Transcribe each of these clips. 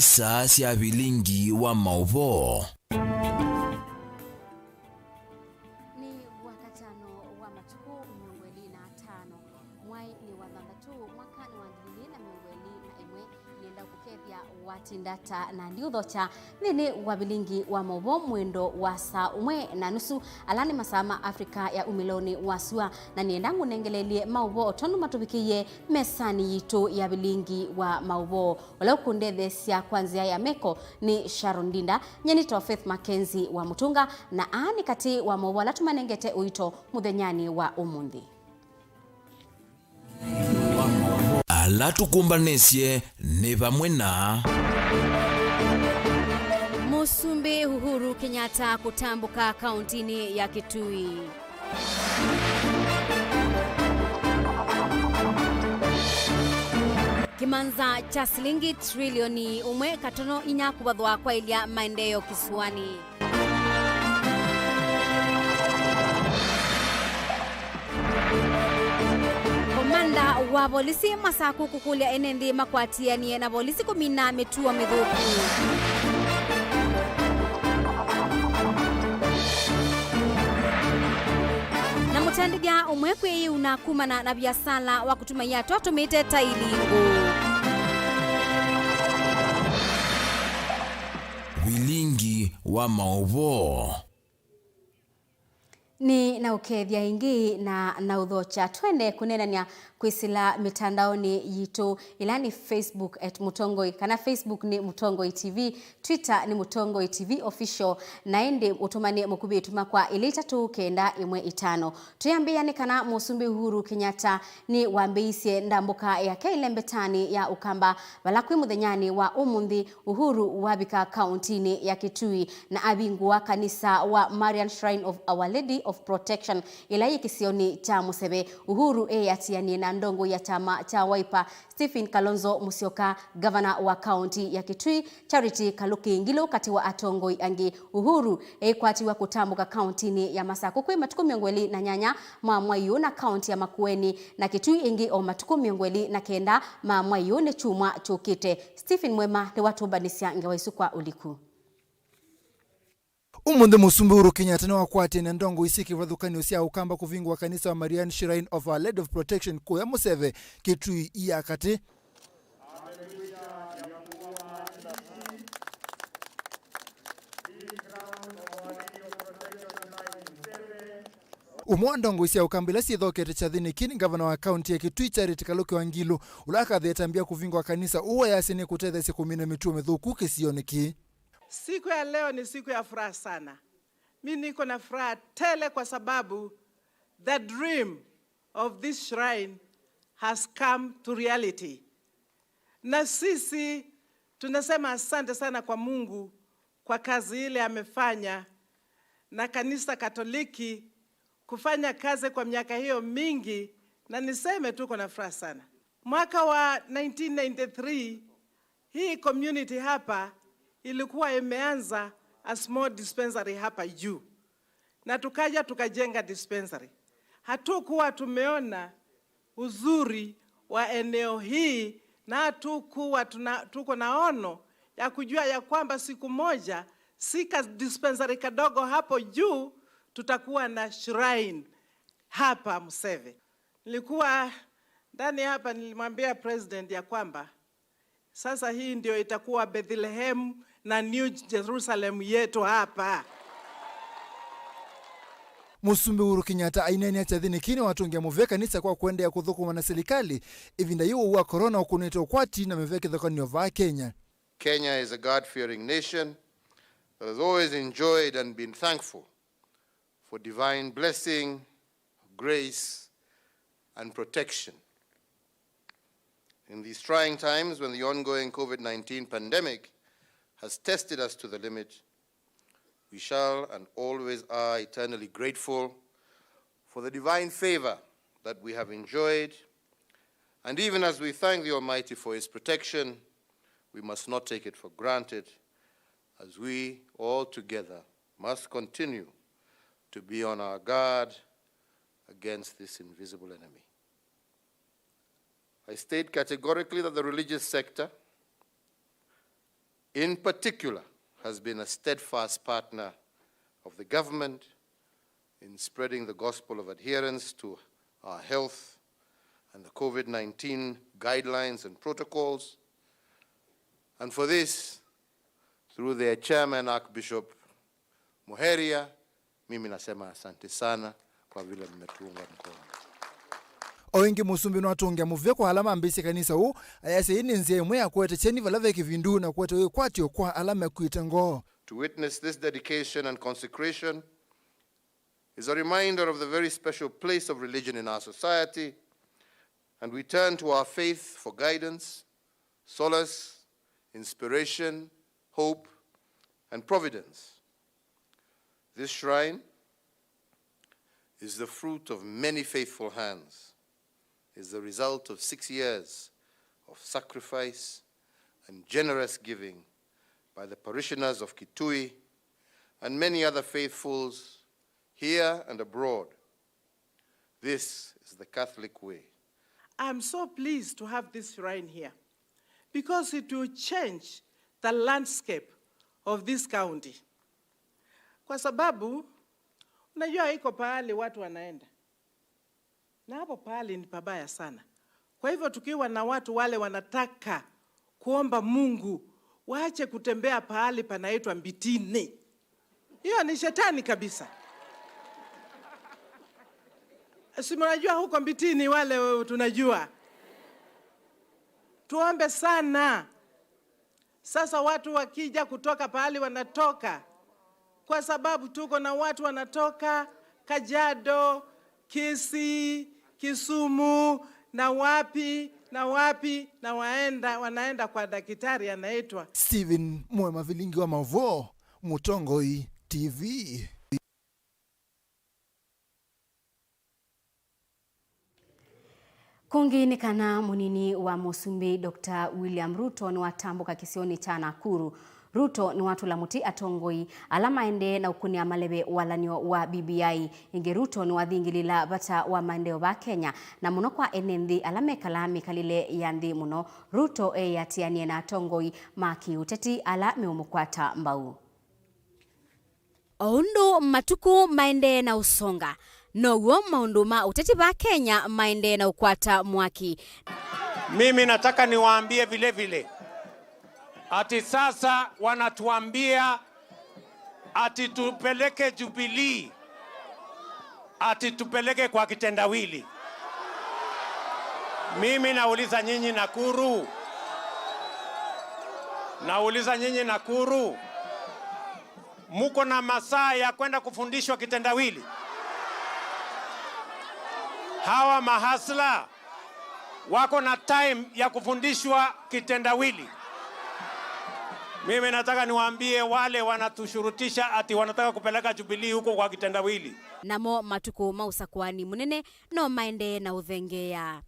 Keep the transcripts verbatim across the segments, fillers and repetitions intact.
Saa sya vilingi wa maũvoo. Nĩ Wakatano wa matukũ mĩongo ĩlĩ na atano, mwai nĩ wa thanthatũ, mwakanĩ wa ngili ilĩ na mĩongo ĩlĩ na ĩmwe. Nĩenda kũkethya watinda ata na ndiũthokya nthĩnĩ wa vilingi wa maũvoo mwendo wa saa ũmwe na nusu, ala nĩ masaa ma Africa ya umĩlonĩ wa sua, na nĩenda ngũnengelelye maũvoo tondũ matũvikĩie mesanĩ yitũ ya vilingi wa maũvoo. Ũla ũkũndetheesya kwa nzĩa ya meko nĩ Sharon Ndinda, nyie nĩtawa Faith Mackenzie wa Mũtũnga, na aa nĩ katĩ wa maũvoo ala tũmanengete ũito mũthenyanĩ wa ũmũnthĩ. Ala tũkũmbanĩsye nĩ vamwe na Mũsumbĩ Uhuru Kenyatta kũtambũka kauntinĩ ya Kitui. Kĩmanza kya silingi trilioni ũmwe katono inya kũvathwa kwaĩlya maendeeo kĩsuanĩ. Komanda wa volisi Masaku kũkũlya ene nthĩ makwatĩanĩe na volisi kũmina mĩtuo mĩthũku. Na mũtandĩthya ũmwe kwĩyĩuna kumana na viasala wa kũtuma iatũ atũmĩte ta ilingu. Vilingi wa maũvoo. Nĩ na ũkethya ĩngĩ na na ũthokya. Twende kũneenany'a kwĩsĩla mĩtandaonĩ yitũ, ĩla nĩ Facebook at Mũtongoi, kana Facebook nĩ Mũtongoi T V, Twitter nĩ Mũtongoi T V Official, na ĩndĩ ũtũmane mũkuvĩ tũma kwa ĩlĩ itatũ kenda ĩmwe ĩtano. Twĩambĩĩa nĩ kana Mũsumbĩ Uhuru Kenyatta nĩ wambĩĩisye ndambũka yake ĩlembetanĩ ya Ũkamba, vala kwĩ mũthenyanĩ wa ũmũnthĩ Uhuru wavika kauntinĩ ya Kitui na avingũa kanisa wa Marian Shrine of Our Lady of Protection, ĩla yĩ kĩsionĩ kya Mũseve. Uhuru eatĩanĩe na ndongoi ya kyama kya Wiper, Stephen Kalonzo Musyoka, ngavana wa kaunti ya Kitui, Charity Kaluki Ngilu, katĩ wa atongoi angĩ. Uhuru eĩkwatiw'a kũtambũka kauntinĩ ya Masaku kwĩ matukũ mĩongo ĩlĩ na nyanya ma mwai ũũ na kaunti ya Makueni na Kitui ĩngĩ o matukũ mĩongo ĩlĩ na kenda ma mwai ũũ nĩ kyumwa kyũkĩte. Stephen Mwema nĩwatũmbanĩsya ngewa isu kwa ũliku. Ũmũnthĩ Mũsumbĩ Uhuru Kenyatta nĩwakwatĩe na ndongoi syĩ kĩvathũkany'o sya Ũkamba kũvingũa kanisa wa Marian Shrine of Our Lady of Protection kũya Mũseve, Kitui ya katĩ. Ũmwe wa ndongoi sya Ũkamba ila syĩthokete kyathĩnĩ kĩĩ nĩ ngavana wa kaunti ya Kitui, Charity Kaluki wa Ngilu, ũla akathĩa ĩtambya kũvingũa kanisa ũũ ayasya nĩkũtetheesya kũmina mĩtuo mĩthũku kĩsionĩ kĩĩ. Siku ya leo ni siku ya furaha sana. Mi niko na furaha tele kwa sababu the dream of this shrine has come to reality. Na sisi tunasema asante sana kwa Mungu kwa kazi ile amefanya na kanisa Katoliki kufanya kazi kwa miaka hiyo mingi, na niseme tuko na furaha sana. Mwaka wa nineteen ninety-three, hii community hapa ilikuwa imeanza a small dispensary hapa juu, na tukaja tukajenga dispensary. Hatukuwa tumeona uzuri wa eneo hii, na hatukuwa tuna, tuko na ono ya kujua ya kwamba siku moja si ka dispensary kadogo hapo juu tutakuwa na shrine hapa Museve. Nilikuwa ndani hapa, nilimwambia president ya kwamba sasa hii ndio itakuwa Bethlehem na New Jerusalem yetu hapa. Mũsumbĩ Uhuru Kenyatta aineenea kyathĩnĩ kĩĩ nĩwatũngĩa mũvea kanisa kwa kũendeea kũthũkũma na silikalĩ ĩvinda yĩĩ ũwau wa corona ũkũnĩte ũkwati na mĩvea kĩthũkanĩo vaa Kenya. Kenya is a God-fearing nation that has always enjoyed and been thankful for divine blessing, grace, and protection. In these trying times, when the ongoing COVID nineteen pandemic has tested us to the limit, we shall and always are eternally grateful for the divine favor that we have enjoyed. And even as we thank the Almighty for His protection, we must not take it for granted, as we all together must continue to be on our guard against this invisible enemy. I state categorically that the religious sector in particular, has been a steadfast partner of the government in spreading the gospel of adherence to our health and the COVID nineteen guidelines and protocols. And for this, through their chairman, Archbishop Muheria, mimi nasema asante sana kwa vile mmetuunga mkono. O ĩngĩ, mũsumbĩ nĩwatũngĩa mũvea kwa ala mambĩĩsye kanisa ũũ, ayasya ĩĩ nĩ nzĩa ĩmwe ya kũete kyeni vala ve kĩvindu na kũete wĩkwatyo kwa ala mekuĩte ngoo. To witness this dedication and consecration is a reminder of the very special place of religion in our society, and we turn to our faith for guidance, solace, inspiration, hope, and providence. This shrine is the fruit of many faithful hands, is the result of six years of sacrifice and generous giving by the parishioners of Kitui and many other faithfuls here and abroad. This is the Catholic way. I'm so pleased to have this shrine here because it will change the landscape of this county. Kwa sababu, unajua iko pahali watu wanaenda. Na hapo pahali ni pabaya sana. Kwa hivyo tukiwa na watu wale wanataka kuomba Mungu, waache kutembea pahali panaitwa Mbitini. Hiyo ni shetani kabisa. Si mnajua huko Mbitini wale tunajua. Tuombe sana. Sasa watu wakija kutoka pahali wanatoka, kwa sababu tuko na watu wanatoka Kajiado, Kisii, Kisumu, na wapi, na wapi, na waenda, wanaenda kwa daktari anaitwa Stephen Mwe Mavilingi wa Mauvoo, Mũtongoi T V. Kũngĩ nĩ kana mũnini wa mũsumbĩ Doctor William Ruto nĩwatambũka kĩsionĩ kya Nakuru. Ruto nĩwatũla mũtĩ atongoi ala maendee na ũkũnĩa maleve walan'yo wa B B I. Ĩngĩ Ruto nĩwathingĩlĩla vata wa maendeeo va Kenya, na mũno kwa ene nthĩ ala mekalaa mĩkalĩle ya nthĩ mũno. Ruto eĩatĩanie na atongoi ma kĩũteti ala meũmũkwata mbau. O ũndũ matukũ maendee na ũsonga, now'o maũndũ ma ũteti va Kenya maendee na ũkwata mwaki. Mimi nataka niwaambie vile vile ati sasa wanatuambia ati tupeleke Jubilee, ati tupeleke kwa kitendawili. Mimi nauliza nyinyi Nakuru, nauliza nyinyi Nakuru, muko na masaa ya kwenda kufundishwa kitendawili? Hawa mahasla wako na time ya kufundishwa kitendawili? Mimi nataka niwaambie wale wanatushurutisha ati wanataka kupeleka Jubilee huko kwa kitendawili. Namo matukũ ma ũsakũani mũnene no maendee na ũthengeea.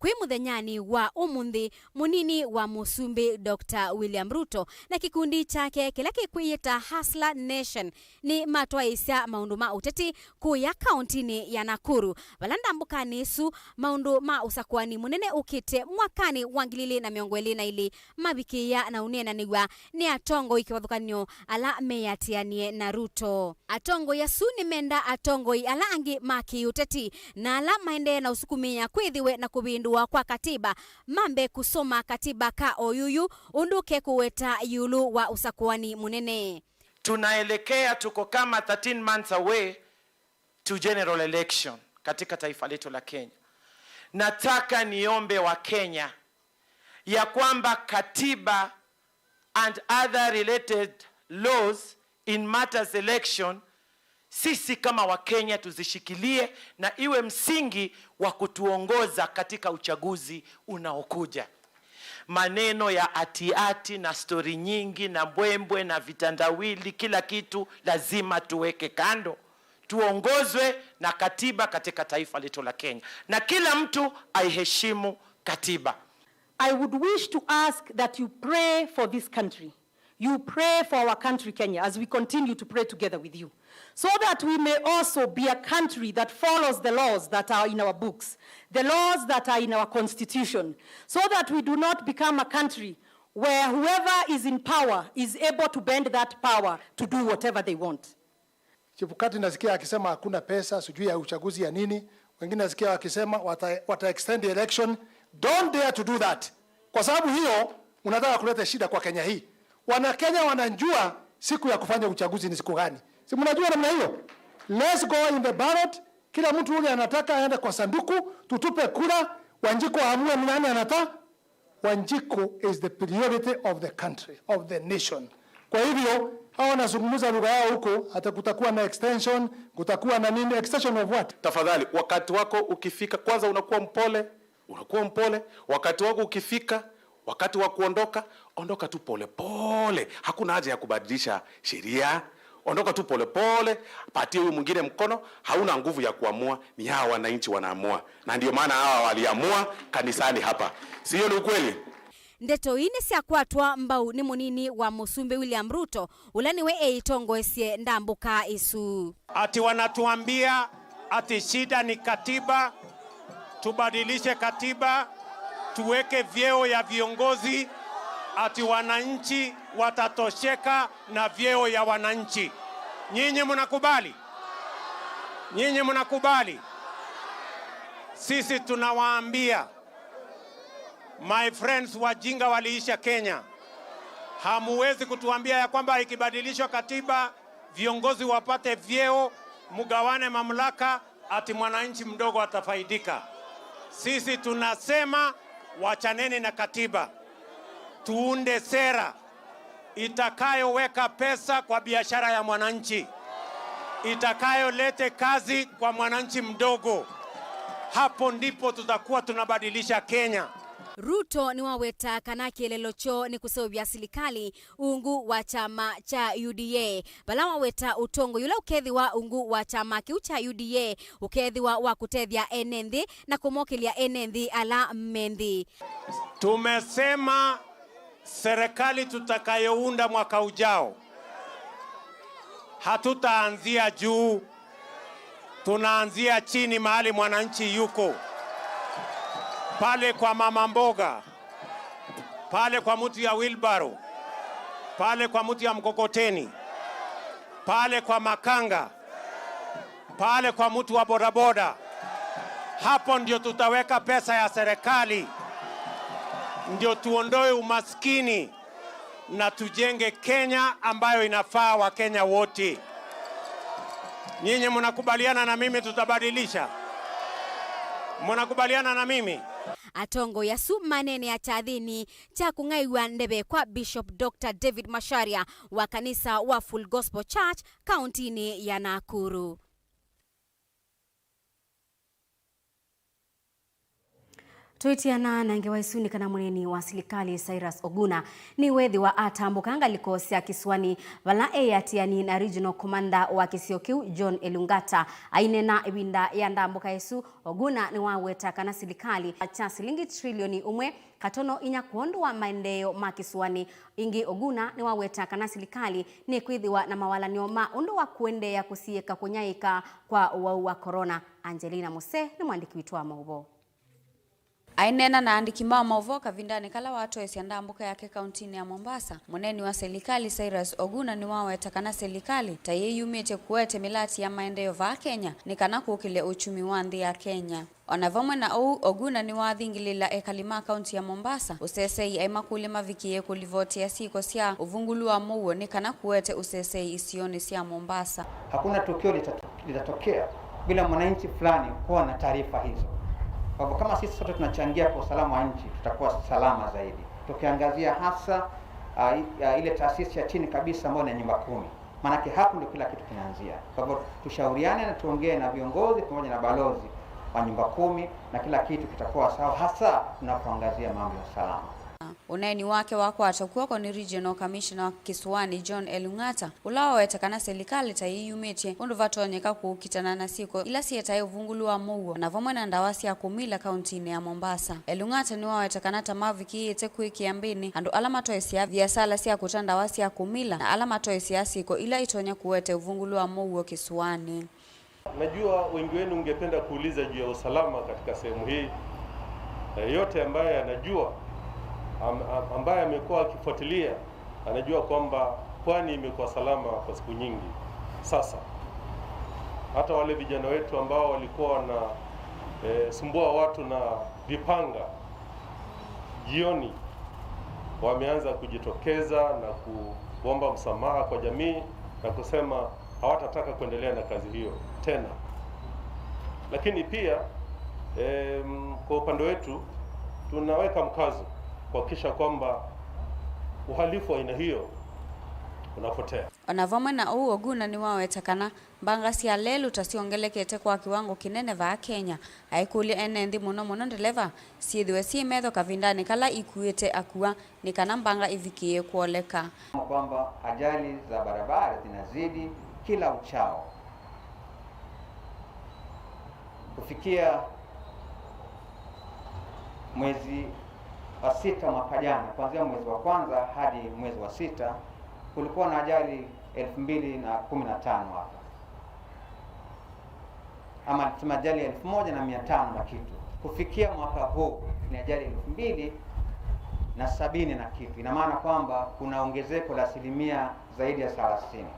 Kwĩ mũthenyanĩ wa ũmũnthĩ, mũnini wa mũsumbĩ Doctor William Ruto na kĩkundi kyake kĩla kĩkwĩyĩta Hustler Nation nĩmatwaĩĩsya maũndũ ma ũteti kũya kaũntinĩ ya Nakuru, vala ndambũkanĩ ĩsu maũndũ ma ũsakũani mũnene ũkĩte mwakanĩ wa ngili ilĩ na mĩongo ĩlĩ na ilĩ mavikĩĩa na ũneenanĩw'a nĩ atongoi kĩvathũkany'o ala meĩatĩanie na Ruto. Atongoi asu nĩmenda atongoi ala angĩ ma kĩũteti na ala maendee na ũsukumĩa kwĩthĩwe na kũvĩndũwa kwa katiba mambe kũsoma katiba ka oyuyu ũndũ kekũweta ĩũlũ wa ũsakũani mũnene. Tunaelekea, tuko kama thirteen months away to general election katika taifa letu la Kenya. Nataka niombe wa Kenya ya kwamba katiba and other related laws in matters election, sisi kama Wakenya tuzishikilie na iwe msingi wa kutuongoza katika uchaguzi unaokuja. Maneno ya ati-ati na stori nyingi na mbwembwe na vitandawili, kila kitu lazima tuweke kando, tuongozwe na katiba katika taifa letu la Kenya, na kila mtu aiheshimu katiba. I would wish to ask that you pray for this country. You pray for our country, Kenya, as we continue to pray together with you, so that we may also be a country that follows the laws that are in our books, the laws that are in our constitution, so that we do not become a country where whoever is in power is able to bend that power to do whatever they want. Chebukati nasikia akisema hakuna pesa sijui ya uchaguzi ya nini, wengine nasikia wakisema wata, wata extend the election. Don't dare to do that, kwa sababu hiyo unataka kuleta shida kwa Kenya hii. Wanakenya wanajua siku ya kufanya uchaguzi ni siku gani, si mnajua namna hiyo? Let's go in the ballot, kila mtu ule anataka aende kwa sanduku, tutupe kura, Wanjiko aamue ni nani anataka. Wanjiko is the priority of the country, of the nation. Kwa hivyo hawa wanazungumza lugha yao huko, hata kutakuwa na extension, kutakuwa na nini, extension of what? Tafadhali, wakati wako ukifika, kwanza unakuwa mpole, unakuwa mpole. Wakati wako ukifika, wakati wa kuondoka, ondoka tu pole pole. Hakuna haja ya kubadilisha sheria. Ondoka tu polepole, patie huyu mwingine mkono. Hauna nguvu ya kuamua, ni hawa wananchi wanaamua, na ndio maana hawa waliamua kanisani hapa, si hiyo ni ukweli? Ndeto ii nĩsyakwatwa mbau nĩ mũnini wa Mũsumbĩ William Ruto, ũla nĩwe eĩtongoesye ndambũka ĩsu. Ati wanatuambia ati shida ni katiba, tubadilishe katiba, tuweke vyeo ya viongozi, ati wananchi watatosheka na vyeo ya wananchi. Nyinyi mnakubali? Nyinyi mnakubali? Sisi tunawaambia, my friends, wajinga waliisha Kenya. Hamuwezi kutuambia ya kwamba ikibadilishwa katiba, viongozi wapate vyeo, mgawane mamlaka, ati mwananchi mdogo atafaidika. Sisi tunasema wachaneni na katiba, tuunde sera itakayoweka pesa kwa biashara ya mwananchi, itakayolete kazi kwa mwananchi mdogo. Hapo ndipo tutakuwa tunabadilisha Kenya. Ruto nĩwaweta kana kĩeleelo kyoo nĩ kũseũvya silikalĩ ungu wa kyama kya U D A, vala waweta ũtongoi ũla ũkethĩwa ungu wa kyama kĩu kya U D A ũkethĩwa wa kũtethya ene nthĩ na kũmokĩlya ene nthĩ ala me nthĩ. Tumesema serikali tutakayounda mwaka ujao, hatutaanzia juu, tunaanzia chini mahali mwananchi yuko, pale kwa mama mboga, pale kwa mtu ya wheelbarrow, pale kwa mtu ya mkokoteni, pale kwa makanga, pale kwa mtu wa bodaboda. Hapo ndio tutaweka pesa ya serikali, ndio tuondoe umaskini na tujenge Kenya ambayo inafaa Wakenya wote. Nyinyi mnakubaliana na mimi tutabadilisha? Mnakubaliana na mimi? Atongoi asu maneenea kyathĩnĩ kya kũng'aiw'a ndeve kwa Bishop Doctor David Macharia wa kanisa wa Full Gospel Church kauntinĩ ya Nakuru. Tũitiana na ngewa isu nĩ kana mũneeni wa silikalĩ Cyrus Oguna nĩweethĩwa atambũka ngalĩko sya kĩsũanĩ vala e ĩatĩanĩ na Regional Commander wa kĩsio kĩu John Elungata. Aineena ĩvinda ya ndambũka ĩsu, Oguna nĩwaweta kana silikalĩ kya silingi trilioni ũmwe katono inya kwondũ wa maendeeo ma kĩsũanĩ. Ĩngĩ, Oguna nĩwaweta kana silikalĩ nĩkwĩthĩwa na mawalanĩo ma ũndũ wa kũendeea kũsiĩĩka kũnyaĩĩka kwa ũwau wa corona. Angelina Muse nĩ mwandĩki witũ wa maũvoo. Aineena na aandĩki ma maũvoo kavindanĩ kala watoesya ndambũka yake kauntinĩ ya Mombasa, mũneeni wa silikalĩ Cyrus Oguna nĩwaweta kana silikalĩ ta yĩyumĩtye kũete mĩlati ya maendeeo vaa Kenya nĩ kana kũkĩlya ũkyumi wa nthĩ ya Kenya. O na vamwe na ũu, Oguna nĩwathingĩlĩĩla ekali ma kaunti ya Mombasa ũseseĩ aimakũlya mavikĩĩe kũlivotea syĩko sya ũvungũlu wa mũuo nĩ kana kũete ũseseĩ isionĩ sya Mombasa. Hakuna tukio litatu- litatokea bila mwananchi fulani kuwa na taarifa hizo. Kwa hivyo kama sisi sote tunachangia kwa usalama wa nchi, tutakuwa salama zaidi, tukiangazia hasa uh, ile taasisi ya chini kabisa ambayo ni nyumba kumi. Maanake hapo ndio kila kitu kinaanzia. Kwa hivyo tushauriane na tuongee na viongozi pamoja na balozi wa nyumba kumi na kila kitu kitakuwa sawa, hasa tunapoangazia mambo ya usalama. Ũneeni wake wakwata kw'oko nĩ Regional Commissioner wa kĩsũanĩ John Elung'ata, ũla waweta kana silikalĩ ta yĩyumĩtye ũndũ vatonyeka kũkitana na syĩko ila sietae ũvungũlu wa mũuo na vamwe na ndawa sya kũmila kauntinĩ ya Mombasa. Elung'ata nĩwaweta kana ta mavikĩĩte kwĩkĩa mbĩnĩ andũ ala matoesyaa viasala sya kũta ndawa sya kũmila na ala matoesyaa syĩko ila itonya kũete ũvungũlu wa mũuo kĩsũanĩ. Najua wengi wenu mngependa kuuliza juu ya usalama katika sehemu hii, na yeyote ambaye anajua am-, am-, ambaye amekuwa akifuatilia anajua kwamba pwani imekuwa salama kwa siku nyingi sasa. Hata wale vijana wetu ambao walikuwa wana, eh, sumbua watu na vipanga jioni, wameanza kujitokeza na kuomba msamaha kwa jamii na kusema hawatataka kuendelea na kazi hiyo tena. Lakini pia, em, kwa upande wetu, tunaweka mkazo kuhakikisha kwamba uhalifu wa aina hiyo unapotea. O na vamwe na ũu, Oguna nĩwaweta kana mbanga sya lelũ ta syongelekete kwa kĩwango kĩnene vaa Kenya, aikũlya ene nthĩ, mũno mũno ndeleva, syĩthĩwe syĩ metho kavindanĩ kala ikuĩte akua nĩ kana mbanga ivikĩĩe kwoleka. Kwamba ajali za barabara zinazidi kila uchao. Kufikia mwezi wa sita mwaka jana, kuanzia mwezi wa kwanza hadi mwezi wa sita, kulikuwa na ajali elfu mbili na kumi na tano hapa. Ama tuseme ajali elfu moja na mia tano na kitu. Kufikia mwaka huu ni ajali elfu mbili na sabini na kitu. Ina maana kwamba kuna ongezeko la asilimia zaidi ya thelathini.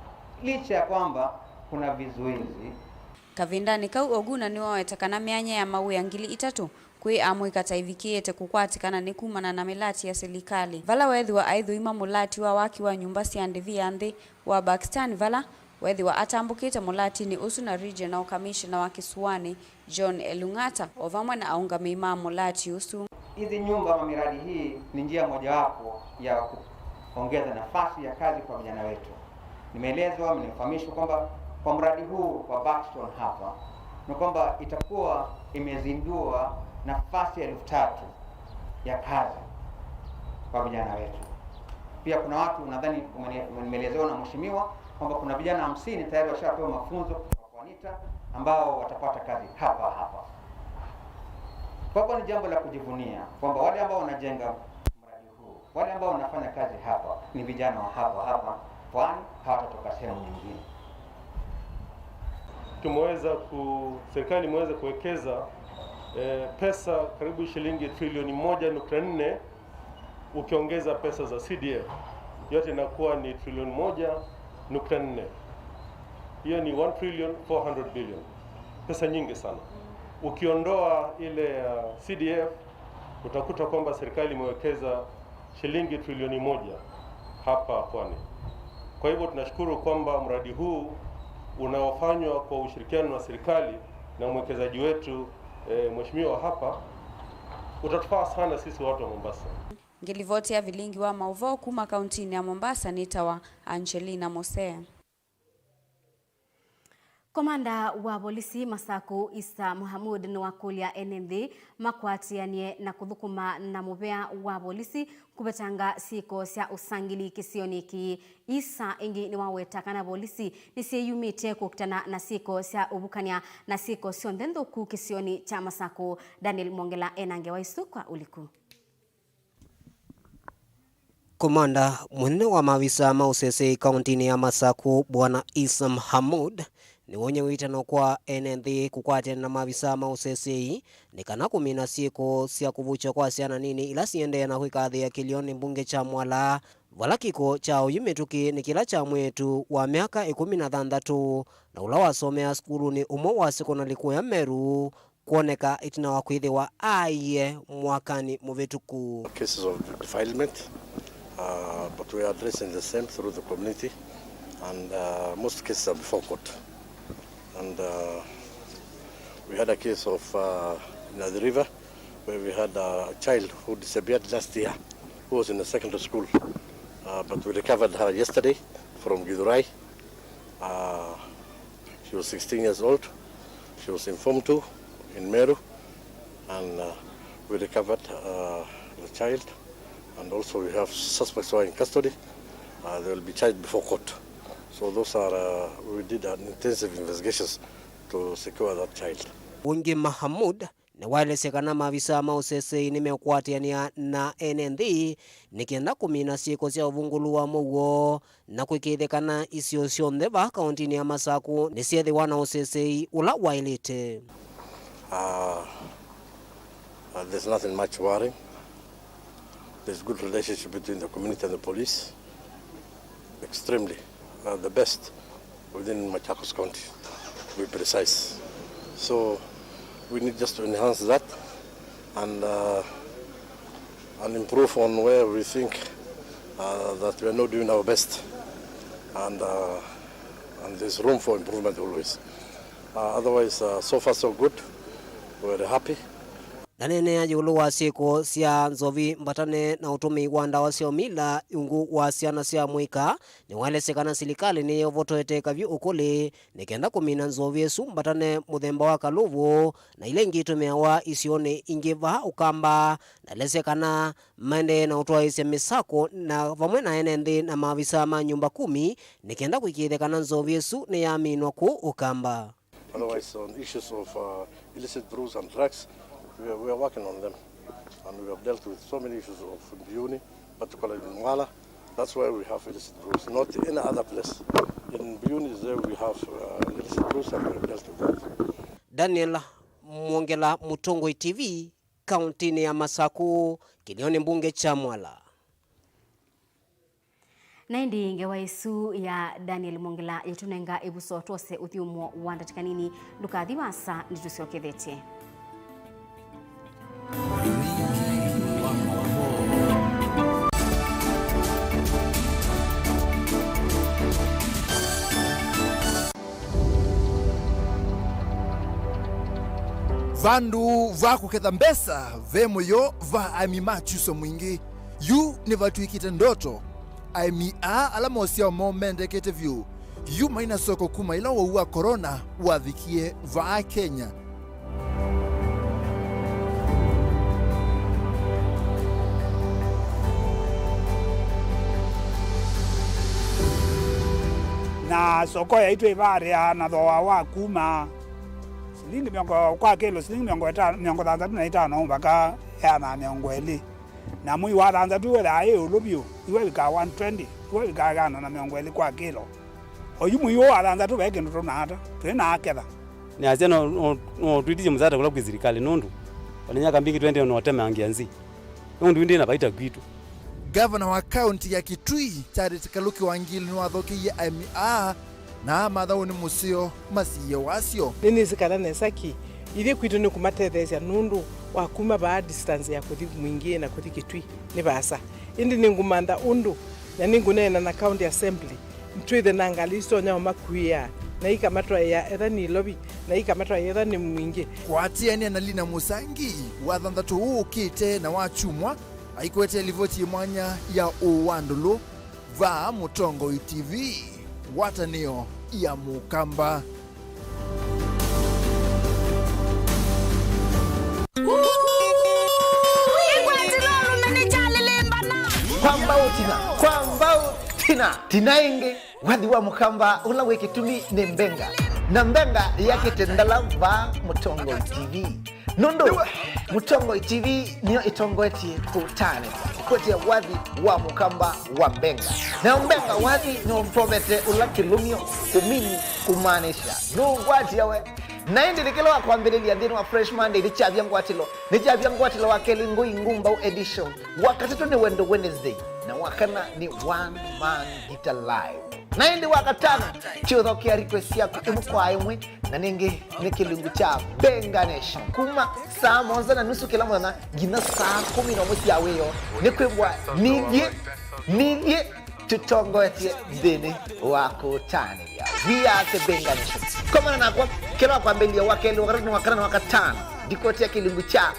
Licha ya kwamba kuna vizuizi. Kavindanĩ kau, Oguna nĩwaweta kana myanya ya mawĩa ngili itatũ kwĩ amũika ta ĩvikĩĩte kũkwatĩkana nĩ kumana na mĩlati ya silikalĩ, vala weethĩwa aithũima mũlati wa waki wa nyũmba sya ndĩvi ya nthĩ wa Pakistan, vala weethĩwa atambũkĩte mũlatinĩ ũsu na Regional Commissioner wa kĩsũanĩ, John Elung'ata, o vamwe na aũngamĩi ma mũlati ũsu. Hizi nyumba ama miradi hii ni njia mojawapo ya kuongeza nafasi ya kazi kwa vijana wetu. Nimeelezwa, nimefahamishwa kwamba kwa mradi huu wa Buxton hapa, ni kwamba itakuwa imezindua nafasi elfu tatu ya kazi kwa vijana wetu. Pia kuna watu, nadhani umene-, nimeelezewa na mheshimiwa kwamba kuna vijana hamsini tayari washapewa mafunzo kwa Anita, ambao watapata kazi hapa hapa. Kwa hivyo ni jambo la kujivunia kwamba wale ambao wanajenga mradi huu, wale ambao wanafanya kazi hapa ni vijana wa hapa hapa Pwani, hawatatoka sehemu nyingine. Tumeweza ku-, serikali imeweza kuwekeza, eh, pesa karibu shilingi trilioni moja nukta nne ukiongeza pesa za C D F, yote inakuwa ni trilioni moja nukta nne. Hiyo ni one trillion four hundred billion. Pesa nyingi sana. Ukiondoa ile ya C D F, utakuta kwamba serikali imewekeza shilingi trilioni moja hapa Pwani. Kwa hivyo tunashukuru kwamba mradi huu unaofanywa kwa ushirikiano na serikali na mwekezaji wetu, eh, mheshimiwa hapa, utatufaa sana sisi watu wa Mombasa. Ngĩlivoti ya vilingi wa maũvoo kuma kauntinĩ ya Mombasa nĩtawa Angelina Mose. Komanda wa volisi Masaku Isa Mohamud nĩwakũlya ene nthĩ makwatĩanĩe na kũthũkũma na mũvea wa volisi kũvetanga syĩko sya ũsangĩli kĩsionĩ kĩĩ. Isa ĩngĩ nĩwaweta kana volisi nĩsyĩyumĩtye kũkitana na syĩko sya ũvukany'a na syĩko syonthe nthũku kĩsionĩ kya Masaku. Daniel Mwongela ena ngewa isu kwa ũliku. Komanda mũnene wa maavisa ma ũseseĩ kauntinĩ ya Masaku, Bwana Isa Mohamud, nĩwonie wĩtano kwa ene nthĩ kũkwatana na maavisa ma ũseseĩ nĩ kana kũmina syĩko sya kũvukya kwa syana nini ila siendee na kwĩkathĩa kĩlĩonĩ mbunge kya Mwala, vala kĩko kya oyu mĩtũkĩ nĩ kĩla kya mwĩĩtu wa myaka ĩkũmi na thanthatũ na ũla wasomeaa sukulunĩ ũmwe wa sekonalĩ kũya Meru, kwoneka ĩtina wa kwĩthĩwa aaie mwakanĩ mũvĩtũku. Cases of defilement, uh, but we are addressing the same through the community, and, uh, most cases are before court. And, uh, we had a case of, uh, in Athi River, where we had a child who disappeared last year, who was in a secondary school, uh, but we recovered her yesterday from Githurai. Uh, she was sixteen years old. She was informed to in Meru, and, uh, we recovered, uh, the child. And also we have suspects who are in custody. Uh, they will be charged before court. So those are, uh, we did an intensive investigations to secure that child. Ũngĩ Mahamud nĩwaelesya kana maavisa ma ũseseĩ nĩmekwatĩanĩa na ene nthĩ nĩ kenda kũmina syĩko sya ũvũngũlu wa mũuo na kwĩkĩĩthya kana isio syonthe vaa kaũntinĩ ya Masaku nĩsyethĩwa na ũseseĩ ũla waĩlĩte. Uh, uh, there's nothing much worrying. There's good relationship between the community and the police. Extremely. Uh, the best within Machakos County, to be precise. So we need just to enhance that and, uh, and improve on where we think, uh, that we are not doing our best. And, uh, and there's room for improvement always. Uh, otherwise, uh, so far so good. We're happy. Ndaneenea ĩũlũ wa syĩko sya nzovi mbatane na ũtũmĩi wa ndawa sya ũmila ungu wa syana sya mũika, nĩwaelesya kana silikalĩ nĩyĩvotoete kavyũ ũkũlĩ nĩ kenda kũmina nzovi ĩsu mbatane mũthemba wa kalũvũ na ila ingĩ itũmĩawa isionĩ ingĩ vaa Ũkamba. Ndaelesya kana maendee na ũtwaĩĩsya mĩsako na vamwe na ene nthĩ na maavisa ma nyũmba kumi nĩ kenda kũĩkĩĩthya kana nzovi ĩsu nĩyaminwa kũu Ũkamba. Otherwise, on issues of, uh, illicit brews and drugs, we are, we are working on them. And we have dealt with so many issues of Mbiuni, particularly in Mwala. That's why we have illicit brews, not in other place. In Mbiuni is there we have, uh, illicit brews and we have dealt with that. Daniel Mwongela, Mũtongoi T V, kaũntĩnĩ ya Masaku, kĩlĩonĩ mbunge kya Mwala. Na ĩndĩ ngewa ĩsu ya Daniel Mwongela yĩtũnenga ĩvuso twose ũthyũmũo wa ndatĩka nini. Ndũkathi vaasa, nĩtũsyokethetye. Vandũ va kũketha mbesa ve mũyo va aĩmi ma kyuso mwingĩ. Yu nĩvatw'ĩkĩte ndoto. Aĩmi aa ala mosyao moo mendekete vyũ, yu mai na soko kuma ĩla ũwau wa corona wavikie vaa Kenya. Na soko yaitũ ĩvaatĩaa na thooa wa kuma silingi mĩongo, kwa kĩlo silingi mĩongo ĩtano, mĩongo thanthatũ na itano mpaka ĩana na mĩongo ĩlĩ. Na mwei wa thanthatũ wĩthaa ĩ ĩũlũ vyũ, iwe ĩvikaa one twenty, iwe ĩvikaa ĩana na mĩongo ĩlĩ kwa kĩlo. Oyu mwei ũũ wa thanthatũ ve kĩndũ tũnaata, twĩ na aketha. Nĩasya no, no, no twĩtĩsye mũsaada kũla kwĩ silikalĩ nũndũ ona nyaka mbingĩ twenty no ũtemangĩa nzĩ. Nũndũ ĩndĩ na vaita kwitũ. Gavana wa kaunti ya Kitui, Charity Kaluki Wangili nĩwathokeiye aĩmi aa na amatha ũnĩ mũseo masiĩe wasyo. Nĩnĩsĩ kana nesa ki ithyĩ kwitũ nĩkũmatetheesya nũndũ wa kuma vaa distance ya kũthi Mwingĩ na kũthi Kitui nĩ vaasa. Ĩndĩ nĩngũmantha ũndũ na nĩngũneena na County Assembly twĩthe na ngalĩ isu itonya ũmakuĩa na ikamatwaĩa etha Nairobi na ikamatwaĩa etha nĩ Mwingĩ. Kũatĩanĩa na Lina Mũsangi, wathanthatũ ũũ ũkĩte na wakyumwa, aikwetee livoti mwanya ya ũũ wa ndũlũ. Vaa Mũtongoi T V, ngwatanĩo ya Mũkamba. Kwa mbau tina, kwa mbau tina, tina ĩngĩ, wathi wa Mũkamba ũla wĩ kĩtumi nĩ Mbenga. Na Mbenga yakĩte ndala vaa Mũtongoi T V. Nũndũ Mũtongoi T V nĩyo ĩtongoetye kũtanĩthya kũkwetya wathi wa Mũkamba wa Mbenga. Na Mbenga wathi nĩũmpovete ũla kĩlũmyo kũmini kũmaanisha nũũkwatya we. Na ĩndĩ nĩ kĩla wa kwambĩlĩlya nthĩnĩ wa Fresh Monday nĩ kyavya ngwatĩlo, nĩ kyavya ngwatĩlo wa kelĩ Ngũi Ngumbau edition, wa katatũ nĩ Wendo Wednesday, na wa kana nĩ One Man Guitar Live. Na ĩndĩ wa katano, kĩũthokea request syaku ĩmwe kwa ĩmwe, na nĩngĩ nĩ kĩlungu kya Benga Nation. Kuma saa mũonza na nusu kĩla mũthenya nginya saa kũmi na ũmwe sya wĩoo, nĩ kwĩw'a nithyĩ, nithyĩ tũtongoetye nthĩnĩ wa kũtanĩthya. We are the Benga Nation. Komana nakwa kĩla wa kwambĩlĩlya wa kelĩ, wa katatũ, wa kana, na wa katano, ndikotea kĩlungu kya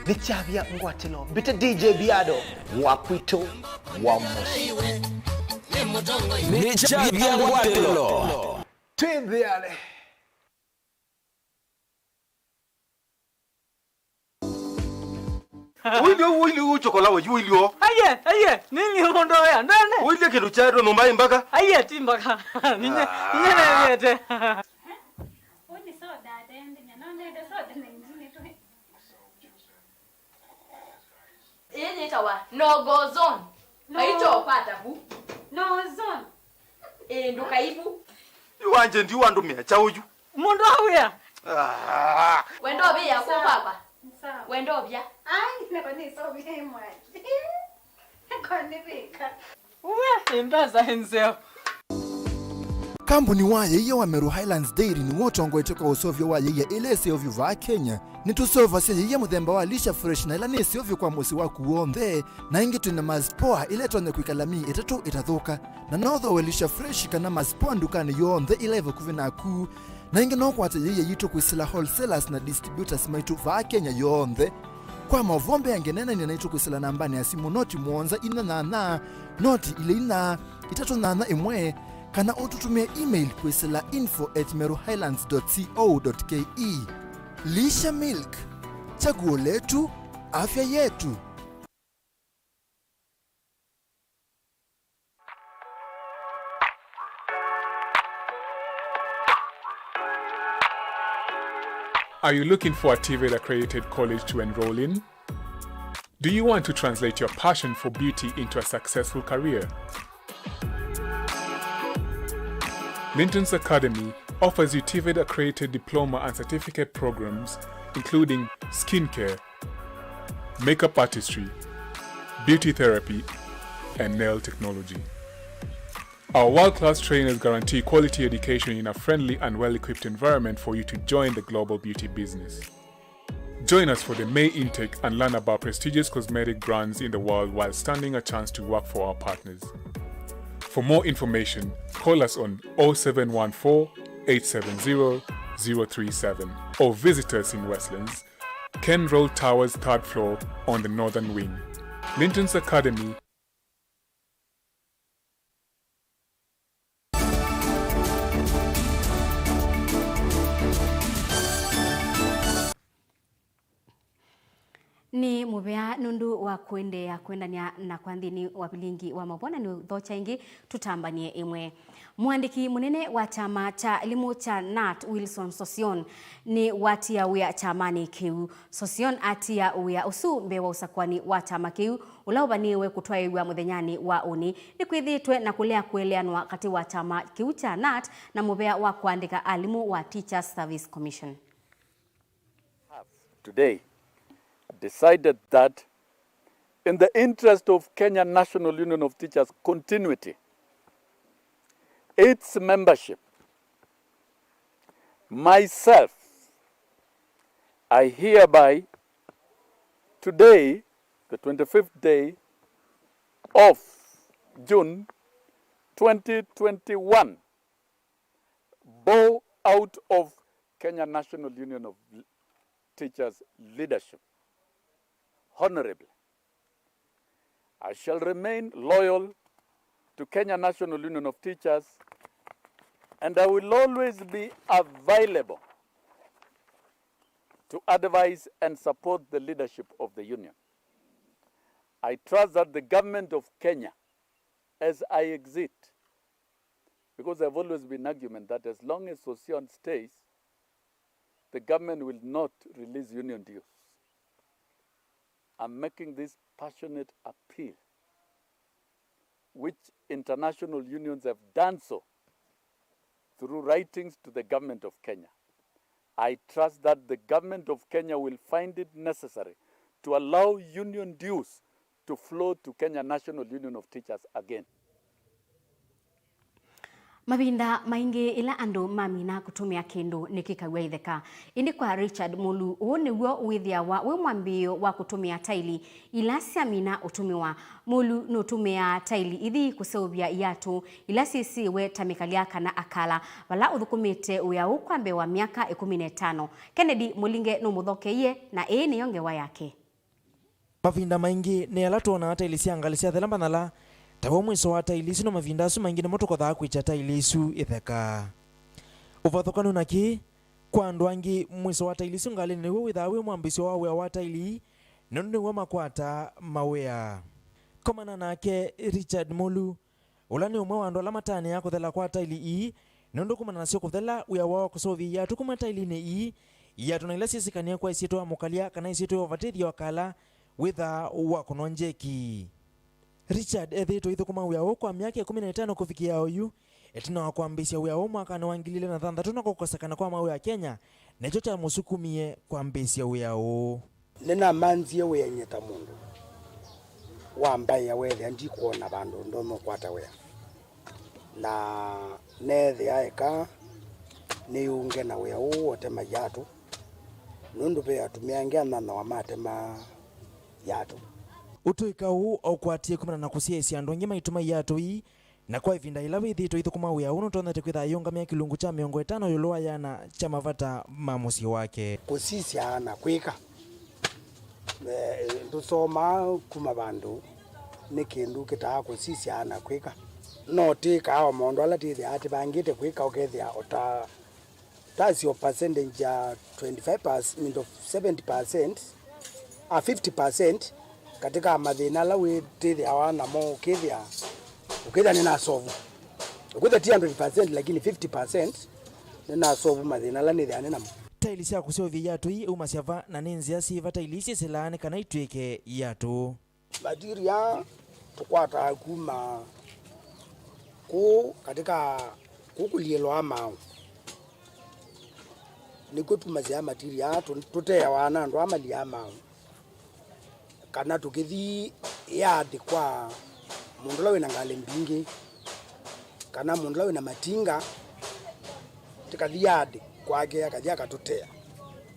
nĩ kyavya ngwatĩlo. Mbĩte D J Biado wa kwitũ wa mũsyĩ. Nĩ kyavya ngwatĩlo. Twĩ nthĩanĩ. Ũilyo, ũilyo, ũchokola wa ũilyo. Aiye, aiye, nini mũndũ ũya, ndene? Ũilye kĩndũ kyaetwe nyũmba ĩ mbaka. Aiye, ti mbaka. Ninye, ninye nĩwĩte. Ũni soda atende, nyanonete soda na injini twe. Ĩĩ yĩtawa no-go zone. No. Kaityo kwata vu. No zone. Ĩĩ, ndũkaivu. Yu wanje ndiwa ndũmĩa kyaũ yu. Mũndũ wa wĩa. Ah. Wenda ũvĩa kũ papa? Sawa. Wenda ũvya? Ai, nako nĩ sobi mwaji. Nĩ mbesa nzeo. Kambuni wa yaia wa Meru Highlands Dairy nĩw'o ũtongoetye kwa ũseũvyo wa yaia ĩla ĩseũvyo vaa Kenya. Nĩtũseũvasya yaia mũthemba wa Lisha Fresh, na ĩla nĩ ĩseũvyo kwa mũsyĩ waku w'onthe. Na ĩngĩ twĩ na Mars Power ĩla ĩtonya kwĩkala myei ĩtatũ ĩtathũka. Na no ũthooe Lisha Fresh kana Mars Power ndukanĩ yonthe ĩla ĩ vakuvĩ naku. Na ĩngĩ no ũkwate yaia yitũ kwĩsĩla wholesalers na distributors maitũ vaa Kenya yonthe. Kwa maũvoo mbeange, neenany'a naitũ kwĩsĩla nambanĩ ya simũ noti mũonza inya nyanya, noti ilĩ inya, itatũ nyanya ĩmwe, kana ũtũtũmĩe email kwĩsĩla info at meruhighlands dot co dot ke. Lisha Milk, chaguo letu, afya yetu. Are you looking for a TVET accredited college to enroll in? Do you want to translate your passion for beauty into a successful career? Linton's Academy offers you TVET accredited diploma and certificate programs, including skincare, makeup artistry, beauty therapy, and nail technology. Our world-class trainers guarantee quality education in a friendly and well-equipped environment for you to join the global beauty business. Join us for the May intake and learn about prestigious cosmetic brands in the world while standing a chance to work for our partners. For more information, call us on oh seven one four, eight seven zero, zero three seven or visit us in Westlands, Ken Road Towers, third floor, on the northern wing. Linton's Academy. Nĩ mũvea nũndũ wa kũendeea kwendany'a nakwa nthĩnĩ wa vilingi wa maũvoo, na nĩũthokya ĩngĩ tũtambany'e ĩmwe. Mũandĩki mũnene wa kyama kya ĩlimũ kya nat, Wilson Sosion, nĩwatia wĩa kyamanĩ kĩu. Sosion atia wĩa ũsu mbee wa ũsakũani wa kyama kĩu, ũla ũvanĩĩwe kũtwaĩw'a mũthenyanĩ wa ũnĩ. Nĩkwĩthĩĩtwe na kũlea kũeleanwa katĩ wa kyama kĩu kya nat na mũvea wa kũandĩka alimũ wa Teachers Service Commission. Have today decided that in the interest of Kenya National Union of Teachers continuity, its membership, myself, I hereby today, the twenty-fifth day of June twenty twenty-one, bow out of Kenya National Union of Teachers leadership. Honorably, I shall remain loyal to Kenya National Union of Teachers, and I will always be available to advise and support the leadership of the union. I trust that the government of Kenya, as I exit, because I've always been argument that as long as Sosion stays, the government will not release union dues. I'm making this passionate appeal, which international unions have done so through writings to the government of Kenya. I trust that the government of Kenya will find it necessary to allow union dues to flow to Kenya National Union of Teachers again. Mavinda maingĩ ĩla andũ mamina kũtũmĩa kĩndũ nĩkĩkaw'a itheka. Ĩndĩ kwa Richard Mulu, ũũ nĩw'o wĩthĩawa wĩ mwambĩĩo wa kũtũmĩa taili ila syamina ũtũmĩwa. Mulu nũtũmĩaa taili ithi kũseũvya iatũ ila syĩsĩĩwe ta mĩkalya kana akala, vala ũthũkũmĩte wĩa ũũ kwa mbee wa myaka ĩkũmi na ĩtano. Kennedy Mũlinge nũmũthokeie, na ĩĩ nĩyo ngewa yake. Mavinda maingĩ nĩ ala twonaa taili sya ngalĩ syathela mbanala, ta w'o mwĩso wa taili isu, na mavinda asu maingĩ nĩmo tũkothaa kwĩkya taili isu itheka. Ũvathũkanu na kĩĩ, kwa andũ angĩ, mwĩso wa taili isu ngalĩnĩ nĩw'o wĩthaa wĩ mwambĩĩsyo wa wĩa wa taili, nũndũ nĩw'o makwataa mawĩa. Komana nake Richard Mulu, ũla nĩ ũmwe wa andũ ala matanĩaa kũthela kwa taili ii, nũndũ kumana nasyo kũthela, wĩa woo wa kũseũvya iatũ kuma tailinĩ ii, iatũ na ila syĩsĩkanĩe kwa ĩsyĩtwa ya mũkalya kana ĩsyĩtwa ya ũvatĩthya wa kala, wĩthaa wa kũnwa njeki. Richard ethĩĩtwe aithũkũma wĩa ũũ kwa myaka ĩkũmi na ĩtano kũvikĩa oyu, ĩtina wa kwambĩĩsya wĩa ũũ mwakanĩ wa ngili ilĩ na thanthatũ na kũkosekana kwa mawĩa Kenya, nĩkyo kyamũsukumie kwambĩĩsya wĩa ũũ. Nĩnamanthie wĩa nyie ta mũndũ. Wambaĩa wethĩa ndikwona vandũ ndonya ũkwata wĩa, na neethĩa eka nĩyũnge na wĩa ũũ ũtema iatũ, nũndũ ve atumĩa angĩ anyanyawa matema iatũ. Ũtũĩka ũũ aũkwatie kumana na kũsyaĩĩsya andũ angĩ maitũma iatũ ii, na kwa ĩvinda yĩla wĩthĩĩtwe aithũkũma wĩa ũũ nũtonyete kwĩthĩwa ayĩũngamĩa kĩlungu kya mĩongo ĩtano ĩũlũ wa yĩana kya mavata ma mũsyĩ wake. Kũsisya na kwĩka. Eh, ndũsomaa kuma vandũ, nĩ kĩndũ kĩtaa kũsisya na kwĩka. No twĩkaa o maũndũ ala twĩthĩaa tũvangĩte kwĩka, ũkethĩa ũta That's your percentage ya twenty-five percent, mindo seventy percent, a fifty percent katika mathĩna ala wĩtĩthĩawa namo, ũkĩthĩa, ũkĩthĩa nĩnasovu. Ũkĩthĩa ti hundred percent, lakini fifty percent nĩnasovu mathĩna ala nĩthĩaa nĩ namo. Taili sya kũseũvya iatũ ii iumasya va, na nĩ nzĩa syĩva taili ii syĩsĩlaa nĩ kana itw'ĩke iatũ? Material tũkwataa kuma kũũ katika kũũ kũliĩlo wa maaũ. Nĩkw'o tumasyaa material tũ-, tũteawa na andũ aa maliaa maaũ. Kana tũkĩthi yard kwa mũndũ ũla wĩna ngalĩ mbingĩ, kana mũndũ ũla wĩna matinga, tĩkathi yard kwake, akathi akatũtea.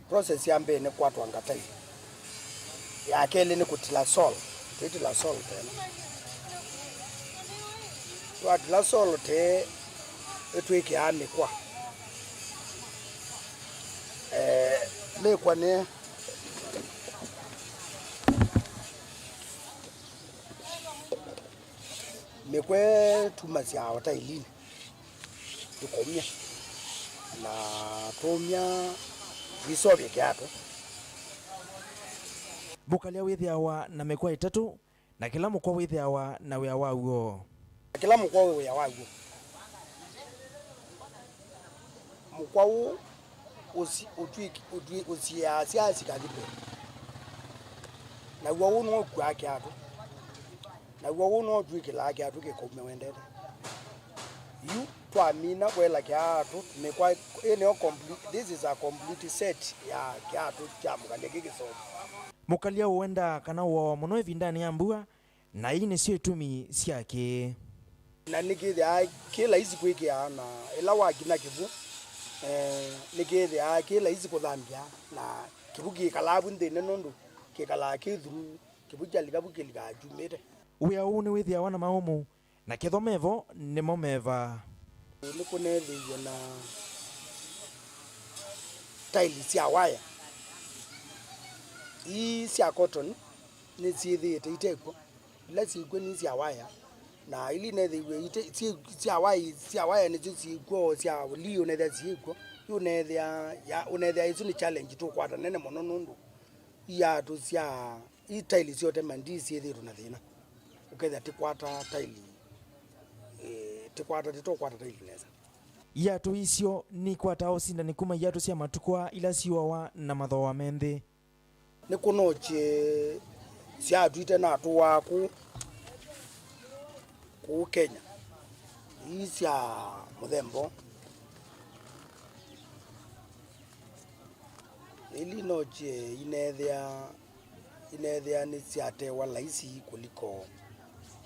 Process ya mbee nĩ kwatwanga taili. Ya kelĩ nĩ kũtila soil. Twĩtila soil tene. Twatila soil tee, ĩtwĩkĩaa mĩkwa. Eh, mĩkwa nĩ mĩkwa tumasya o tailinĩ. Tũkaumya, na twaumya, tũisovya kĩatũ. Mũkalya wĩthĩawa na mĩkwa ĩtatũ, na kĩla mũkwa wĩthĩawa na wĩa waw'o. Kĩla mũkwa wĩ wĩa waw'o. Mũkwa ũũ ũsi-, ũtw'ĩk-, ũtw'ĩ-, ũsiĩaa syasi kathi mbee. Naw'o ũũ nĩw'o ũkuaa kĩatũ. Naw'o ũũ nĩw'o ũtw'ĩkĩlaa kĩatũ kĩkaume wendete. Yu twamina kwela kĩatũ, mĩkwa ĩ nĩyo complete, this is a complete set ya kĩatũ kya mũkalya kĩ kĩsovu. Mũkalya ũendaa kana ũawa mũno ĩvindanĩ ya mbua, na ii nĩsyo itumi sya kĩĩ. Na nĩkĩthĩaa kĩ laisi kwĩkĩa, na ĩla wakinya kĩw'ũ, eh, nĩkĩthĩaa kĩ laisi kũthambya, na kĩw'ũ kĩkalaa vu nthĩnĩ nũndũ kĩkalaa kĩ through. Kĩw'ũ kyalika vu kĩlikaa kyumĩte. Wĩa ũũ nĩwĩthĩawa na maũmũ, na kethwa mevo nĩmo mevaa. Nĩkũneethĩiwe na taili sya waya. Ii sya cotton nĩsyĩthĩĩte itekw'o. Ila syĩkw'o nĩ sya waya, na ila ineethĩiwe ite-, syĩ-, sya waya, sya waya nĩsyo syĩkw'o, sya ũlii ũneethĩa syĩkw'o. Yu ũneethĩa, ya, ũneethĩa ĩsu nĩ challenge tũkwata nene mũno nũndũ iatũ sya Ii taili syote mandi syĩthĩĩtwe na thĩna, ũkethĩa tĩkwata taili, eh, tĩkwata, tĩtokwata taili nesa. Iatũ isyo nikwataa ũsindani kuma iatũ sya matukũ aa ila syũawa na mathooa me nthĩ. Nĩkũnokye syaatw'ĩte natũaa kũu, kũu Kenya. Ii sya mũthemba ũũ. Ili nokye ineethĩa, ineethĩa nĩsyatewa laisi kũliko,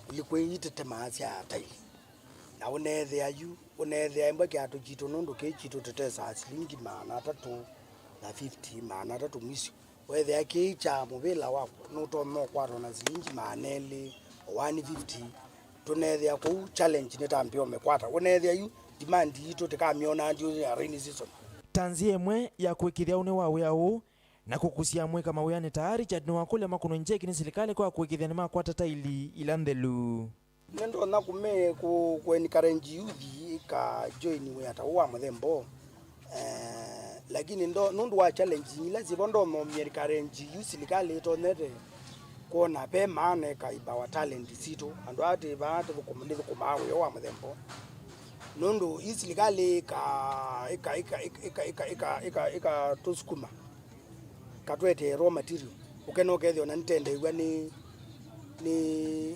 kũliko ii tĩtemaa sya taili. Na ũneethĩa yu, ũneethĩa ĩmbwa kĩatũ kitũ nũndũ kĩĩ kitũ tũtesaa silingi maana atatũ na fifty, maana atatũ mwisho. Weethĩa kĩĩ kya mũvĩla waku, nũtonya ũkwatwa na silingi maana elĩ, o one fifty. Tũneethĩa kũu challenge nĩ ta mbĩa ũmĩkwata. Ũneethĩa yu demand yitũ tĩkamyonaa ndiũnĩ ya rainy season. Ta nzĩa ĩmwe ya kũĩkĩĩthya ũnĩ wa wĩa ũũ, na kũkusya amũĩka mawĩanĩ ta aa, Richard nĩwakũlya makũnwe njeki nĩ silikalĩ kwa kũĩkĩĩthya nĩmakwata taili ila nthelu. Nĩndonya kũme-, kũ-, kũ encourage youth ika join wĩa ta ũũ wa mũthemba ũũ. Eh, lakini ndo-, nũndũ wa challenge ila syĩvo, ndonya ũme encourage yu silikalĩ ĩtonyete kwona ve maana ĩkaimbawa talent sitũ. Andũ aa twĩ vaa tũthũkũma-, nĩthũkũmaa wĩa wa mũthemba ũũ. Nũndũ ii silikalĩ ĩka-, ĩka-, ĩka-, ĩkatũsukuma. Katwetee raw material, ũkena ũkethĩa ona nĩtendeew'a nĩ, nĩ,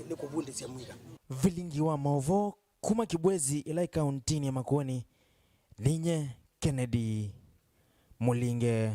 nĩ kũvundĩsya mũika. Vilingi wa maũvoo kuma Kibwezi ĩla ĩ kauntinĩ ya Makueni, ninyie Kennedy Mũlinge.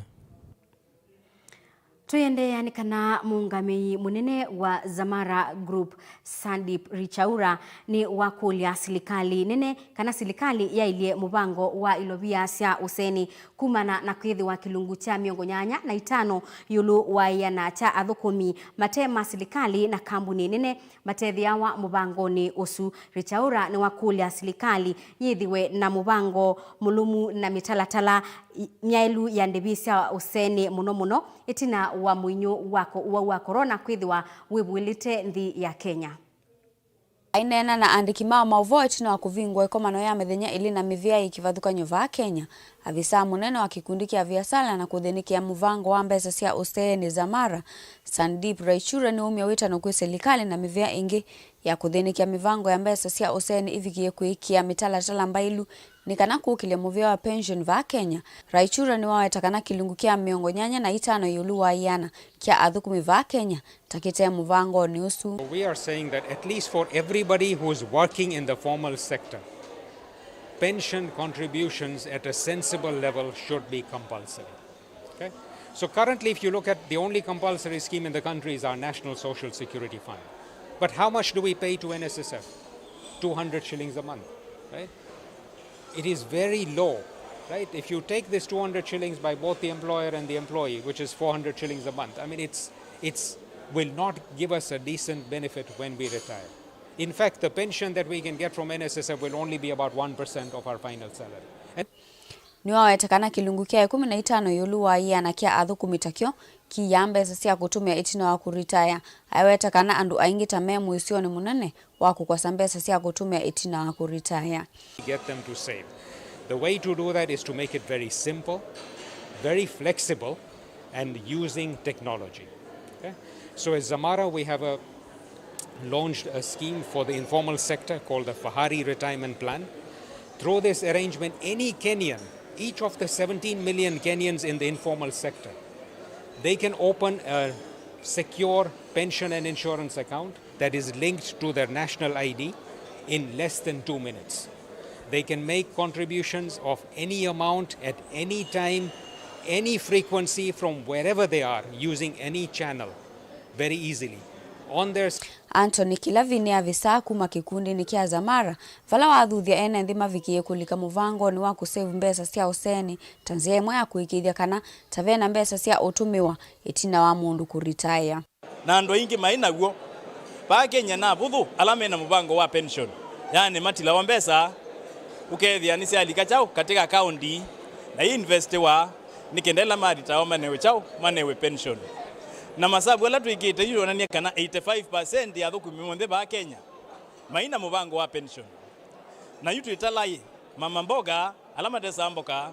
Tũiendeea nĩ kana mũũngamĩi mũnene wa Zamara Group, Sandeep Richaura, nĩ wakũlya silikalĩ nene kana silikalĩ yaĩlye mũvango wa ilovia sya ũseni kumana na kwĩthĩwa kĩlungu kya mĩongo nyanya na itano ĩũlũ wa ĩana kya athũkũmi mate ma silikalĩ na kambuni nene matethĩawa mũvangonĩ ũsu. Richaura nĩwakũlya silikalĩ yĩthĩwe na mũvango mũlũmu na mĩtalatala i-, myaĩlu ya ndĩvi sya ũseni, mũno mũno ĩtina wa mũinyũ wa ko-, ũwau wa corona kwĩthĩwa wĩvũĩlĩte nthĩ ya Kenya. Aineena na andĩki ma maũvoo ĩtina wa kũvingũa ĩkomano ya mĩthenya ĩlĩ na mĩvĩa yĩ kĩvathũkany'o vaa Kenya, avisaa mũnene wa kĩkundi kya viasala na kũthĩnĩkĩa mũvango wa mbesa sya ũseenĩ Zamara, Sandeep Raichura, nĩwaumya wĩtano kwĩ silikalĩ na mĩvĩa ĩngĩ ya kũthĩnĩkĩa mĩvango ya mbesa sya ũseenĩ ĩvikĩe kwĩkĩa mĩtalatala mbaĩlu nĩ kana kũkĩlya mũvĩa wa pension vaa Kenya. Raichura nĩwaweta kana kĩlungu kya mĩongo nyanya na itano ĩũlũ wa ĩana kya athũkũmi vaa Kenya ta kĩte mũvangonĩ ũsu. We are saying that at least for everybody who's working in the formal sector, pension contributions at a sensible level should be compulsory. Okay? So currently, if you look at, the only compulsory scheme in the country is our National Social Security Fund. But how much do we pay to N S S F? Two hundred shillings a month, right? It is very low, right? If you take this two hundred shillings by both the employer and the employee, which is four hundred shillings a month, I mean, it's, it's, will not give us a decent benefit when we retire. In fact, the pension that we can get from N S S F will only be about one percent of our final salary. And Nĩwaweta kana kĩlungu kya ĩkũmi na itano ĩũlũ wa ĩana kya athũkũmi takyo kiiyaa mbesa sya kũtũmĩa ĩtina wa kũritaya. Aiweta kana andũ aingĩ ta me mũĩsyonĩ mũnene wa kũkosa mbesa sya kũtũmĩa ĩtina wa kũritaya. Get them to save. The way to do that is to make it very simple, very flexible, and using technology. Okay? So as Zamara, we have a, launched a scheme for the informal sector called the Fahari Retirement Plan. Through this arrangement, any Kenyan, each of the seventeen million Kenyans in the informal sector, they can open a secure pension and insurance account that is linked to their national I D in less than two minutes. They can make contributions of any amount at any time, any frequency from wherever they are using any channel very easily on their Anthony Kilavi nĩ avisaa kuma kĩkundinĩ kya Zamara, vala wathuthya ene nthĩ mavikĩe kũlika mũvangonĩ wa kũsave mbesa sya ũseenĩ ta nzĩa ĩmwe ya kũĩkĩĩthya kana ta vena mbesa sya ũtũmĩwa ĩtina wa mũndũ kũritaya. Na andũ aingĩ maĩ naw'o. Vaa Kenya nĩ avũthũ ala mena mũvango wa pension, yaani matilawa mbesa, ũkethĩa nĩsyalika kyaũ katĩ ka kaũndi na iinvestiwa, nĩ kenda ĩla maritawa manewe kyaũ, manewe pension. Na masavu ala twĩkĩte yu yonany'a kana eighty-five percent ya athũkũmi onthe vaa Kenya maĩ na mũvango wa pension. Na yu twĩtalaĩ mama mboga ala matesaa mboka,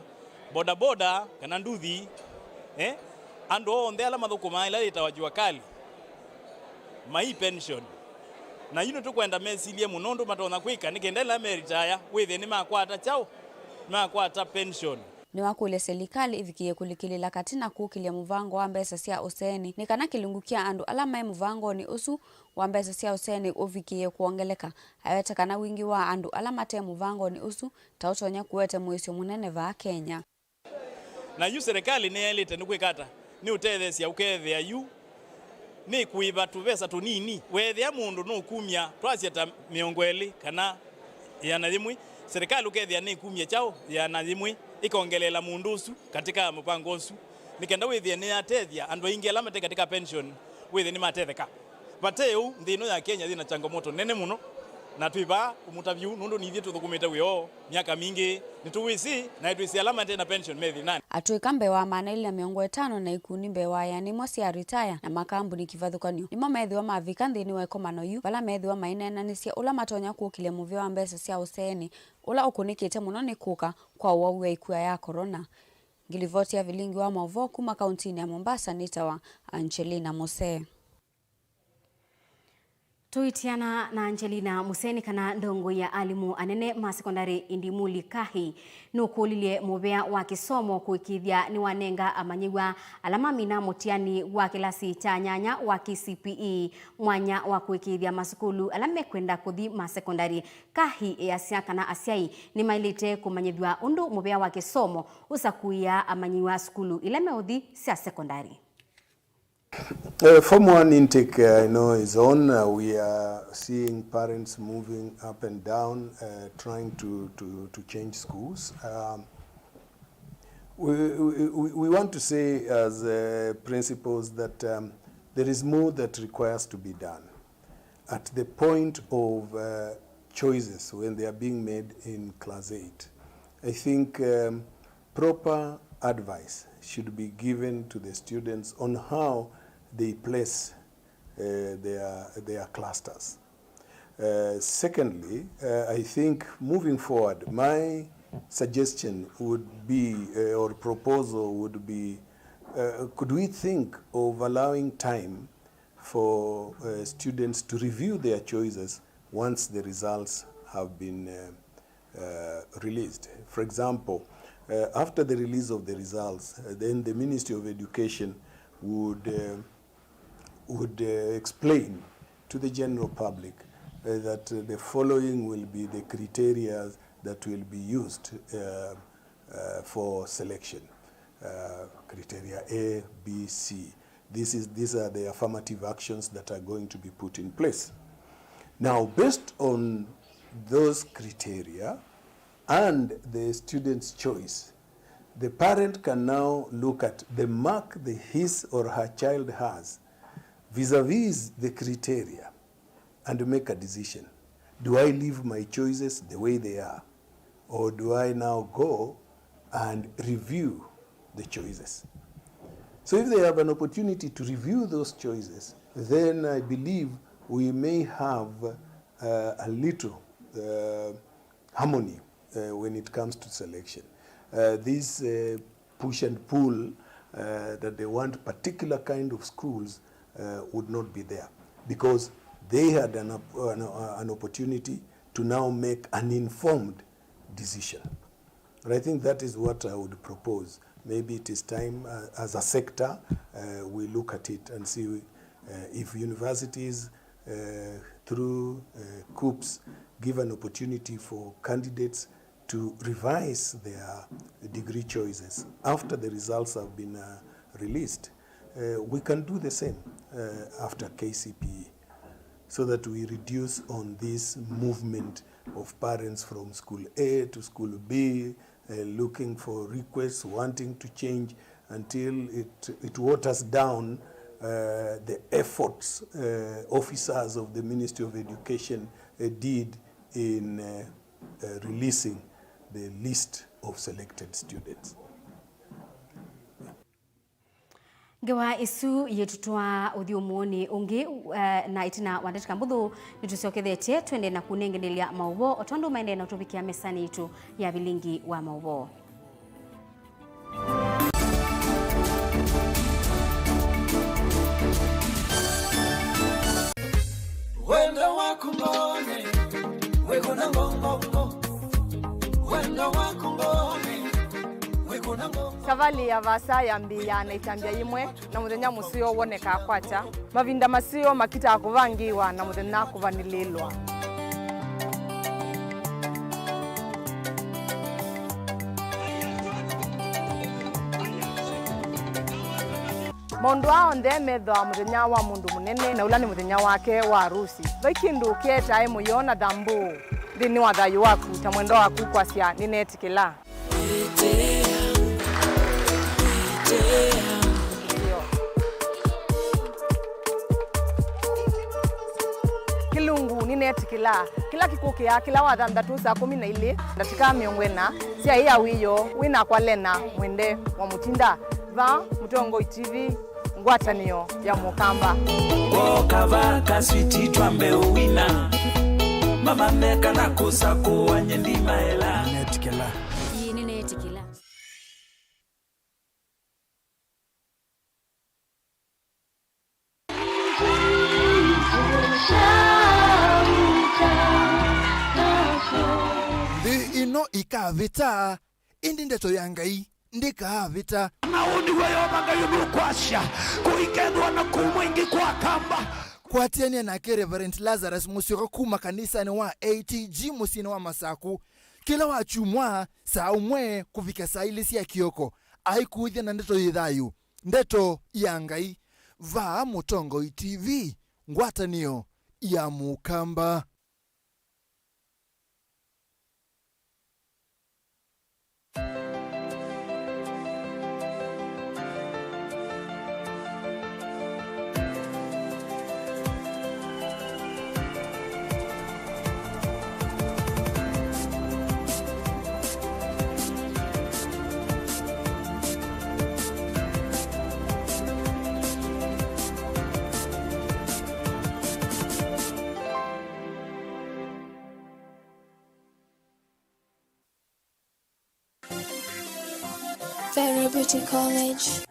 bodaboda kana nduthi, eh? Andũ onthe ala mathũkũmaa ĩla yĩtawa jua kali, mai pension. Na yu nĩtũkwenda mesilye mũno ũndũ matonya kwĩka nĩ kenda ĩla meritaya wĩthĩe nĩmakwata kyaũ, nĩmakwata pension. Nĩwakũlya silikalĩ ĩvikĩe kũlikĩlĩla katĩ na kũkĩlya mũvango wa mbesa sya ũseenĩ nĩ kana kĩlungu kya andũ ala maĩ mũvangonĩ ũsu wa mbesa sya ũseenĩ ũvikĩe kwongeleka. Aweta kana wingĩ wa andũ ala mate mũvangonĩ ũsu ta ũtonya kũete mũĩsyo mũnene vaa Kenya. Na yu serikali nĩyaĩlĩte nĩ kwĩka ata? Nĩ ũtetheesya ũkethĩa yu nĩ kũĩva tũvesa tũnini. Weethĩa mũndũ nũkumya, twasya ta mĩongo ĩlĩ kana ĩana yĩmwe, serikali ũkethĩa nĩkumya kyaũ ĩana yĩmwe, ĩkongeleela mũndũ ũsu katĩ ka mũvango ũsu, nĩ kenda wĩthĩe nĩyatethya andũ aingĩ ala mate katĩ ka pension, wĩthĩe nĩmatetheka. Vate ũu, nthĩ ĩno ya Kenya yĩ na changamoto nene mũno, na twĩ vaa kũmũtavya ũu nũndũ nithyĩ tũthũkũmĩte wĩa ũũ myaka mingĩ, nĩtũwĩsĩ, na nĩtwĩsĩ ala mate na pension me thĩnanĩ. Atũĩka mbee wa maana elĩ na mĩongo ĩtano na ikundi mbee wa ĩana ĩmwe sya retire na makambuni kĩvathũkany'o nĩmo methĩwa mavika nthĩnĩ wa ĩkomano yu, vala methĩwa maineenanĩsya ũla matonya kũkĩlya mũvĩa wa mbesa sya ũseenĩ ũla ũkũnĩkĩte mũno nĩ kũka kwa ũwau wa ĩkua ya corona. Ngilivoti ya vilingi wa maũvoo kuma kauntinĩ ya Mombasa nĩtawa Angelina Musee. Tũitiana na Angelina Musee nĩ kana ndongoi ya alimũ anene ma sekondalĩ Indimuli Kahi nũkũlilye mũvea wa kĩsomo kũĩkĩĩthya nĩwanenga amanyĩw'a ala mamina mũtiani wa kĩlasi kya nyanya wa K C P E mwanya wa kũĩkĩĩthya masukulu ala mekwenda kũthi ma sekondalĩ. Kahi easya kana asyai nĩmaĩlĩte kũmanyĩthw'a ũndũ mũvea wa kĩsomo ũsakũĩaa amanyĩw'a sukulu ila meũthi sya sekondalĩ. Uh, Form one intake, uh, I know, is on. Uh, we are seeing parents moving up and down, uh, trying to, to, to change schools. Um, we, we, we we want to say as, uh, principals that, um, there is more that requires to be done at the point of, uh, choices when they are being made in class eight. I think, um, proper advice should be given to the students on how they place, uh, their, their clusters. Uh, secondly, uh, I think moving forward, my suggestion would be, uh, or proposal would be, uh, could we think of allowing time for, uh, students to review their choices once the results have been, uh, uh, released. For example, uh, after the release of the results, uh, then the Ministry of Education would, uh, would, uh, explain to the general public, uh, that, uh, the following will be the criteria that will be used, uh, uh, for selection. Uh, criteria A, B, C. This is, these are the affirmative actions that are going to be put in place. Now, based on those criteria and the student's choice, the parent can now look at the mark the, his or her child has vis-a-vis the criteria and make a decision. Do I leave my choices the way they are? Or do I now go and review the choices? So if they have an opportunity to review those choices, then I believe we may have, uh, a little, uh, harmony, uh, when it comes to selection. Uh, this, uh, push and pull, uh, that they want particular kind of schools, uh, would not be there, because they had an, op- an, uh, an opportunity to now make an informed decision. And I think that is what I would propose. Maybe it is time, uh, as a sector, uh, we look at it and see, uh, if universities, uh, through, uh, CUPS, give an opportunity for candidates to revise their degree choices after the results have been, uh, released. Uh, we can do the same, uh, after K C P E, so that we reduce on this movement of parents from school A to school B, uh, looking for requests, wanting to change, until it, it waters down, uh, the efforts, uh, officers of the Ministry of Education, uh, did in, uh, uh, releasing the list of selected students. Ngewa ĩsu yĩtũtwaa ũthyũmũonĩ ũngĩ, eh, na ĩtina wa ndatĩka mbũthũ nĩtũsyokethetye twende na kũnengenelya maũvoo o tondũ maendee na ũtũvikĩa mesanĩ yitũ ya vilingi wa maũvoo. Wendo waku mbone, wĩkũna ngongongo. Wendo waku mbone, wĩkũna ngongo. Savalĩ ya vaasa yambĩĩaa na ĩtambya yĩmwe, na mũthenya mũseo wonekaa kwakya. Mavinda maseo makitaa kũvangĩĩwa, na mũthenya kũvanĩlĩĩlwa. Maũndũ aa onthe methĩawa mũthenya wa mũndũ mũnene, na ũla nĩ mũthenya wake wa arusi. Vai kĩndũ kĩetae mũyo na thambũũ nthĩnĩ wa thayũ waku, ta mwendwa waku kwasya, "Nĩneetĩkĩla." Kĩlungu, nĩneetĩkĩla. Kĩla kĩkũkĩa kĩla wa thanthatũ saa kũmi na ilĩ ndatĩka mĩongo ĩna sya ĩa wĩoo, wĩ nakwa Lena Mwende wa Mũtinda, vaa Mũtongoi T V, ngwatanĩo ya Mũkamba. Woka vaa kaswiti twambe ũwina, mavande kana kũsakũwa nyendi maela. Nĩneetĩkĩla. Ĩĩ, nĩneetĩkĩla. Nthĩ ĩno ĩkavĩta, ĩndĩ ndeto ya Ngai ndĩkaavĩta. Na ũũ nĩw'o Yeova Ngai ũnũkwasya, kũikethĩwa na kũumwa ĩngĩ kwa Akamba. Kwatĩanĩa nake Reverend Lazarus Mũsyoka kuma kanisanĩ wa A T G mũsyĩnĩ wa Masaku, kĩla wa kyumwa saa ũmwe kũvika saa ilĩ sya kĩoko, aikũĩthya na ndeto yĩ thayũ. Ndeto ya Ngai. Vaa Mũtongoi T V, ngwatanĩo ya Mũkamba. Vera Beauty College.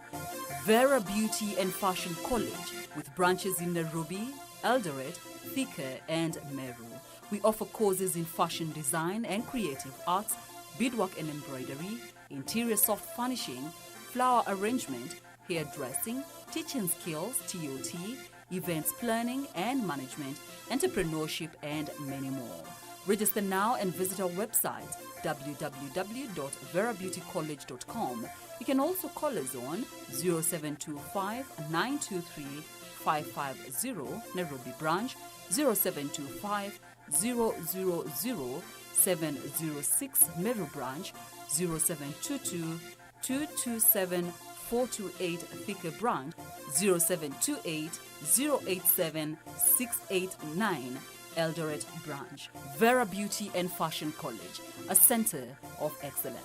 Vera Beauty and Fashion College, with branches in Nairobi, Eldoret, Thika, and Meru. We offer courses in fashion design and creative arts, beadwork and embroidery, interior soft furnishing, flower arrangement, hairdressing, teaching skills, T O T, events planning and management, entrepreneurship, and many more. Register now and visit our website, w w w dot vera beauty college dot com. You can also call us on zero seven two five, nine two three, five five zero, Nairobi branch, zero seven two five, zero zero zero, seven zero six, Meru branch, zero seven two two, two two seven, four two eight, Thika branch, zero seven two eight, zero eight seven, six eight nine, Eldoret branch. Vera Beauty and Fashion College, a center of excellence.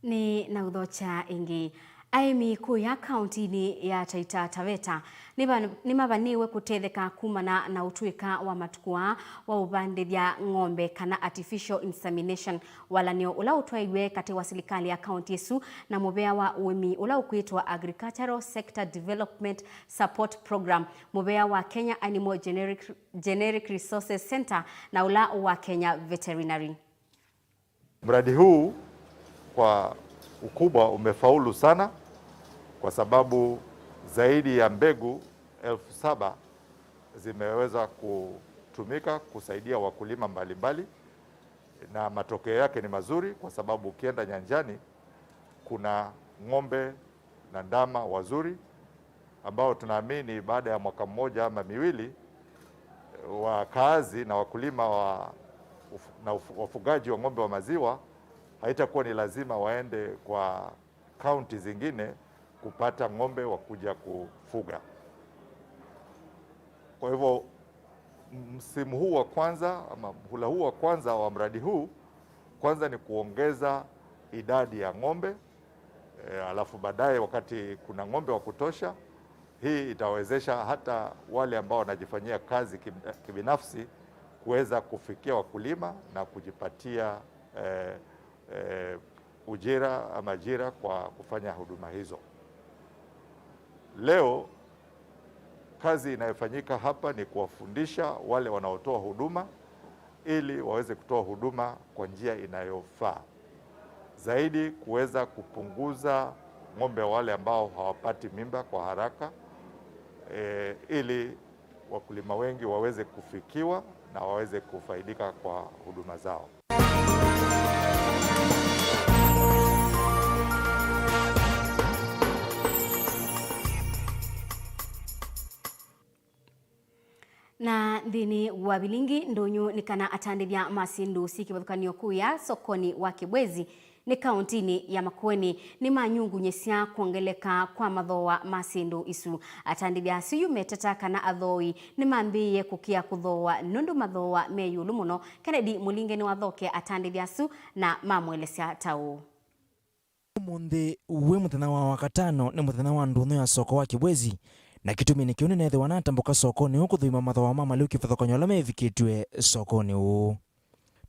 Nĩ na ũthokya ĩngĩ. Aĩmi kũya kauntinĩ ya Taita Taveta nĩva-, nĩmavanĩwe kũtetheka kumana na ũtw'ĩka wa matukũ aa wa ũvandĩthya ng'ombe kana artificial insemination. Walanĩo ũla ũtwaiwe katĩ wa silikalĩ ya kaunti ĩsu na mũvea wa ũĩmi ũla ũkwĩtwa Agricultural Sector Development Support Program, mũvea wa Kenya Animal Generic, Generic Resources Centre na ũla wa Kenya Veterinary. Mradi huu kwa ukubwa umefaulu sana kwa sababu zaidi ya mbegu elfu saba zimeweza kutumika kusaidia wakulima mbalimbali, na matokeo yake ni mazuri kwa sababu ukienda nyanjani kuna ng'ombe na ndama wazuri ambao tunaamini baada ya mwaka mmoja ama miwili, wakaazi na wakulima wa uf-, na uf-, wafugaji wa ng'ombe wa maziwa haitakuwa ni lazima waende kwa kaunti zingine kupata ng'ombe wa kuja kufuga. Kwa hivyo, msimu huu wa kwanza ama mhula huu wa kwanza wa mradi huu, kwanza ni kuongeza idadi ya ng'ombe, e, alafu baadaye wakati kuna ng'ombe wa kutosha, hii itawezesha hata wale ambao wanajifanyia kazi kib-, kibinafsi kuweza kufikia wakulima na kujipatia, e, e, ujira ama ajira kwa kufanya huduma hizo. Leo kazi inayofanyika hapa ni kuwafundisha wale wanaotoa huduma ili waweze kutoa huduma kwa njia inayofaa zaidi, kuweza kupunguza ng'ombe wale ambao hawapati mimba kwa haraka, eh, ili wakulima wengi waweze kufikiwa na waweze kufaidika kwa huduma zao. Na nthĩnĩ wa vilingi, ndũnyũ nĩ kana atandĩthya ma syĩndũ syĩ kĩvathũkany'o kũya sokonĩ wa Kĩbwezi nĩ kaũntinĩ ya Makueni nĩmanyungunyĩsya kwongeleka kwa mathooa ma syĩndũ isu. Atandĩthya asu yu meteta kana athooi nĩmambĩĩe kũkĩa kũthooa nũndũ mathooa me ĩũlũ mũno. Kennedy Mũlinge nĩwathokea atandĩthya asu na mamũelesya ta ũũ. Ũmũnthĩ wĩ mũthenya wa Wakatano nĩ mũthenya wa ndũnyũ ya soko wa Kĩbwezi, na kĩtumi nĩ kĩu nĩneethĩwa natambũka sokonĩ ũũ kũthũima mathooa ma malĩu kĩvathũkany'o ala mevikĩtw'e sokonĩ ũũ.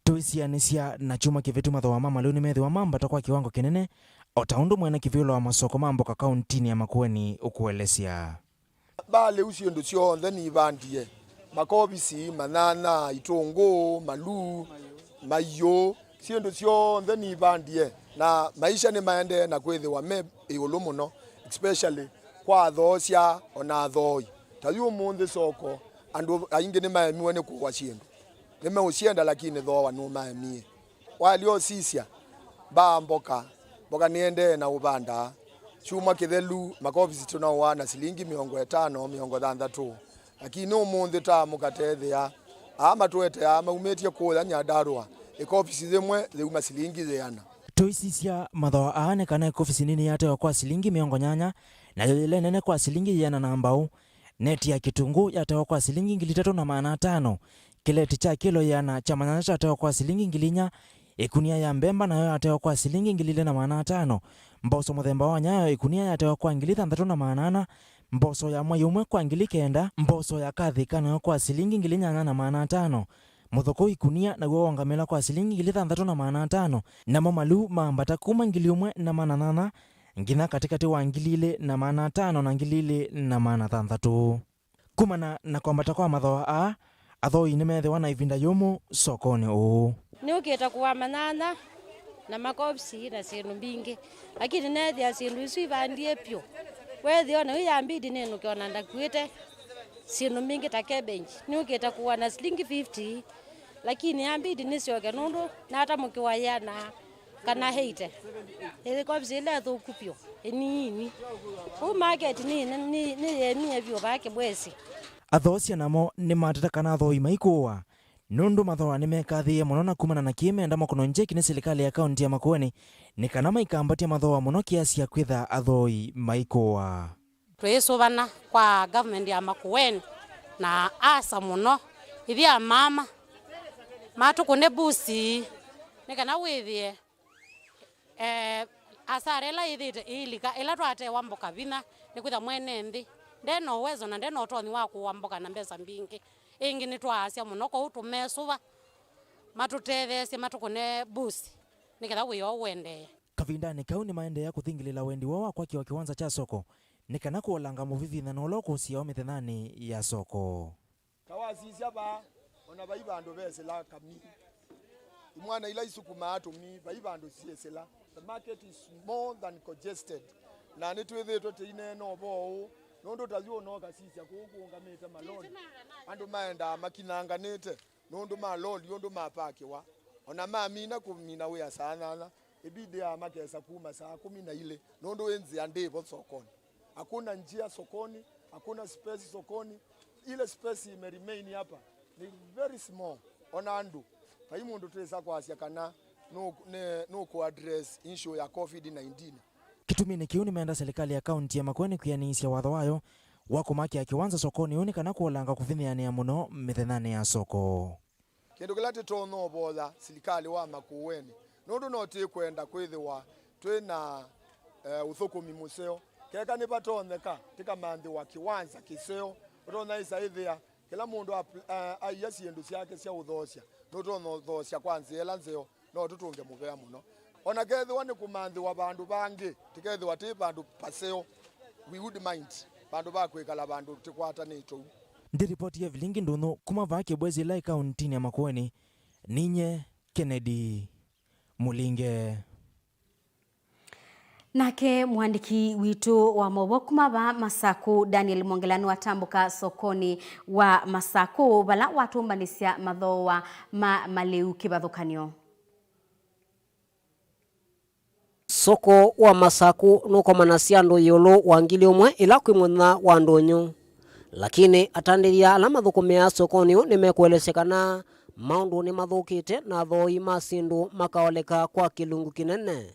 Tũisianĩsya na kyumwa kĩvĩtu, mathooa ma malĩu nĩmeethĩwa mambata kwa kĩwango kĩnene, o ta ũndũ mwene kĩvĩũla wa masoko ma mboka kaũntinĩ ya Makueni ũkũelesya. Mbalĩu syĩndũ syonthe nivandie, makovisi, manyanya, itũngũũ, maluu, maiũ, syĩndũ syonthe nivandie. Na maisha nĩmaendee na kwĩthĩwa me ĩũlũ mũno, especially kwa athoosya o na athooi. Ta yu ũmũnthĩ soko, andũ aingĩ nĩmaemiwe nĩ kũũa syĩndũ. Nĩmeũsyenda, lakini thooa nũmaemie. Waĩle ũsisya, mbaa mboka, mboka nĩendee na ũvandaa. Kyumwa kĩthelu, makovisi tũnaũaa na silingi mĩongo ĩtano, mĩongo thanthatũ. Lakini ũmũnthĩ ta mũkatethea, aa matũeteaa maumĩtye kũũya Nyandarua, ĩkovisi yĩmwe yĩuma silingi yĩana. Tũisisya mathooa aa nĩ kana ĩkovisi nini yatewa kwa silingi mĩongo nyanya, nayo yĩla ĩnene kwa silingi yĩana na mbau. Neti ya kĩtungũ yatewa kwa silingi ngili itatũ na maana atano, kĩleti kya kĩlo yĩana kya manyanya kyatewa kwa silingi ngili inya, ĩkunia ya mbemba nayo yatewa kwa silingi ngili ilĩ na maana atano, mboso mũthemba wa nyayo ĩkunia yatewa kwa ngili thanthatũ na maana ana, mboso ya mwei ũmwe kwa ngili kenda, mboso ya kathika nayo kwa silingi ngili nyanya na maana atano, mũthũkũ ĩkunia naw'o wongamĩla kwa silingi ngili thanthatũ na maana atano, namo maluu maambata kuma ngili ĩmwe na maana nyanya nginya katĩkatĩ wa ngili ilĩ na maana atano na ngili ilĩ na maana thanthatũ. Kumana na kwambata kwa mathooa aa, athooi nĩmeethĩwa na ĩvinda yũmũ sokonĩ ũũ. Nĩũkĩte kũa manyanya na makovisi na syĩndũ mbingĩ, lakini neethĩa syĩndũ isu ivandie vyũ. Weethĩa ona yu yambidi nĩnũke ona ndakuĩte syĩndũ mbingĩ ta cabbage. Nĩũkĩte kũa na silingi fifty, lakini yambidi nĩsyoke nũndũ natamũkĩwa yĩana kana eighty. Ĩkovisi ĩla ĩthũku vyũ, ĩniini. Kũu market nĩ, nĩ, nĩyemie vyũ vaa Kĩbwesi. Athoosya namo nĩmateta kana athooi maikũũa, nũndũ mathooa nĩmekathĩĩe mũno na kumana na kĩĩ menda mũkono njeki nĩ silikalĩ ya kaunti ya Makueni nĩ kana maikambatya mathooa mũno kĩasi ya kwĩtha athooi maikũũa. Twĩĩsũvana kwa government ya Makueni na asa mũno, ithyĩ amama matũkũne busi nĩ kana wĩthĩe, eh, asara ĩla yĩthĩĩte ĩilika ĩla twatewa mboka vinya, nĩkwĩtha mwene nthĩ nde na ũwezo na nde na ũtonyi wa kũũa mboka na mbesa mbingĩ. Ĩngĩ nĩtwaasya mũno, kwoou tũmesũva matũtetheesye matũkũne busi nĩ ketha wĩa ũũ ũendee. Kavindanĩ kau nĩmaendeea kũthingĩlĩla wendi woo wa kwakĩwa kĩwanza kya soko nĩ kana kũolanga mũvivithano ũla ũkũsĩawa mĩthenyanĩ ya soko. Ta wasisya vaa, ona vai vandũ vesĩla kamii. Imwana ila isukumaa tũmii, vai vandũ syĩsĩla. The market is more than congested. Na nĩtwĩthĩĩtwe tũineena ũvoo ũũ, nũndũ ta yu ũnokasisya kũu kũũngamĩte maloli. Andũ maendaa makinyanganĩte. Nũndũ ma loli ũndũ mapakĩwa, ona mamina kũmina wĩa saa nyanya, ĩbidi aa makesa kuma saa kũmi na ilĩ, nũndũ ĩ nzĩa ndĩvo sokonĩ. Hakuna njia sokoni, hakuna space sokoni. Ile space ime remain hapa ni very small. Ona andũ, vai mũndũ twĩsa kwasya kana nũ-, nĩ-, nũkũaddress issue ya covid nineteen. Kĩtuminĩ kĩu nĩmenda silikalĩ ya kaunti ya Makueni kwĩanĩisya watho wayo wa kũmakĩa kĩwanza sokonĩ ũũ nĩ kana kũolanga kũvinyĩanĩa mũno mĩthenyanĩ ya soko. Kĩndũ kĩla tĩtonya ũvoya silikalĩ wa Makueni, nũndũ no tĩkwenda kwĩthĩwa twĩ na, eh, ũthũkũmi mũseo. Keka nĩvatonyeka, tĩkamanthĩwa kĩwanza kĩseo, ũtonya ĩsa ĩthĩa kĩla mũndũ ap-, eh, aia syĩndũ syake sya ũthoosya, nũtonya ũthoosya kwa nzĩa ĩla nzeo, no tũtũnge mũvea mũno. Ona kethĩwa nĩ kũmanthĩwa vandũ vangĩ, tĩkethĩwa tĩ vandũ paseo, we would mind vandũ va kwĩkala vandũ tĩkwatanĩtwe ũu. Ndĩlipotie vilingi ndũnyũ kuma vaa Kĩbwezi ĩla ĩ kauntinĩ ya Makueni, ninye Kennedy Mũlinge. Nake mũandĩki witũ wa maũvoo kuma vaa Masaku, Daniel Mwongela, nĩwatambũka sokonĩ wa Masaku, vala watũmbanĩsya mathooa ma malĩu kĩvathũkany'o. Soko wa Masaku nũkomanasya andũ ĩũlũ wa ngili ũmwe ĩla kwĩ mũthenya wa ndũnyũ. Lakini atandĩthya ala mathũkũmĩaa sokonĩ ũũ nĩmekũelesya kana maũndũ nĩmathũkĩte na athooi ma syĩndũ makaoleka kwa kĩlungu kĩnene.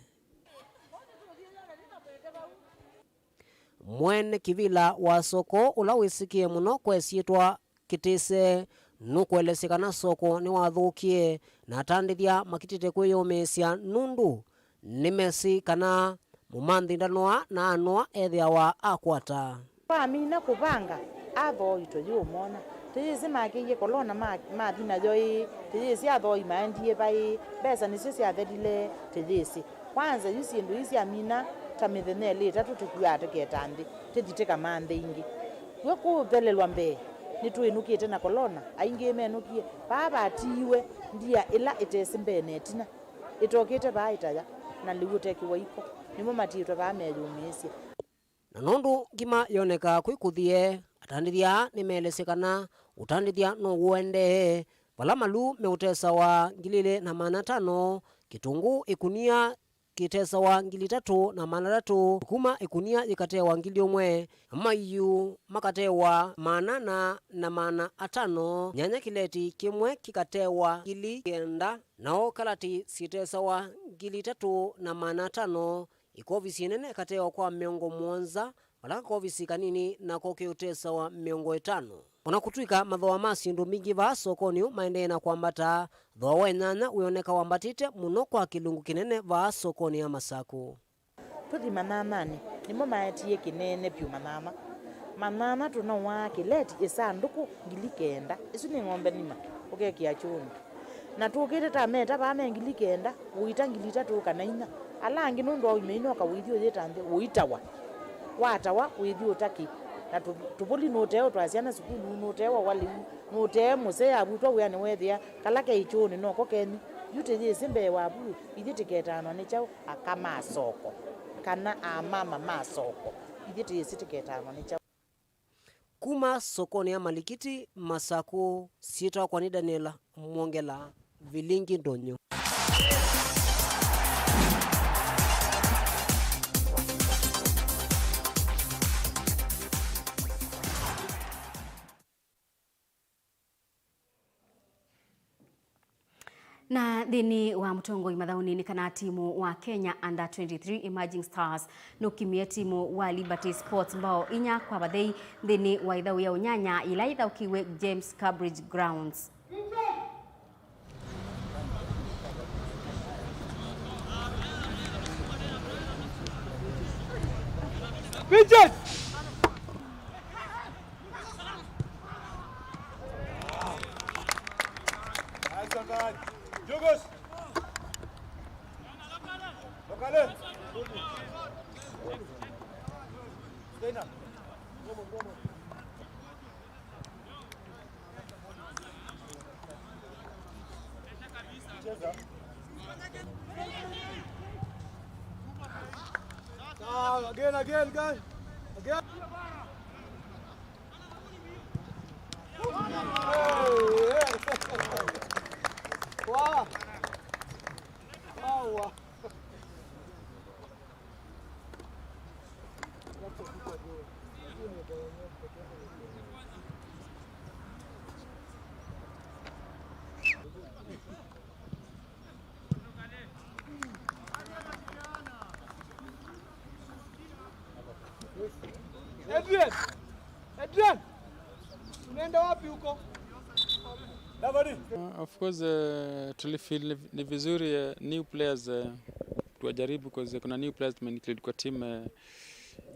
Mwene kĩvila wa soko ũla wĩsĩkĩe mũno kwa ĩsyĩtwa Kĩtĩse nũkũelesya kana soko nĩwathũkie, na atandĩthya makitĩte kwĩyũmĩĩsya nũndũ nĩmesĩ kana mũmanthi ndanũa na anũa ethĩawa akwata. Twamina kũvanga, athooi tũyĩũmona. Tũyĩsĩ makĩie kolona ma-, mathi nayo ĩĩ, tũyĩsĩ athooi maendie vaĩ, mbesa nĩsyo syathelile, tũyĩsĩ. Kwanza yu syĩndũ ii syamina ta mĩthenya ĩlĩ ĩtatũ tũkuaa tũketa nthĩ, tũthi tũkamanthe ĩngĩ. W'o kũthelelwa mbee, nĩtwĩnũkĩte na kolona, aingĩ menũkie. Vaa vatiiwe ndia ĩla ĩtesĩ mbee na ĩtina, ĩtokĩte vaa ĩtaya. Na lĩu ũtekĩwa iko, nĩmo matiĩtwe vaa meyũmĩĩsye. Na nũndũ ngima yonekaa kwĩkũthie, atandĩthya aa nĩmeelesya kana ũtandĩthya no ũendee, vala maluu meũtesawa ngili ilĩ na maana atano, kĩtũngũũ ĩkunia kĩtesawa ngili itatũ na maana atatũ, kuma ĩkunia yĩkatewa ngili ũmwe, maiũ makatewa maana ana na maana atano, nyanya kĩleti kĩmwe kĩkatewa ngili kenda, nao kalati syĩtesawa ngili itatũ na maana atano, ĩkovisi ĩnene ĩkatewa kwa mĩongo mũonza, vala kakovisi kanini nako kĩũtesawa mĩongo ĩtano. O na kũtw'ĩka mathooa ma syĩndũ mbingĩ vaa sokonĩ ũũ maendee na kwambata, thooa wa nyanya wĩoneka wambatĩte mũno kwa kĩlungu kĩnene vaa sokonĩ ya Masakũ. Tũthi manyanyanĩ, nĩmo maetie kĩneene vyũ manyanya. Manyanya tũnauaa kĩleti ĩsandũkũ ngili kenda. Ĩsu nĩ ng'ombe nima, ũkekĩa kyũnĩ. Na tũkĩte ta meta vaa me ngili kenda, ũita ngili itatũ kana inya. Ala angĩ nũndũ wa ũimei noka ũithi ũyĩta nthĩ, ũitawa. Watawa, wĩthi ũtakĩ. Na tũ-, tũvũli nũtewa twa syana sukulu, nũtewa wa lĩu, nũtee mũsee avutwa wĩanĩ weethĩa, kala ke ĩkyũũnĩ noko kenyu. Yu tĩyĩsĩ mbee wa vu, ithyĩ tĩketanwa nĩ kyaũ? Aka ma soko, kana amama ma soko, ithyĩ tĩyĩsĩ tĩketanwa nĩ kyaũ? Kuma sokonĩ ya Malikiti, Masakũ, syĩtwa kwa nĩ Daniel Mwongela, Vilingi Ndonyo. Na nthĩnĩ wa mũtongoi mathaũnĩ nĩ kana timu wa Kenya Under twenty-three Emerging Stars nũkimie timu wa Liberty Sports mbao inya kwa vathei nthĩnĩ wa ĩthaũ ya ũnyanya yĩla yĩthaũkiwe James Carbridge Grounds. Ah, again, again, guys. Again. Wow. Wow. Adrian! Adrian! Unaenda wapi huko? Uh, of course, uh, tulifeel ni, ni vizuri, uh, new players, uh, tuwajaribu, 'cause kuna new players tumeinclude kwa team, uh,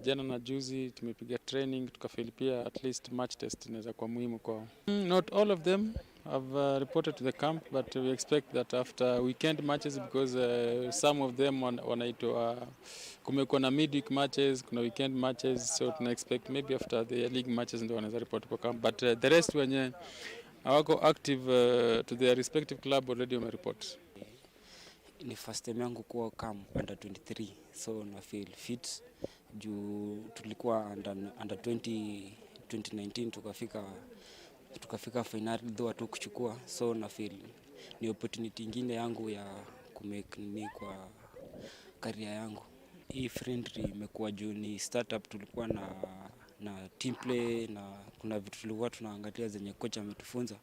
jana na juzi tumepiga training, tukafeel pia at least match test inaweza kuwa muhimu kwao. Mm, not all of them have, uh, reported to the camp, but we expect that after weekend matches, because, uh, some of them wan-, wanaitwa, kumekuwa na midweek matches, kuna weekend matches, so tuna expect maybe after the league matches ndio wanaweza report kwa camp, but, uh, the rest wenye hawako active, uh, to their respective club already wamereport. Ni first time yangu kuwa camp under twenty-three, so na feel fit juu tulikuwa under, under twenty, twenty nineteen, tukafika, tukafika finali, though hatukuchukua, so na feel ni opportunity ingine yangu ya kumake nini kwa career yangu. Hii friendly imekuwa juu ni startup, tulikuwa na, na team play, na kuna vitu tulikuwa tunaangalia zenye kocha ametufunza.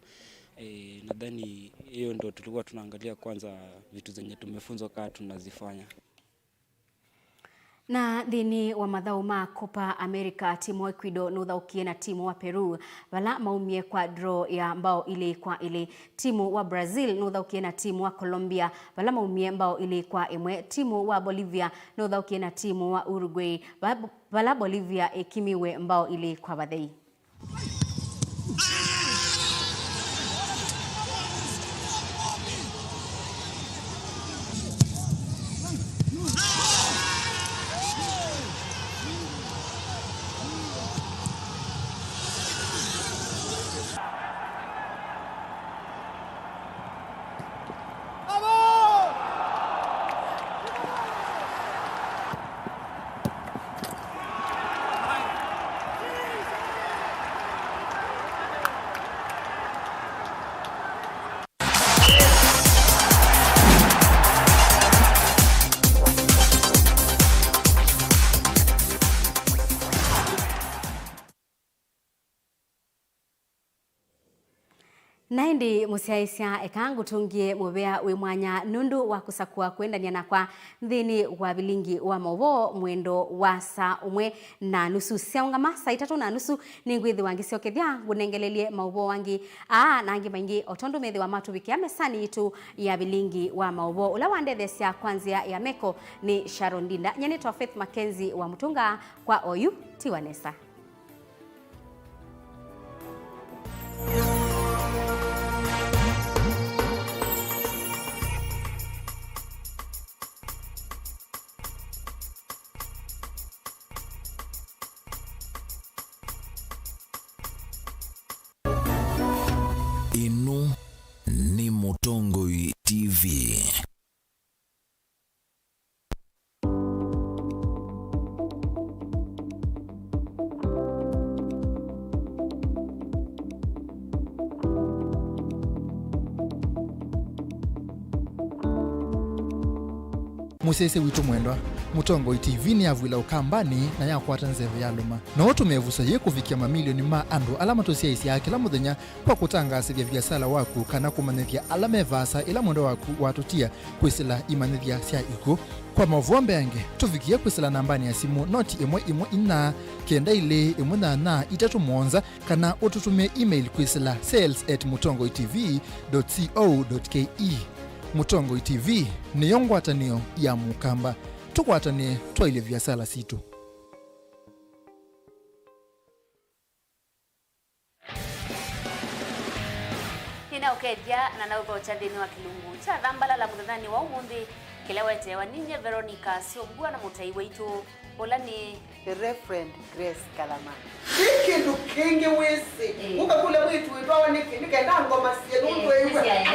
Eh, nadhani hiyo ndo tulikuwa tunaangalia kwanza, vitu zenye tumefunzwa kaa tunazifanya. Na nthĩnĩ wa mathaũ ma Copa America, timu wa Ecuador nũthaũkie na timu wa Peru, vala maumie kwa draw ya mbao ilĩ kwa ilĩ. Timu wa Brazil nũthaũkie na timu wa Colombia, vala maumie mbao ilĩ kwa ĩmwe. Timu wa Bolivia nũthaũkie na timu wa Uruguay, va-, vala Bolivia ĩkimiwe mbao ilĩ kwa vathei. Na ĩndĩ mũsyaĩĩsya, eka ngũtũngĩe mũvea wĩ mwanya nũndũ wa kũsakũa kwendany'a nakwa nthĩnĩ wa vilingi wa maũvoo mwendo wa saa ũmwe na nusu. Syaũngama saa itatũ na nusu, nĩngwĩthĩwa ngĩsyokethya ngũnengelelye maũvoo angĩ aa na angĩ maingĩ o tondũ methĩwa matũvikĩa mesanĩ yitũ ya vilingi wa maũvoo. Ũla wandetheesya kwa nzĩa ya meko nĩ Sharon Ndinda. Nyie nĩtwa Faith Mackenzie wa Mũtũnga. Kwa oyu, tiwa nesa. Ĩno nĩ Mũtongoi T V. Mũsyaĩĩsya witũ mwendwa, Mũtongoi T V nĩyavw'ĩla Ũkambanĩ na yakwata nzeve yalũma. No ũtũme ĩvuso yĩĩ kũvikĩa mamilioni ma andũ ala matũsyaĩĩsyaa kĩla mũthenya kwa kũtangaasĩthya viasala waku kana kũmanyĩthya ala me vaasa ĩla mwendwa waku watũtia kwĩsĩla imanyĩthya sya ikw'ũ. Kwa maũvoo mbeange, tũvikĩe kwĩsĩla nambanĩ ya simũ noti ĩmwe ĩmwe inya kenda ilĩ ĩmwe nyanya itatũ mũonza, kana ũtũtũmĩe email kwĩsĩla sales at mũtongoi T V dot co dot K E. Mũtongoi T V nĩyo ngwatanĩo ya Mũkamba. Tũkwatanĩe twaĩlye viasala sitũ. Nĩnaũkethya na naũthokya nthĩnĩ wa kĩlungu kya Thambalala mũthenyanĩ wa ũmũnthĩ, kĩla weteewa ninyie Veronica Syũmbua na mũtai waitũ, ũla nĩ The Reverend Grace Kalama. Nĩ kĩndũ kĩngĩ wĩsĩ. Ĩĩ. Ũkakũlya mwĩĩtu wĩtwawa nĩkĩ, nĩkenda ngomasye nũndũ ĩw'a.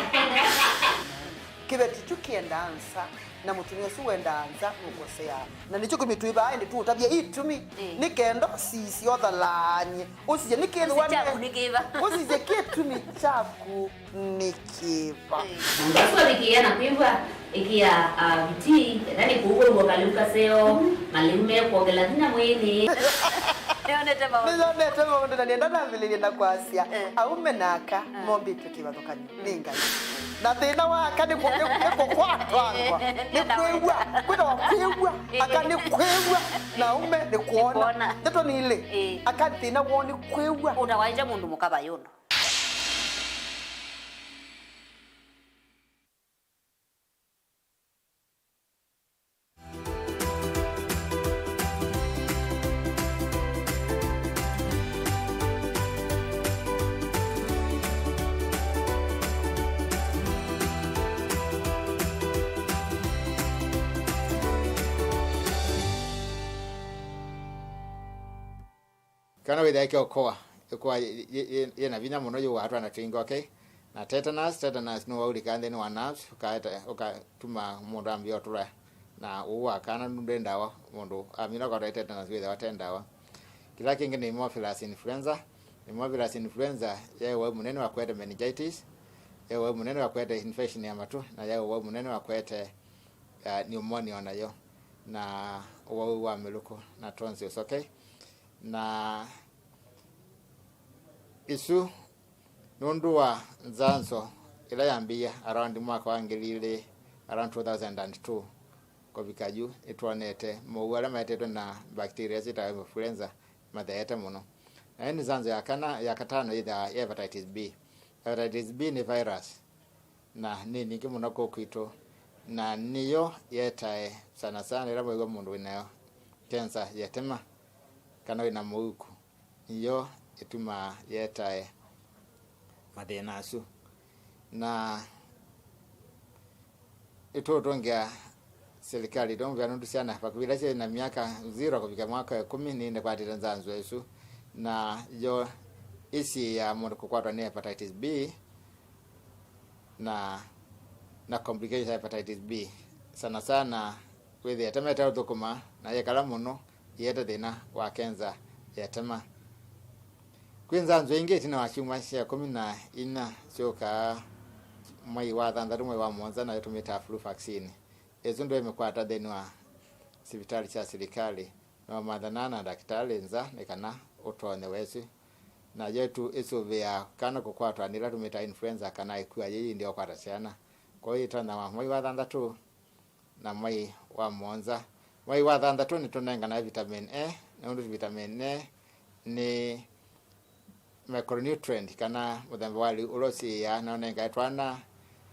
Kĩveti kyu kĩendaa nza, na mũtumĩa ũsu wendaa nza nũkoseaa. Na nĩkyo kĩtumi twĩ vaa ĩndĩ tũũtavya itumi. Ĩĩ. Nĩ kenda ũsisye ũthalaany'e. Ũsisye nĩ kĩthĩwa. Ũsisye kyaku nĩ kĩva? Ũsisye kĩtumi kyaku nĩ kĩva? Ĩĩ. Mũndũ asu avikĩĩa na kwĩw'a, ĩkĩa, ah, vitii, ethĩwa nĩ kũu wĩw'a kalĩu kaseo, malĩu mekwongela vinya mwĩĩnĩ. Nĩyonete maũndũ. Nĩyonete maũndũ, na nĩenda nambĩlĩlye na kwasya, eh, aume na aka, eh, mombĩtwe kĩvathũkany'o nĩ Ngai. Na thĩna wa aka nĩ kũ-, nĩ, nĩ kũkwatwangwa, nĩ kwĩw'a. Kwĩtawa kwĩw'a, aka nĩ kwĩw'a, na aume nĩ kwona. Nĩ kwona. Ndeto nĩ ilĩ. Ĩĩ. Aka thĩna woo nĩ kwĩw'a. Ũtawaĩte mũndũ mũka vayũndũ. Kana wĩthĩa ĩkĩokoa, ĩkũa yĩ, yĩ, yĩ, yĩ na vinya mũno, yũaa twana twingĩ, okay? Na tetanus, tetanus nĩ waũlika nthĩnĩ wa nerves, ũkaeta, ũkatuma mũndũ ambĩa ũtũla. Na ũu wa kana ndwĩ ndawa, mũndũ amina kwatwa tetanus wĩthĩwa te ndawa. Kĩla kĩngĩ nĩ Haemophilus influenza. Haemophilus influenza yaĩ wau mũnene wa kũete meningitis, yaĩ wau mũnene wa kũete infection ya matũ, na yaĩ wau mũnene wa kũete, uh, pneumonia o nayo, na ũwau wa mĩlũkũ na tonsils, okay? Na isu nũndũ wa nzanzo ĩla yambĩĩe around mwaka wa ngili ilĩ, around two thousand and two, kũvika yu, nĩtwonete mowau ala maetetwe na bacteria syĩtawa influenza matheete mũno. Na ĩndĩ nzanzo ya kana, ya katano yĩthĩawa ya hepatitis B. Hepatitis B nĩ virus. Na nĩ ningĩ mũno kũũ kwitũ, na nĩyo yetae sana sana ĩla mwĩw'a mũndũ wĩnayo kenza ya ĩtema kana wĩna mũuku, nĩyo ĩtumaa yetae mathĩna asu. Na nĩtũũtũngĩa silikalĩ tũmũvea nũndũ syana vakuvĩ ila syĩ na myaka zero kũvika mwaka wa ĩkũmi nĩnĩkwatĩte nzanzo ĩsu, na yo ĩsiĩĩaa mũndũ kũkwatwa nĩ hepatitis B. Na, na complications ya hepatitis B. Sana sana, wĩthĩa ĩtema ĩteũthũkũma na yekala mũno, ĩete thĩna wa kenza ya ĩtema. Kwĩ nzanzo ingĩ ĩtina wa syumwa sya ĩkũmi na inya syũkaa mwei wa thanthatũ, mwei wa mũonza, nayo tũmĩtaa flu vaccine. Ĩsu ndwĩmĩkwata nthĩnĩ wa sivitalĩ sya silikalĩ. No mathanaa na ndakĩtalĩ nza nĩ kana ũtonye wesĩ. Nayo ĩtu ĩsũvĩaa kana kũkwatwa nĩ ĩla tũmĩtaa influenza kana ĩkua yĩi ĩndĩ ũkwata syana. Kwoou yĩtonywa mwai wa thanthatũ na mwai wa mũonza. Mwai wa thanthatũ nĩtũnenganae vitamin A, nũndũ vitamin A nĩ micronutrient kana mũthemba wa lĩu ũla ũsiĩĩaa na ũnengae twana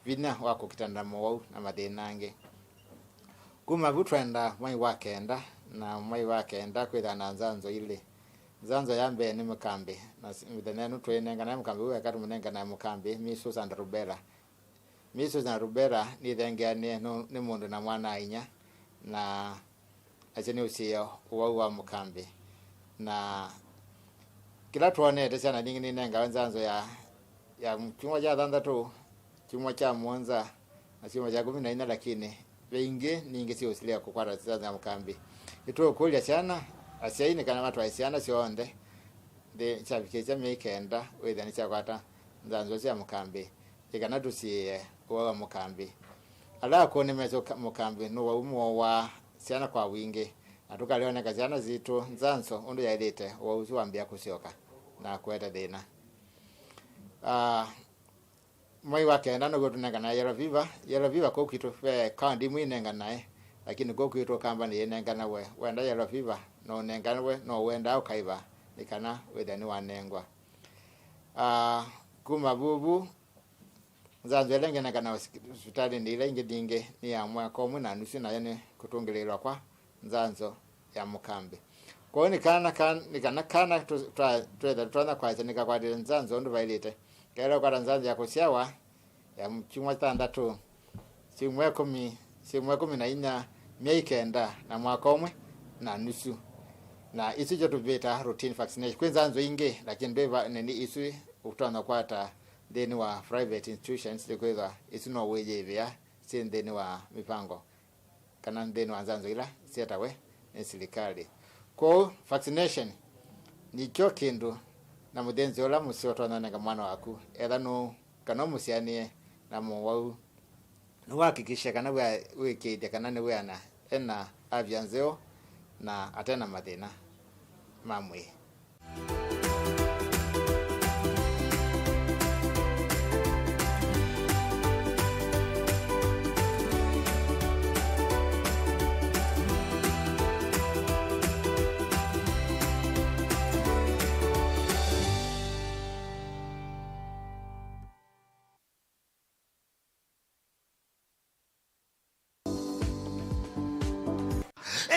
vinya wa kũkitana na mowau na mathĩna angĩ. Kuma vu twenda mwai wa kenda, na mwai wa kenda kwĩthĩwa na nzanzo ilĩ. Nzanzo ya mbee nĩ mũkambĩ, na s-, mĩthenya ĩno twĩnenganae mũkambĩ ũũ weka, tũmũnenganae mũkambĩ, measles and rubella. Measles na rubella nĩthengeanĩe nũ-, nĩ mũndũ na mwana-a-inyia, na asu nĩ ũsiĩo ũwau wa mũkambĩ. Na kĩla twonete, syana nyingĩ nĩnengawe nzanzo ya, ya kyumwa kya thanthatũ, kyumwa kya mũonza, na kyumwa kya kũmi na inya, lakini ve ingĩ nyingĩ syĩũsilĩla kũkwata nzanzo ya mũkambĩ. Nĩtũũkũlya syana, asyai nĩ kana matwae syana syonthe nthĩ kyavikĩĩsya myei kenda wĩthĩa nĩsyakwata nzanzo sya mũkambĩ. Nĩ kana tũsiĩĩe ũwau wa mũkambĩ. Ala akũũ nĩmesĩ ũka-, mũkambĩ nũwau mũowaa syana kwa wingĩ, na tũkalea ũnenga syana sitũ nzanzo ũndũ yaĩlĩte, ũwau ũsu wambĩĩa kũsyoka na kũete thĩna. Ah, mwai wa kenda now'o tũnenganae yellow fever. Yellow fever kũu kwitũ ve kaũnti imwe inenganae, lakini kũu kwitũ Ũkamba nĩyĩnenganawe. Wenda yellow fever no ũnenganwe, no ũendaa ũkaĩva nĩ kana wĩthĩa nĩwanengwa. Ah, kuma vuvu, nzanzo ĩla ĩngĩ ĩnenganawa sivitalĩnĩ ila ingĩ nyingĩ nĩ ya mwaka ũmwe na nusu, nayo nĩ kũtũngĩlĩĩlwa kwa nzanzo ya mũkambĩ. Kwoou nĩ kana, kan-, nĩ kana kana tũ-, twa-, twĩtha tũtonya kwasya nĩkakwatĩte nzanzo ũndũ vaĩlĩte. Kaĩle ũkwata nzanzo ya kũsyawa ya kyumwa thanthatũ, syumwa ĩkũmi, syumwa ĩkũmi na inya, myei kenda, na mwaka ũmwe na nusu. Na isu nĩsyo tũvĩtaa routine vaccination. Kwĩ nzanzo ingĩ, lakini ndwĩva nĩnĩ isu ũtonya kwata nthĩnĩ wa private institutions, nĩkwĩthwa isu no wĩyĩvĩa syĩ nthĩnĩ wa mĩvango kana nthĩnĩ wa nzanzo ila syetawe nĩ silikalĩ. Kwoou, vaccination nĩkyo kĩndũ na mũthĩnzĩo ũla mũseo ũtonya ũnenga mwana waku, etha nũũ kana ũmũsyaanĩe na mũwau. Nĩwahakikishe kana wĩa-, wĩĩkĩĩthya kana nĩwĩana ena afya nzeo na atena mathĩna ma mwĩĩ.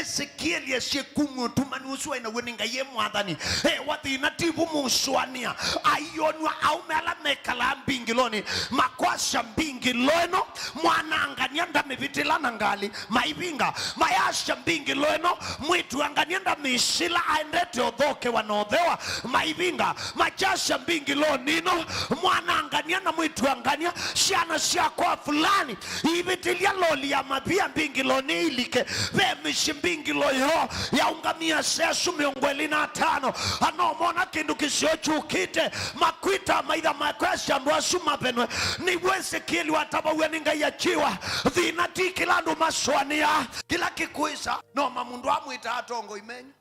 Esekieli esie kumw'a ũtumanu ũsu waĩ naw'o nĩ Ngai e mwathani. E, wa thĩna ti vu mũsũanĩa. Aionw'a aũme ala mekalaa mbingĩlonĩ, makwasya mbingĩlo ĩno, mwanangany'a ndamĩvĩtĩla na ngalĩ. Maivinga, mayasya mbingĩlo ĩno, mwĩĩtu angania ndamĩsĩla aendete ũthokewa na ũthewa. Maivinga, makyasya mbingĩlonĩ ĩno, mwanangania na mwĩĩtu angania, syana syakwa fulani, ivĩtĩlya loli ya mavia mbingĩlonĩ ilike. Ve mĩsyĩ mbingĩlo yoo yaũngamie asyai asu mĩongo ĩlĩ na atano. Anomona kĩndũ kĩseo kyũkĩte, makwĩta maitha makwasya andũ asu mavenwe. Nĩw'o Esekieli watavaw'a nĩ Ngai akĩwa, thĩna ti kĩla andũ masũanĩaa. Kĩla kĩkwĩsa, no mamũndũ amwĩtaa atongoi menyu.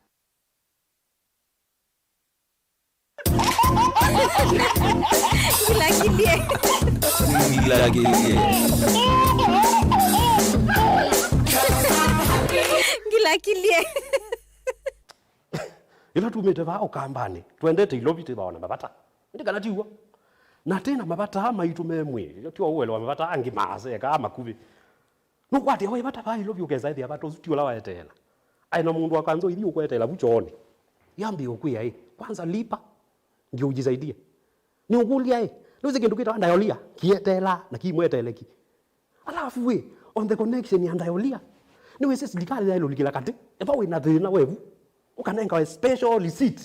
Ngilakilie. Ngilakilie. Ĩla tumĩte vaa Ũkambanĩ, twendete Ilovi twĩthĩawa na mavata. Ĩndĩ kana ti w'o? Na twĩ na mavata aa maitũ me mwĩĩ, ti ũelewa mavata angĩ maasekaa makuvĩ. Nũkwatĩa wĩ vata vaa Ilovi ũkesa ĩthĩa vata ũsu ti ũla waeteela. Aĩ na mũndũ wa kanzũ ithi ũkweteela vu chooni. Yambĩĩa ũkwĩa ĩ, kwanza lipa ndio ujisaidie. Nĩũkũlya ĩ, nĩwĩsĩ kĩndũ kĩtawa diarrhea kĩeteelaa na kimweteeleki. Alafu ĩ, on the connection ya diarrhea, nĩwĩsĩ silikalĩ yaĩlũlikĩla katĩ, eva wĩ na thĩna wevu, ũkanengawe special receipt.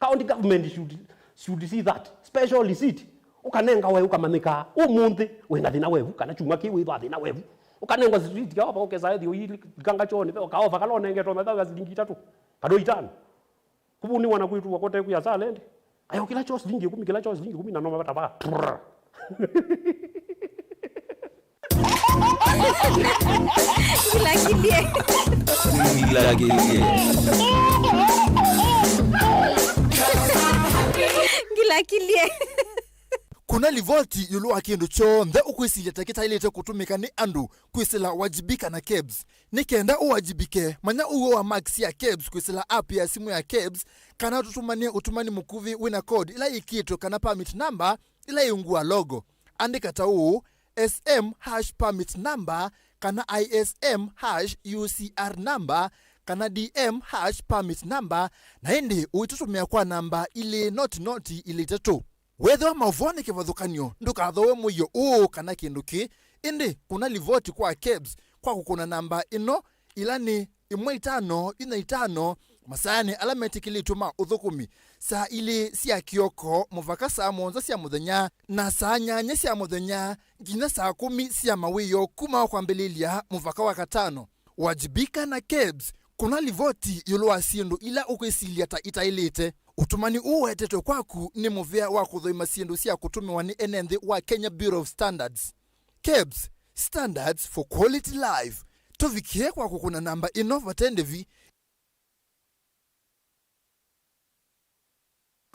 County government should, should see that. Special receipt. Ũkanengawe, ũkamanyĩka ũmũnthĩ wĩ na thĩna wevu, kana kyumwa kĩĩ wĩthwa thĩna wevu. Ũkanengwa receipt ya ova, ũkesa ĩthi ũilikanga chooni, ve kaova kala ũnengetwe mathaũ ya silingi itatũ, kana itano. Kũvuniwa na kwĩtũwa kote kwĩ asalendi. Ayo kĩla choo silingi ĩkũmi, kĩla choo silingi ĩkũmi na no mavata vaa. Ngilakilie. Ngilakilie. Akilie. Kuna livoti ĩũlũ wa kĩndũ kyonthe ũkwĩsilya ta kĩtaĩlĩte kũtũmĩka nĩ andũ kwĩsĩla Wajibika na KEBS. Nĩ kenda ũwajibike, manya ũw'o wa marks sya KEBS kwĩsĩla app ya simũ ya KEBS, kana ũtũtũmanĩe ũtũmani mũkuvĩ wĩ na code ĩla yĩkĩtwe kana permit number ĩla yĩ ungu wa logo. Andĩka ta ũũ, S M hash permit number, kana I S M hash U C R number, kana D M hash permit number, na ĩndĩ ũitũtũmĩa kwa namba ilĩ noti noti ilĩ itatũ. Wethĩwa maũvoonĩ kĩvathũkany'o, ndũkathooe mũio ũũ kana kĩndũ kĩ, ĩndĩ kũna livoti kwa KEBS kwa kũkũna namba ĩno, ĩla nĩ ĩmwe itano inya itano, masaanĩ ala metĩkĩlĩtw'e ma ũthũkũmi, saa ilĩ sya kĩoko mũvaka saa mũonza sya mũthenya, na saa nyanya sya mũthenya nginya saa kũmi sya mawĩoo kuma wa kwambĩlĩlya mũvaka wa katano. Wajibika na KEBS, kũna livoti ĩũlũ wa syĩndũ ila ũkwĩsilya ta itaĩlĩte. Ũtũmani ũũ ũetetwe kwaku nĩ mũvea wa kũthũima syĩndũ sya kũtũmĩwa nĩ ene nthĩ wa Kenya Bureau of Standards. KEBS, Standards for Quality Life. Tũvikĩe kwa kũkũna namba ĩno vate ndĩvi.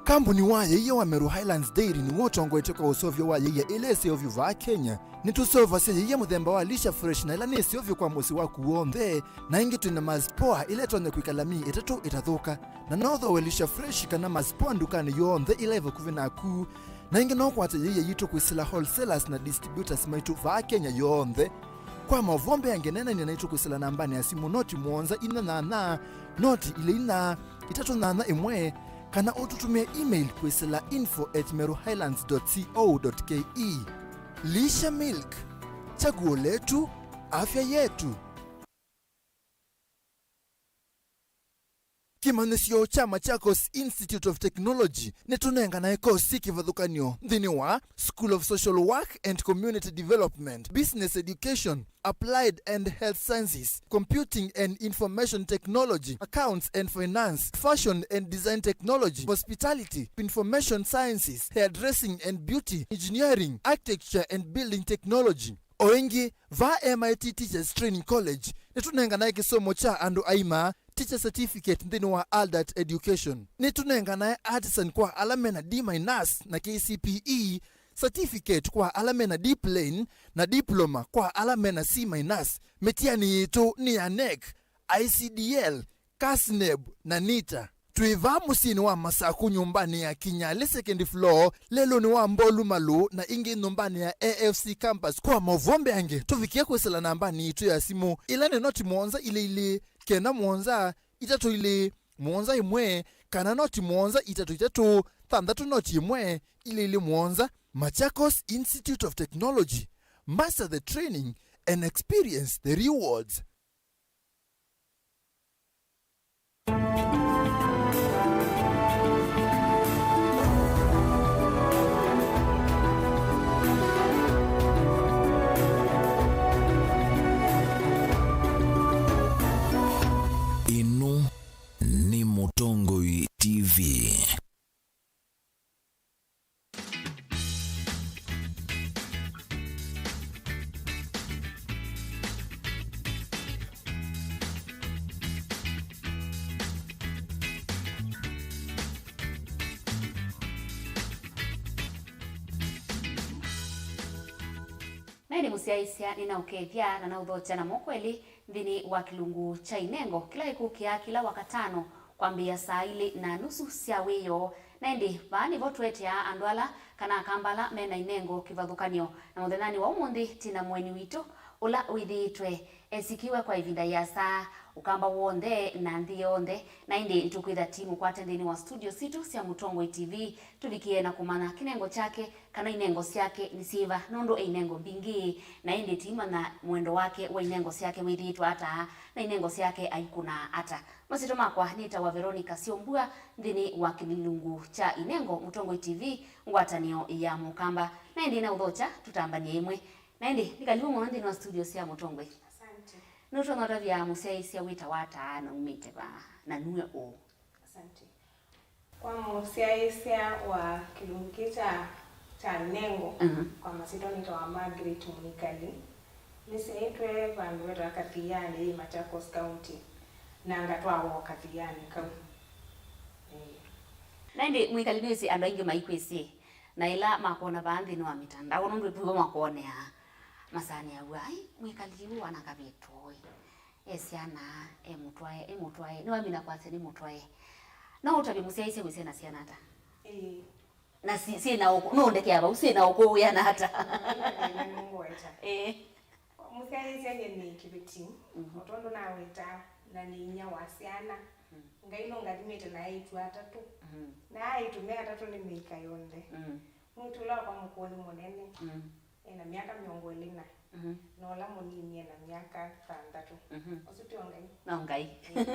Kambuni wa yaia wa Meru Highlands Dairy nĩw'o ũtongoetye kwa ũseũvyo wa yaia ĩla ĩseũvyo vaa Kenya. Nĩtũseũvasya yaia mũthemba wa Lisha Fresh, na ĩla nĩ ĩseũvyo kwa mũsyĩ waku w'onthe, na ĩngĩ twĩ na Mars Poa ĩla ĩtonya kwĩkala myei ĩtatũ ĩtathũka. Na no ũthooe Lisha Fresh kana Mars Poa ndukanĩ yonthe ĩla ĩ vakuvĩ naku. Na ĩngĩ no ũkwate yaia yitũ kwĩsĩla wholesalers na distributors maitũ vaa Kenya yonthe. Kwa maũvoo mbeange, neenany'a naitũ kwĩsĩla nambanĩ ya simũ noti mũonza inya nyanya, noti ilĩ inya, itatũ nyanya ĩmwe, kana ũtũtũmĩe email kwĩsĩla info at meruhighlands dot co dot ke. Lisha Milk, chaguo letu, afya yetu. Kĩmanyĩsyo kya Machakos Institute of Technology nĩtũnenganae kosi syĩ kĩvathũkany'o nthĩnĩ wa School of Social Work and Community Development, Business Education, Applied and Health Sciences, Computing and Information Technology, Accounts and Finance, Fashion and Design Technology, Hospitality, Information Sciences, Hairdressing and Beauty, Engineering, Architecture and Building Technology. O ĩngĩ, vaa M I T Teachers Training College, nĩtũnenganae kĩsomo kya andũ aima, Teacher Certificate nthĩnĩ wa Adult Education. Nĩtũnenganae Artisan kwa ala mena D minus na K C P E, Certificate kwa ala mena D plain, na Diploma kwa ala mena C minus. Mĩtiani yitũ nĩ ya nec, I C D L, CASNEB, na NITA. Twĩ vaa mũsyĩnĩ wa Masaku, nyũmbanĩ ya Kinyali second floor, lelũnĩ wa Mbolu Malũ, na ĩngĩ nyũmbanĩ ya A F C Campus. Kwa maũvoo mbeange, tũvikĩe kwĩsĩla nambanĩ yitũ ya simũ, ĩla nĩ noti mũonza ilĩ ilĩ, kenda mũonza, itatũ ilĩ, mũonza ĩmwe, kana noti mũonza itatũ itatũ, thanthatũ noti ĩmwe, ilĩ ilĩ mũonza. Machakos Institute of Technology, master the training and experience the rewards. Ĩno nĩ Mũtongoi T V. Na ĩndĩ mũsyaĩĩsya nĩnaũkethya na naũthokya na moko elĩ nthĩnĩ wa kĩlungu kya inengo kĩla ĩkũkĩaa kĩla Wakatano kwambĩĩa saa ilĩ na nusu sya wĩoo. Na ĩndĩ vaa nĩvo tweteaa andũ ala kana akamba ala me na inengo kĩvathũkany'o. Na mũthenyanĩ wa ũmũnthĩ twĩ na mũeni witũ ũla wĩthĩĩtwe esikiwe kwa ĩvinda yĩasa, ũkamba w'onthe na nthĩ yonthe. Na ĩndĩ nĩtũkwĩtha ti mũkwate nthĩnĩ wa studio sitũ sya Mũtongoi T V tũvikĩe na kũmanya kĩnengo kyake kana inengo syake nĩ syĩva, nũndũ e inengo mbingĩ, na ĩndĩ tũimanya mwendo wake wa inengo syake wĩthĩĩtwe ata, na inengo syake aikũnaa ata. Masyĩtwa makwa nĩtawa Veronica Syombua, nthĩnĩ wa kĩlungu kya inengo Mũtongoi T V, ngwatanĩo ya Mũkamba. Na ĩndĩ naũthokya tũtambany'e ĩmwe. Na ĩndĩ nĩ kalivu mũno nthĩnĩ wa studio sya Mũtongoi. Asante. Nũtonya ũtavya mũsyaĩĩsya wĩtawa ata na umĩte va, na nue ũũ? Asante. Kwa mũsyaĩĩsya wa kĩlungu kĩĩ kya, kya inengo, mhm, kwa masyĩtwa nĩtawa Margaret Mwikali. Nĩsyaĩtwe vandũ vetawa Kathiani, yĩ Machakos County, na ngatwawa o Kathiani kau. Ĩĩ. Na ĩndĩ mwĩkali nĩwĩsĩ andũ aingĩ maikwĩsĩ, na ĩla makwona vaa nthĩnĩ wa mĩtandao, nũndũ ĩvuo makwonea, masanĩaw'a, "Ai, mwĩkali ũũ ana kavĩtũ ũĩ, e syana, e mũtwae, e mũtwae, nĩwamina kwasya nĩ mũtwae." No ũtavye mũsyaĩĩsya wĩ syana syana ata? Ĩĩ. Na si-, syĩ na ũkũ-, nũndekea vau, syĩ na ũkũũ wĩana ata? Ĩĩ. Mũsyaĩĩsya nyie nĩ kĩveti, mhm, o tondũ naweta, na nĩ inyia wa syana. Mm. Ngai nũngathimĩte na aĩtu atatũ. Mhm. Na aĩtu me atatũ nĩ mĩika yonthe. Mm. Mwĩĩtu ũla wakwa mũkũũ nĩ mũnene, mm, ena myaka mĩongo ĩlĩ na, mhm, na ũla mũnini ena myaka thanthatũ. Mhm. Ũsu tio Ngai? No Ngai. Mm.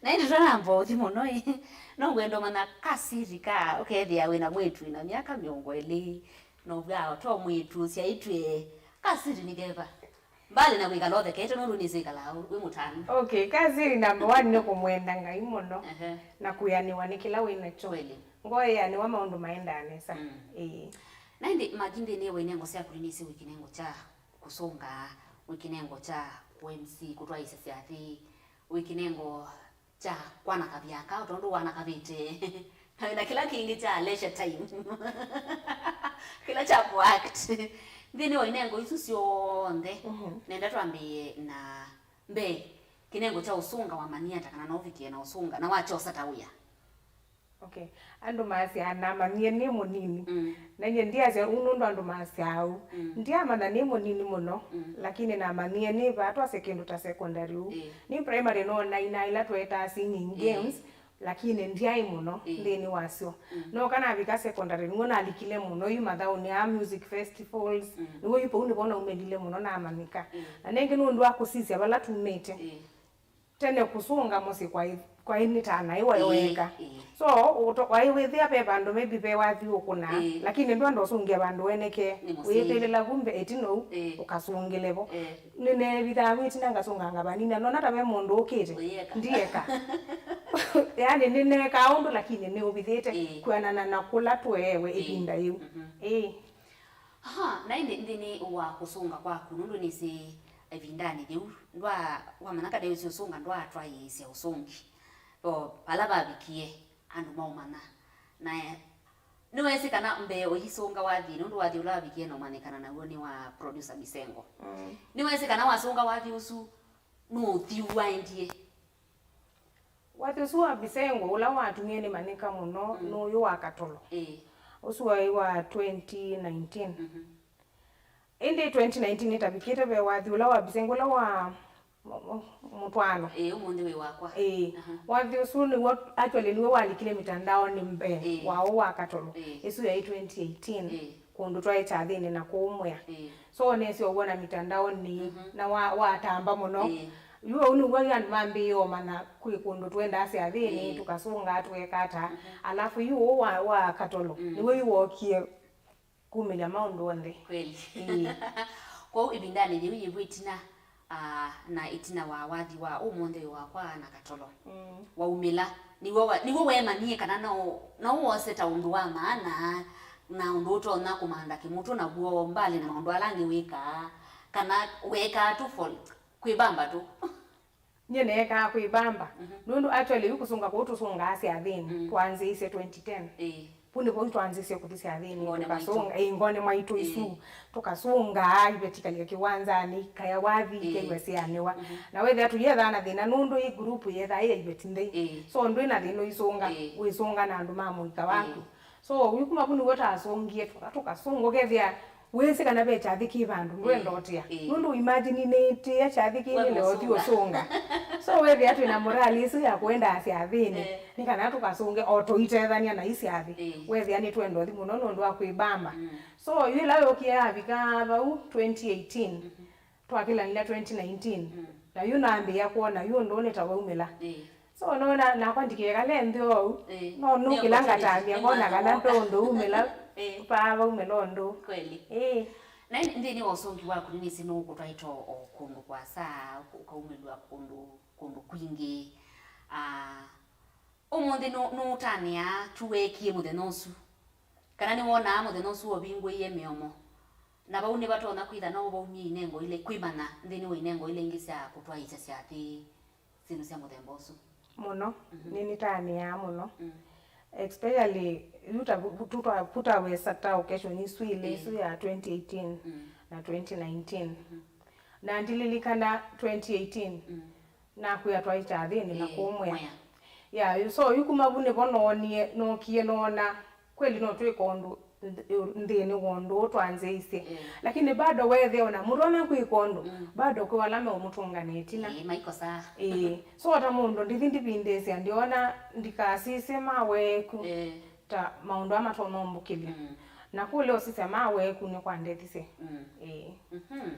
Na ĩndĩ twanamba ũthi mũno ĩ, no ngwenda ũmanya kasiri ka ũkethĩa wĩna mwĩĩtu wĩna myaka mĩongo ĩlĩ, na ũvwaa to mwĩĩtu ũsyaĩtw'e, kasiri nĩ keva? Mbali na kwĩkala ũthekete, nũndũ nĩsĩ wĩkalaa wĩ mũtanu. Okay, kasiri number one nĩ kũmwenda Ngai mũno, ehe, na kwĩanĩwa nĩ kĩla wĩ nakyo. Kweli. Ngoo ĩanĩwa maũndũ maendaa nesa. Mm. Ĩĩ. Na ĩndĩ Magi, nthĩnĩ wa inengo syaku nĩnĩsĩ wĩ kĩnengo kya kũsũnga, wĩ kĩnengo kya kũ M C, kũtwaĩĩsya syathĩ, wĩ kĩnengo kya kwana kavyaka, o tondũ wanakavĩte, na wĩna kĩla kĩngĩ kya leisure time, kĩla kya kũact. Nthĩnĩ wa inengo isu syonthe, mhm, nenda twambĩĩe na mbee, kĩnengo kya ũsũnga wamanyie ata kana no ũvikĩe na ũsũnga, na wakyosa ta wĩa? Okay. Andũ maasyaa namanyie nĩ mũnini. Mm. Na nyie ndiasya ũu nũndũ andũ maasyaa ũu. Mm. Ndiamanya nĩ mũnini mũno, mm, lakini namanyie nĩ vaa twasye kĩndũ ta secondary ũu. Ĩĩ. Nĩ primary no nainaa ila twetaa singing, ĩĩ, games, lakini ndyaĩ mũno, ĩĩ, nthĩnĩ wasyo. Mm. No kanavika secondary nĩw'o nalikile mũno yu mathaũnĩ aa music festivals, mm, nĩw'o yu vau nĩvo naumĩlile mũno namanyĩka. Ĩĩ. Na nengĩ nũndũ wa kũsisya vala tumĩte. Ĩĩ. Tene kũsũnga mũsyĩ kwaĩ, kwaĩ nĩ ta naĩ waĩ, ĩĩ, weka. Ĩĩ. So, ũto-, waĩ wĩthĩa ve vandũ maybe ve wathi ũkũna, ĩĩ, lakini ndwenda ũsũngĩa vandũ wenekee. Nĩ mũsyai. Wĩthĩlĩla vu mbee ĩtina ũu, ĩĩ, ũkasũngĩle vo. Ĩĩ. Nĩneevithaa wĩtina ngasũnganga vanini, nona ta ve mũndũ ũkĩte. Ũyĩeka. Ndieka. Yaani, nĩneekaa ũndũ, lakini nĩũvithĩte, ĩĩ, kwĩanana na kũla tũeewe, ĩĩ, ĩvinda yĩu. Mhm. Ĩĩ. Aha, na ĩndĩ nthĩnĩ wa kũsũnga kwaku, nũndũ nĩsĩ ĩvindanĩ yĩu, ndwa-, wamanya kana ũsĩ ũsũnga, ndwatwaĩĩsya ũsũngi. O vala vavikie, andũ maũmanya. Na nĩwesĩ kana mbee ũisũnga wathi, nũndũ wathi ũla wavikie na ũmanyĩkana naw'o nĩ wa producer Bisengo. Mm. Nĩwesĩ kana wasũnga wathi ũsu, nũũthyũ waendie? Wathi ũsu wa Bisengo, ũla watumie nĩmanyĩka mũno, mm, nĩ ũyũ wa Katolo. Ĩĩ. Ũsu waĩ wa twenty nineteen. Mhm. Ĩndĩ twenty nineteen ĩtavikĩte, ve wathi ũla wa Bisengo, ũla wa mũ-, mũ-, mũtwaano. Ĩĩ, ũmũnthĩ wĩ wakwa. Ĩĩ. Aha. Wathi ũsu nĩw'o, actually, nĩw'o walikile mitandaoni mbee, ĩĩ, wa ũũ wa Katolo. Ĩĩ. Ĩsu yaĩ twenty eighteen. Ĩĩ. Kũndũ twaĩ kyathĩnĩ na kũu Mwea. Ĩĩ. So, nesie ũwona mitandaoni, mhm, na wa-, watamba mũno. Ĩĩ. Yu ũu nĩw'o andũ mambĩĩe ũmanya kwĩ kũndũ twendaa syathĩnĩ, ĩĩ, tũkasũngaa, tũkeeka ata. Mhm. Alafu yu ũũ wa, wa Katolo, mm, nĩw'o yu wookie kumĩlya maũndũ onthe. Kweli. Ĩĩ. Kwoou ĩvindanĩ yĩu yĩvu ĩtina, ah, na ĩtina wa wathi wa ũmũnthĩ wĩ wakwa na Katolo, mm, waumĩla, nĩw'o wa-, nĩw'o weemanyie kana no, no wose ta ũndũ wa maana, na ũndũ ũtonya kũmantha kĩmũtũ naw'o, mbali na maũndũ ala angĩ wĩkaa, kana weekaa tu for kwĩbamba tu? Nyie neekaa kwĩbamba. Mhm. Nũndũ actually yu kũsũnga kũu tũsũngaa syathĩnĩ, mm, twanzĩĩisye twenty ten. Ĩĩ. Vu nĩvo twanzĩĩsye kũthi syathĩnĩ, ngone tũkasũnga, mwaitũ. Ĩĩ, ngone mwaitũ isu, ĩĩ, tũkasũngaa, iveti ikalika kĩwanzanĩ, ikaya wathi, ĩĩ, ikaigwa syanĩwa. Mhm. Na wethĩa tũyethaa na thĩna, nũndũ ĩ group yethaa ĩ ya iveti nthei. Ĩĩ. So, ndwĩ na thĩna ũisũnga, ĩĩ, wĩsũnga na andũ ma mũika waku. Ĩĩ. So, yu kuma vu nĩw'o tasũngie, tũka-, tũkasũnga, ũkethĩa wĩsĩ kana ve kyathĩ kĩ vandũ, ndwenda, ĩĩ, ũtĩa. Ĩĩ. Nũndũ imagine nĩĩtĩĩa kyathĩ kĩ, we nĩlea ũthi kũsũnga. Ũsũnga. So, wethĩa twĩ na morali ĩsu ya kũendaa syathĩnĩ, ĩĩ, nĩ kana tũkasũnge o tũitethany'a na i syathĩ. Ĩĩ. Wethĩa nĩtwenda ũthi mũno nũndũ wa kwĩbamba. Mm. So, yu ĩla yũkie yavika vau twenty eighteen, mhm, twakĩlanĩla twenty nineteen. Mm. Na yu nambĩĩa kwona yu ũndũ nĩ ta waumĩla. Ĩĩ. So, no na, nakwa ndikekale nthĩ oou. Ĩĩ. No nũkĩla ngatambya, ngona kana ve ũndũ umĩla, ĩĩ, paa vaumĩla ũndũ. Kweli. Ĩĩ. Na ĩndĩ nthĩnĩ wa ũsũngi waku, nĩnĩsĩ nũũkũtwaĩte o kũndũ kũasa, ũkaumĩlw'a kũndũ, kũndũ kwingĩ. Ah, ũmũnthĩ nũ-, nũũtanĩaa kyu weekie mũthenya ũsu? Kana nĩwonaa mũthenya ũsu wavingũie mĩomo? Na vau nĩvatonya kwĩtha no vaumie inengo ilĩ, kwĩmanya nthĩnĩ wa inengo ila ingĩ sya kũtwaĩĩsya syathĩ, syĩndũ sya mũthemba ũsu? Mũno. Mhm. Nĩnĩtanĩaa mũno. Mm. Especially yu ta vu-, tu twa-, vu twawesa ta occasion isu ilĩ, ĩĩ, isu ya twenty eighteen, mm, na twenty nineteen. Mhm. Na ndililikana twenty eighteen, mm, nakwĩa twaĩ kyathĩnĩ na, ĩĩ, kũmwĩa, mwĩa. Ya, so yu kuma vu nĩvo noonie, nookie noona kweli no twĩka ũndũ nth-, nthĩnĩ wa ũndũ ũũ twanzĩĩisye. Ĩĩ. Lakini bado weethĩa ona mũndũ ona kwĩka ũndũ, mm, bado kwĩ ala meũmũtũngana ĩtina. Ĩĩ, maikosaa. Ĩĩ. So ota mũndũ ndithi ndivindĩsya, ndiona ndikasisye maweeku, ĩĩ, ta maũndũ aa matonya ũmbũkĩlya. Mm. Na kũlea ũsisya maweeku nĩkwandethisye. Mm. Ĩĩ. Mhm.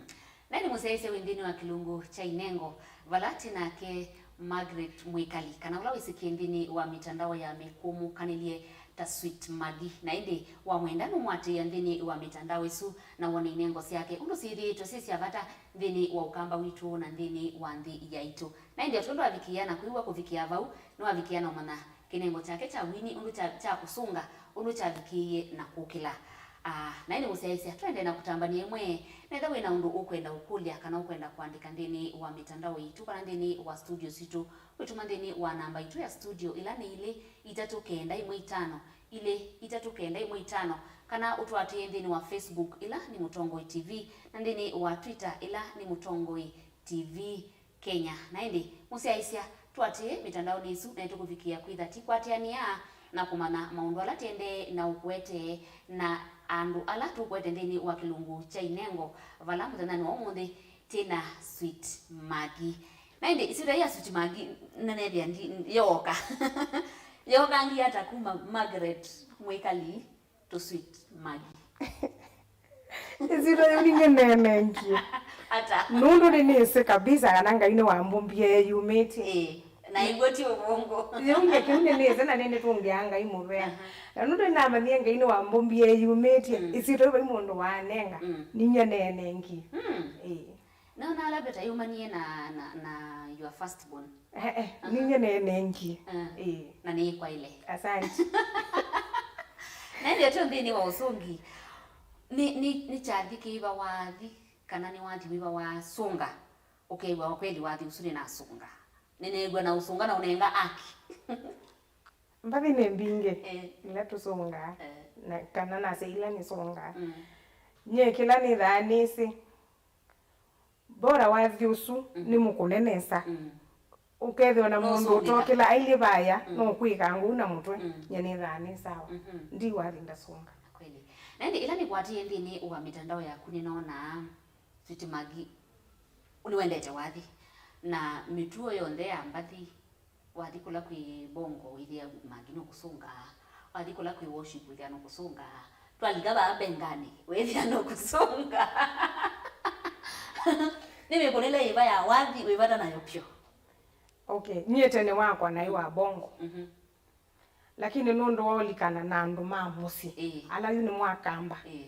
Na nĩ mũsyaĩĩsya wĩ nthĩnĩ wa kĩlungu kya Inengo, vala twĩ nake Margaret Mwĩkali, kana ũla wĩsĩkie nthĩnĩ wa mitandao ya mĩkũmũkanĩlye ta Sweet Maggie. Na ĩndĩ wamwenda nũmũatĩĩa nthĩnĩ wa mitandao ĩsu na wone inengo syake ũndũ syĩthĩĩtwe syĩ sya vata nthĩnĩ wa ũkamba witũ na nthĩnĩ wa nthĩ yaitũ. Na ĩndĩ o tondũ avikĩĩa na kwĩw'a kũvikĩa vau, nĩwavikĩĩa na ũmanya kĩnengo kyake kya wini ũndũ kya, kya kũsũnga, ũndũ kyavikĩie na kũkĩla. Ah, na ĩndĩ mũsyaĩĩsya, tũendee na kũtambany'a ĩmwe, na ethĩwa wĩ na ũndũ ũkwenda ũkũlya kana ũkwenda kũandĩka nthĩnĩ wa mĩtandao yitũ kana nthĩnĩ wa studio sitũ, wĩtũma nthĩnĩ wa namba itũ ya studio, ĩla nĩ ilĩ itatũ kenda ĩmwe itano, ilĩ itatũ kenda ĩmwe itano, kana ũtũatĩĩe nthĩnĩ wa Facebook, ĩla nĩ Mũtongoi T V, na nthĩnĩ wa Twitter, ĩla nĩ Mũtongoi T V Kenya. Na ĩndĩ, mũsyaĩĩsya, tũatĩĩe mĩtandaonĩ ĩsu, na nĩtũkũvikĩĩa kwĩtha tũikwatĩanĩa na kũmanya maũndũ ala tũendee na ũkũetee na andũ ala tũkũete nthĩnĩ wa kĩlungu kya inengo, vala mũthenyanĩ wa ũmũnthĩ twĩ na Sweet Maggie. Na ĩndĩ, ĩsyĩtwa ya Sweet Maggie, nĩneethĩa ndi-, yooka. Yookangie ata kuma Margaret Mwĩkali to Sweet Maggie? Ĩsyĩtwa yĩu nĩnenengie. Ata? Nũndũ nĩnĩsĩ kabisa kana Ngai nĩwambũmbie eyumĩtye. Ĩĩ, na ĩw'o ti ũvũngũ. Yĩu nge kĩu nĩnĩsĩ na nĩnĩtũngĩaa Ngai mũvea. Aha. Na nũndũ nĩnamanyie Ngai nĩwambũmbie eyumĩtye, mm, ĩsyĩtwa yĩu vai mũndũ wanenga, mm, ninyie nenengie. Mm. Ĩĩ. Nĩona labda ta yumanie na, na, na your first born. Eh, eh, aha, ninyie nenengie. Ah. Ĩĩ. Na nĩĩkwaĩle. Asante. Na ĩndĩ ateo nthĩnĩ wa ũsũngi, nĩ, nĩ, nĩ kyathi kĩva wathi, kana nĩ wathi wĩva wasũnga, ũkew'a, "Kwa kweli wathi ũsu nĩnasũnga. Nĩneew'a na ũsũnga na ũnenga aki." Mbathi nĩ mbingĩ, eh, ila tũsũngaa, eh, na kana nasya ila nĩsũngaa. Mm. Nyie kĩla nĩthaa nĩsĩ, bora wathi ũsu, mm, nĩ mũkũne nesa. Mm. Ũkethĩwa na mũndũ ũtokĩla ailyĩ vaya, mm, no kwĩka ngũu na mũtwe, mm, nyie nĩthaa nĩ sawa. Mhm. Ndi wathi ndasũnga. Kweli. Na ĩndĩ ĩla nĩkwatĩĩe nthĩnĩ wa mĩtandao yaku nĩnoonaa Sweet Maggie nĩwendete wathi. Na mĩtuo yonthe ya mbathi, wathi kũla kwĩ Bongo, wĩthĩa Maggie nũkũsũngaa. Wathi kũla kwĩ worship, wĩthĩa nũkũsũngaa. Twalika vaa mbenganĩ, wĩthĩa nũkũsũngaa. Nĩ mĩkũnĩle yĩva ya wathi wĩ vata nayo vyũ? Okay, nyie tene wakwa naĩ wa Bongo. Mhm. Lakini nũndũ wa ũlikana na andũ ma mũsyĩ, ĩĩ, ala yu nĩ mwakamba. Ĩĩ.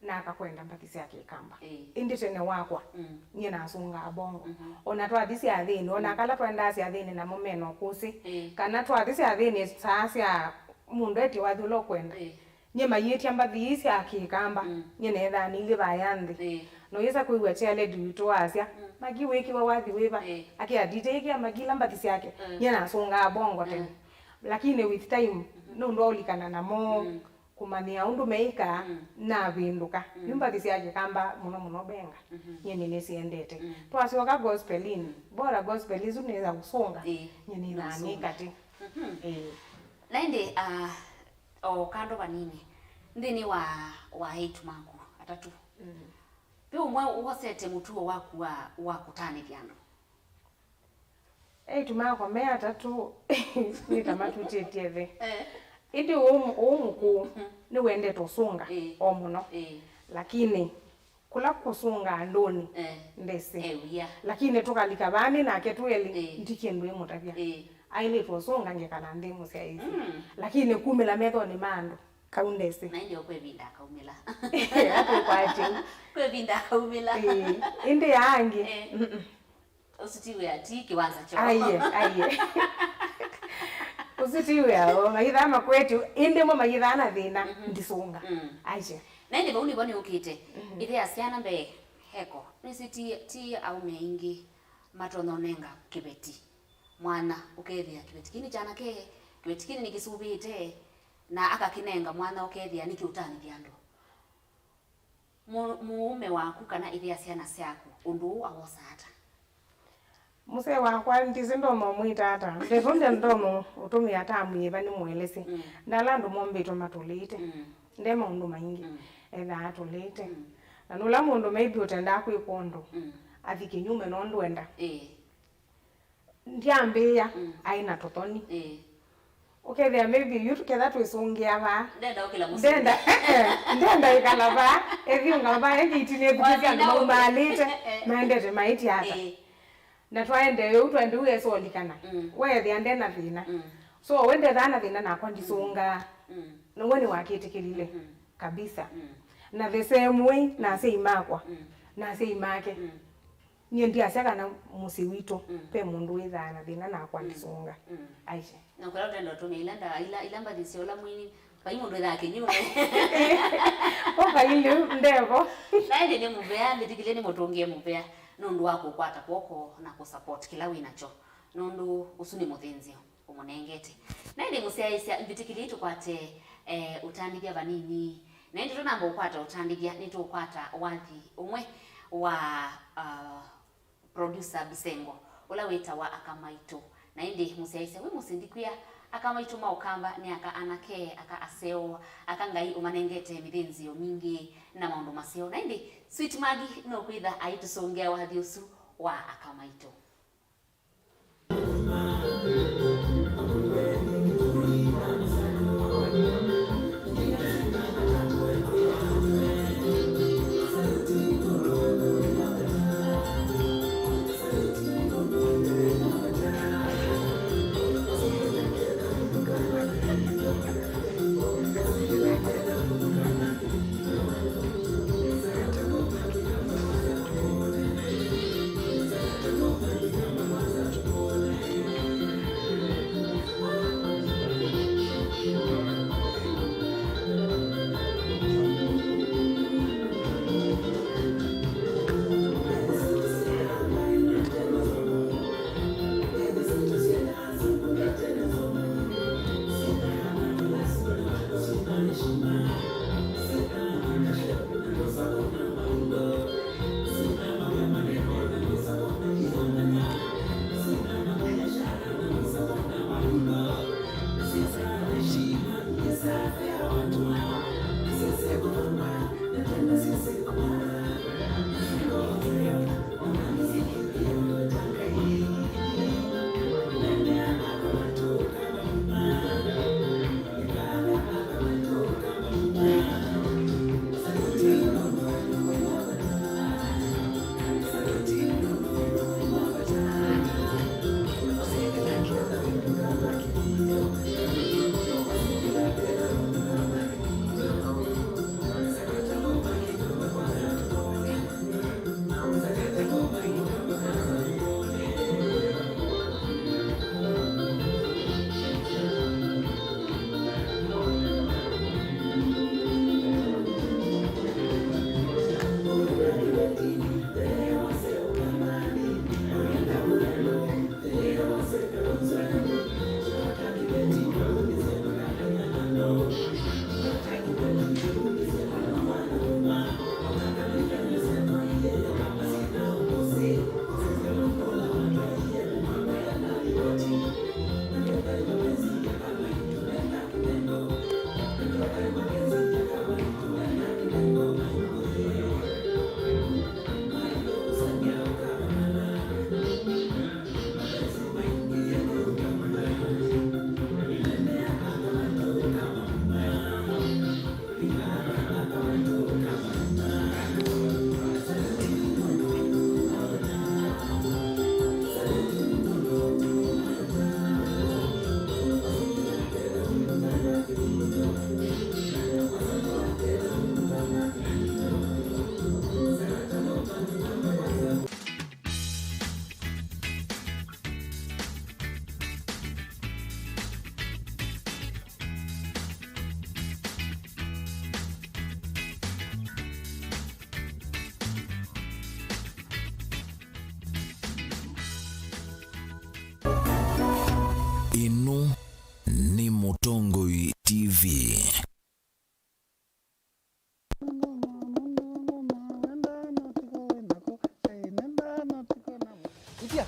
Na akakwenda mbathi sya Kĩkamba. Ĩĩ. Ĩndĩ tene wakwa, mm, nyie nasũngaa Bongo. Mhm. Ona twathi syathĩnĩ, ona, mm, kala twaendaa syathĩnĩ namo mena ũkũsĩ. Ĩĩ. Kana twathi syathĩnĩ saa sya mũndũ etye wathi ũla ũkwenda. Ĩĩ. Nyie mayĩtya mbathi ii sya Kĩkamba, mm, nyie neethaa nĩilyĩ vaya nthĩ. Ĩĩ. Noyĩsa kwĩw'a chairlady witũ asya, mm, "Magi wĩkĩwa wathi wĩva?" Ĩĩ. Akĩa, "Nditĩkĩa Magi ila mbathi syake." Mm. Nyie nasũngaa Bongo tene. Mm. Lakini with time, mhm, nũndũ wa ũlikana namo, mm, kũmanyĩa ũndũ meĩkaa, mm, navĩndũka. Mm. Yu mbathi sya Kĩkamba mũno mũno Benga. Mhm. Nyie nĩnĩsyendete. Mm. Twasyoka gospelini, mm, bora gospel isu nĩ ya kũsũnga, ĩĩ, nyie nĩnanĩka tĩ. Mhm. Ĩĩ. Na ĩndĩ, ah, o kando vanini, nthĩnĩ wa, wa eĩtu maku atatũ, mm, ve ũmwe wosete mũtuo waku wa, wa kũtanĩthya andũ? Eĩtu makwa me atatũ nĩ ta matutĩtye thĩ. Eh. Ĩndĩ ũũ mũ-, ũũ mũkũũ, mhm, nĩwendete ũsũnga, ĩĩ, o mũno. Ĩĩ. Lakini kũla kũsũnga andũnĩ, eh, ndesĩ. E wia. Lakini tũkalika vaa nĩ nake twelĩ, ĩĩ, ndi kĩndũ ĩmũtavya. Ĩĩ. Aĩlĩtwe ũsũnga ngekala nthĩ mũsyaĩĩsye. Mm. Lakini kumĩla methonĩ ma andũ, kau ndesĩ. Na ĩndĩ o kwĩ ĩvinda akaumĩla. Atĩ kwatĩ. Kwĩ ĩvinda akaumĩla. Ĩĩ. Ĩndĩ ya angĩ, eh, mm-mm. Ũsu ti wĩa, ti kĩwanza kyoo. Aiye, aiye. Ũsu ti wĩa, o, mayĩthaa makwetye, ĩndĩ mo mayĩthaa na thĩna, mhm, ndisũnga. Mm. Aiye. Na ĩndĩ vau nĩvo nĩũkĩte. Mhm. Ĩthe ya syana mbee, heko. Nĩsĩ ti, ti aũme aingĩ matonya ũnenga kĩveti. Mwana, ũkethĩa kĩveti kĩĩ nĩ kyanake, Kĩweti kĩnĩ nĩkĩsuvĩte na akakĩnenga mwanya ũkethĩa nĩkĩũtanĩthya andũ. Mũ-, mũũme waku kana ĩthe ya syana syaku ũndũ ũũ awosa ata? Mũsee wakwa, ndĩsĩ ndono mwĩta ata. Ndeto nde ndono ũtũmĩa ta mwĩva nĩ mũelesye. Mm. Ndala andũ mombĩtwe matũlĩte. Mm. Nde maũndũ maingĩ. Mm. Ethaa atũlĩte. Mm. Na nũla mũndũ maybe ũtendaa kwĩkwa ũndũ. Mm. Athi kĩnyume no ndwenda. Ĩĩ. Ndyambĩĩa, mm, aĩ na tũthoni. Ĩĩ. Ũkethĩa maybe yu ketha twĩsũngĩa vaa. Ndenda ũkĩla mũsyĩ. Ndenda, ndenda ĩkala vaa, ethiũnga vaa, ethĩti nĩthukĩsya andũ maumaalĩte, eh, maendete maĩtĩ ata. Ĩĩ. Na twaendee ũu, twaendee ũu esũlikana. Mm. We ethĩa nde na thĩna. Mm. So, we ndethaa na thĩna nakwa ndisũngaa. Mm. Now'o nĩwakĩtĩkĩlile. Mm-hmm. Kabisa. Mm. Na the same way, na asyai makwa, mm, na asyai make. Mm. Nyie ndiasya kana mũsyĩ witũ, mm, ve mũndũ wĩthaa na thĩna nakwa, mm, ndisũnga. Mm. Aisye. Na kũla ũtenda ũtũmĩa ila nda-, ila, ila mbathi sya ũla mwini, vai mũndũ wĩthaa kĩnyume. Ũkailĩ ndevo. Na ĩndĩ nĩ mũvea, mbĩtĩkĩlye nĩ mũtũngĩe mũvea nũndũ wa kũkwata kw'oko na kũsupport kĩla wĩ nakyo, nũndũ ũsu nĩ mũthĩnzĩo ũmũnengete. Na ĩndĩ mũsyaĩĩsya, mbĩtĩkĩlyei tũkwate, eh, ũtandĩthya vanini. Na ĩndĩ tũnamba ũkwata ũtandĩthya, nĩtũkwata wathi ũmwe wa, ah, producer Bisengo, ũla wĩtawa Aka Maitũ. Na ĩndĩ mũsyaĩĩsya wĩ mũsindi kwĩa, aka maitũ ma Ũkamba nĩ aka anake, aka aseo, aka Ngai ũmanengete mĩthĩnzĩo mingĩ na maũndũ maseo. Na ĩndĩ Sweet Maggie nũkwĩtha aitũsũngĩa wathi ũsu wa Aka Maitũ.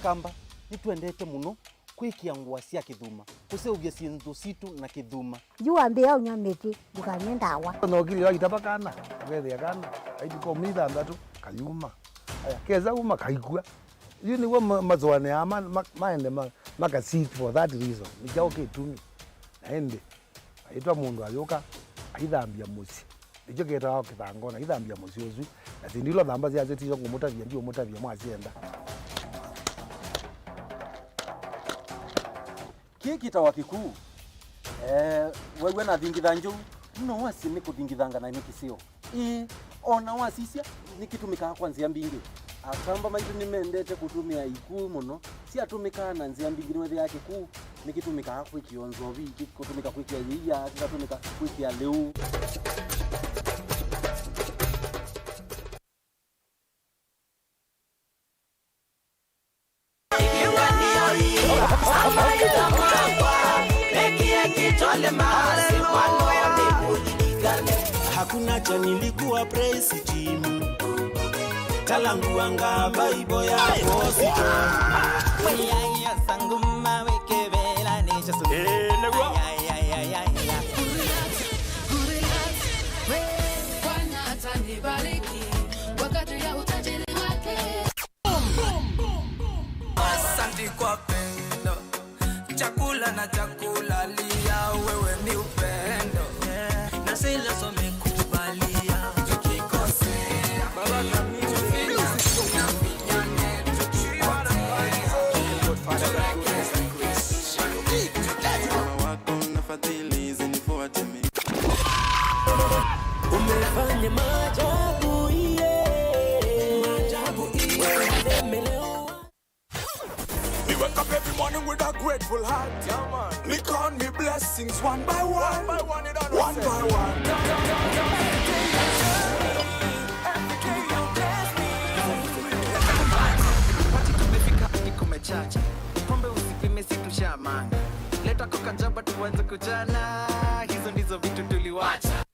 Akamba nĩtwendete mũno kwĩkĩa ngũa sya kĩthuma, kũseũvya syĩndũ sitũ na kĩthuma. Yu wambĩĩa ũnywa mĩtĩ, ndũkanywe ndawa. Ona ũkilĩwa itava kana, ũkethĩa kana, kaitũ ka myei thanthatũ, kayuma. Aya, kesa uma, kaikw'a. Yu nĩw'o ma-, masũanĩaa ma-, ma-, maende ma-, maka seek for that reason. Nĩ kyaũ kĩtumi? Na ĩndĩ, aitwa mũndũ ayũka, aithambya mũsyĩ. Nĩkyo kĩtawa kĩthangona, aithambya mũsyĩ ũsu. Na syĩndũ ila ũthamba syasyo tisyo ngũmũtavya, ndiũmũtavya mwasyenda. Kĩĩ kĩtawa kĩkuu. Eh, wew'a nathingitha njou, no wasye nĩ kũthingithanga na nĩ kĩseo. Ĩĩ, o na wasisya, nĩkĩtũmĩkaa kwa nzĩa mbingĩ. Akamba maitũ nĩmendete kũtũmĩa ikuu mũno. Syatũmĩkaa na nzĩa mbingĩ, nĩwethĩaa kĩkuu nĩkĩtũmĩkaa kwĩkĩa nzovi, kĩkatũmĩka kwĩkĩa yĩia, kĩkatũmĩka kwĩkĩa lĩu. Hakuna cha nilikuwa praise team. Talanguanga Bible ya Boston. Eh, nĩguo. Bwana atanibariki kwa kadri ya utajiri wake. Asante kwa pendo, chakula na chakula, lia wewe ni upendo. Na sila somekubalia, tukikosea. Baba, na mimi tufinyane, tufinyane, tukiwa na wako na fadhili zinifuate mimi. Umefanya maajabu, yeah. Maajabu, yeah. Wewe umeelewa. Me wake up every morning with a grateful heart. Yeah, man. Me count me blessings one by one. One by one, you done know. One by one. Every day you bless me. Party kumefika, hadi kumechacha. Pombe usipime, si tushamanga. Leta coca jaba tuanze kuchana. Hizo ndizo vitu tuliwacha.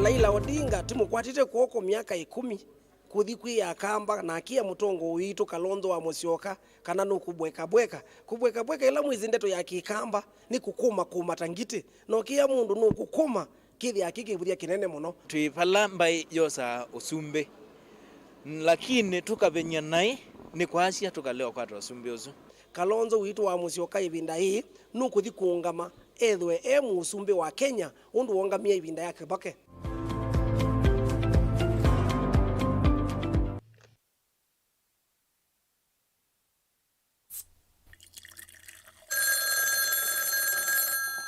Raila Odinga tũmũkwatĩte kw'oko myaka ĩkũmi kũthi kwĩ Akamba na akĩa mũtongoi witũ Kalonzo wa Mũsyoka kana nũkũbwekabweka. Kũbwekabweka ĩla mwĩsĩ ndeto ya Kĩkamba nĩ kũkũmakũma ta ngitĩ, na ũkĩa mũndũ nũkũkũma kĩthĩa kĩ kĩvũthya kĩnene mũno. Twĩ vala mbaĩ yosaa ũsumbĩ, lakini tũkaveny'a naĩ nĩ kwasya tũkalea ũkwata ũsumbĩ ũsu. Kalonzo witũ wa Mũsyoka ĩvinda yĩĩ nũkũthi kũũngama ethĩwe e mũsumbĩ wa Kenya ũndũ woongamie ĩvinda ya Kĩbake.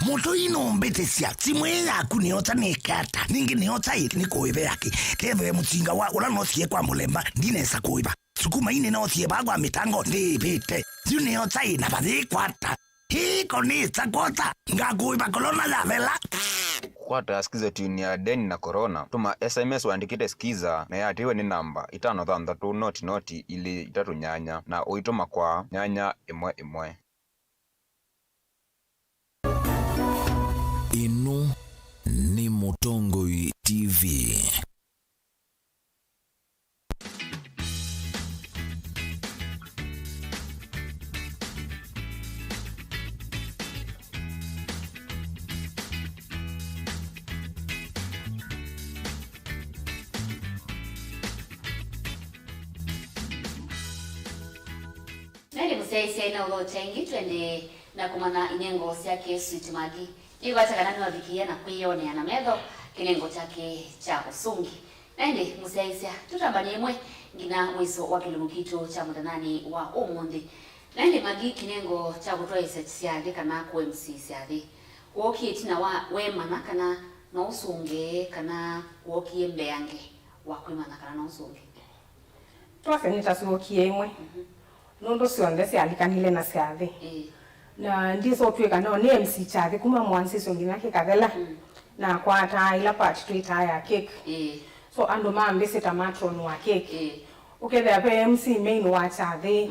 Mũtũi nũmbĩtĩsya, simũ ĩĩ yaku nĩyosa nĩke ata? Ningĩ nĩyosa ĩ nĩkũĩve yake? Kethĩwe mũsinga wa ũla noosie kwa mũlemba ndinesa kũĩva. Sukuma ii nĩnoosie vaa kwa mĩtango ndĩĩvĩte. Yu nĩyosa ĩ na vayĩkwata. Hii konĩsa kwosa, ngakũĩva kolona yavela. Kwata Skiza Tune ya Deni na Corona, tũma S M S ũandĩkĩte Skiza na ĩatĩĩwe nĩ namba itano thanthatũ noti noti ilĩ itatũ nyanya na ũitũma kwa nyanya ĩmwe ĩmwe. Ĩno nĩ Mũtongoi T V. Na ĩndĩ mũsyaĩĩsya ĩna ũthokya ĩngĩ, twendee na kũmanya inengo syake Sweet Maggie. Nĩkwata kana nĩwavikĩĩa na kwĩyonea na metho kĩnengo kyake kya ũsungi. Na ĩndĩ mũsyaĩĩsya, tũtambany'e ĩmwe nginya mũiso wa kĩlungu kitũ kya mũthenyanĩ wa ũmũnthĩ. Na ĩndĩ Maggie, kĩnengo kya kũtwaĩĩsya syathĩ kana kũ M C syathĩ kwookie ĩtina wa wemanya kana no ũsũnge kana kwookie mbeange wa kwĩmanya kana no ũsũnge? Twasya nĩtasyokie ĩmwe, nũndũ syonthe syalikanile na syathĩ. Ĩĩ. Na ndĩsotw'ĩka no nĩ M C kyathĩ kuma mwanzĩsyo nginya kĩkathela, nakwataa ĩla part twĩtaa ya cake. Ĩĩ. So andũ mambĩsĩ ta matron wa cake. Ĩĩ. Ũkethĩa ve M C main wa kyathĩ,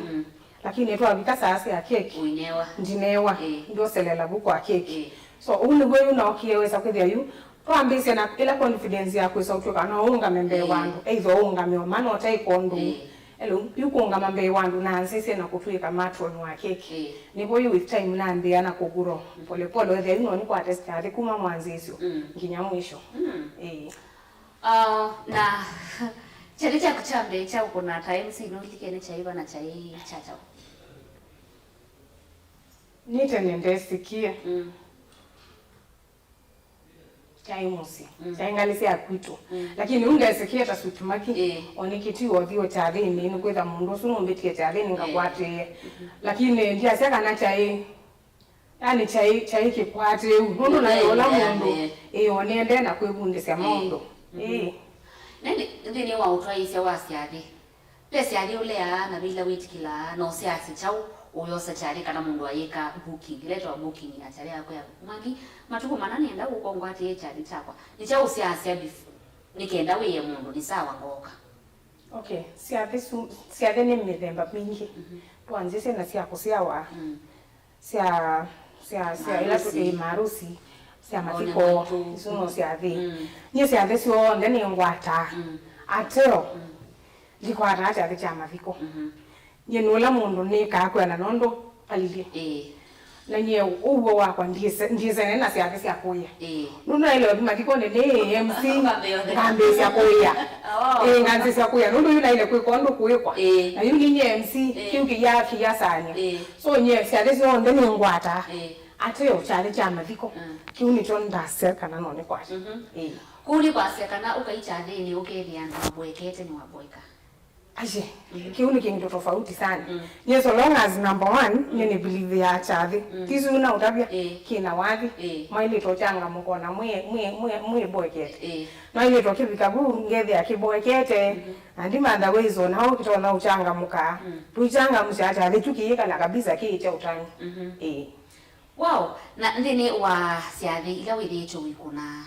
lakini twavika saa sya cake, ũinewa. Ndinewa. Ĩĩ. Ndioselela vu kwa cake. Ĩĩ. So, ũu nĩw'o yu naokie wesa kwĩthĩa yu, twambĩĩsye na ĩla confidence ya kwĩsa ũtw'ĩka no ũũngame mbee wa andũ, either ũũngame o mana ũtaĩka ũndũ. Ĩĩ. Elo, yu kũũngama mbee wa andũ na nzĩsye na kũtw'ĩka matron wa keki. Ĩĩ. Nĩvo yu with time nambĩĩa na kũgrow. Pole pole, wethĩa yu no nĩkwate kyathĩ kuma mwanzĩĩsyo nginya mwisho. Ĩĩ. Ah, na kyathĩ kyaku kya mbee kya ũkũna ta M C nũlikene kyaĩ va na kyaĩ kya kyaũ? Nĩ tene ndesĩkie. Mm. Kyaĩ mũsyĩ. Mm. Kyaĩ ngalĩ sya kwitũ. Mm. Lakini ũu ndesĩkie ta Sweet Maki. Ĩĩ. O nĩkĩtiwa ũthi o kyathĩnĩ, nĩkwĩtha mũndũ ũsu nũmbĩtie kyathĩnĩ ngakwatĩĩe. Lakini ndyasya kana kyaĩ, yani kyaĩ, kyaĩ kĩkwatĩĩu. Nũndũ naĩ ũla mũndũ, ĩĩ, o nĩendee na kwĩvundĩsya maũndũ. Ĩĩ. Na nthĩnĩ wa ũtwaĩĩsya wa syathĩ, ve syathĩ ũleaa na ve ila wĩtĩkĩlaa, na ũsyaasya kyaũ ũyosa kyathĩ kana mũndũ ayĩka booking, ĩla ĩtawa booking ya kyathĩ yaku ya Mwangi, matukũ mana nĩenda ũka ũngwatĩe kyathĩ kyakwa. Nĩ kyaũ ũsyaasya before, nĩ kenda wĩe mũndũ, "Nĩ sawa, ngooka"? Okay, syathĩ su-, syathĩ nĩ mĩthemba mingĩ. Mhm. Twanzĩsye na sya kũsyawa. Mm. Sya, sya, sya ila tũ-, marusi, ĩ, marusi, sya mathiko, isu no syathĩ. Mm. Nyie syathĩ syonthe nĩngwataa. Mm. Ateo, ndikwataa kyathĩ kya mathiko. Mhm. Nyie nĩ ũla mũndũ nĩkaa kwĩana nũndũ palilye. Ĩĩ. Na nyie ũw'o wakwa ndiĩse-, ndiĩsene na syathĩ sya kũĩa. Ĩĩ. Nũndũ naĩle ũthi mathikonĩ nĩ M C, ngambĩĩsya kũĩa. Oh. Ĩĩ, nganzĩsya kũĩa. Nũndũ yu naĩle kwĩka ũndũ kũĩkwa. Ĩĩ. Na yu ninyie M C, ĩĩ, kĩu kĩya, kĩyasany'a. Ĩĩ. So, nyie syathĩ syonthe nĩngwataa. Ĩĩ. Ateo kyathĩ kya mathiko. Mm. Kĩu nĩkyo ndasya kana no nĩkwate. Mhm. Ĩĩ. Kũu nĩ kwasya kana ũkai kyathĩnĩ ũkethĩa andũ maboekete nĩwaboeka. Aye, kĩu nĩ kĩndũ tofauti sana. Mm. Nyie, so long as, number one, nyie nĩ believe ya kyathĩ. Mm. Tisu na ũtavya, ĩĩ, kĩna wathi, ĩĩ, mwailĩtwe ũchangamũka na mwĩ, mwĩ, mwĩ, mwĩboekete. Ĩĩ. Mwailĩtwe kĩvika vu, ngethĩa kĩboekete, mm-hmm, na ndimantha ways o nao kĩtonya ũchangamũka. Mm. Tũichangamũsya kyathĩ kyu kĩyĩkala kabisa kĩĩkya ũtani. Mm-hmm. Ĩĩ. Wow, na nthĩnĩ wa syathĩ ila wĩthĩĩtwe ũikũna,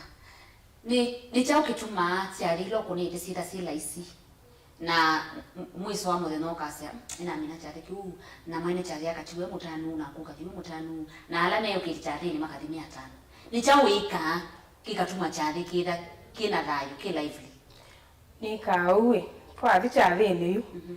nĩ, nĩ kyaũ kĩtumaa syathĩ ila ũkũnĩte syĩtha syĩ laisi? Na m-, mwiso wa mũthenya ũkasya, "Nĩnamina kyathĩ kĩu, na mwaine kyathĩ akatiwe mũtanu, na kũkathi wĩ mũtanu, na ala meyũkĩte kyathĩnĩ makathi me atanu." Nĩ kyaũ wĩkaa kĩkatuma kyathĩ kĩtha kĩna thayũ, kĩ lively? Nĩkaa ũu ĩ, twathi kyathĩnĩ yu. Mhm.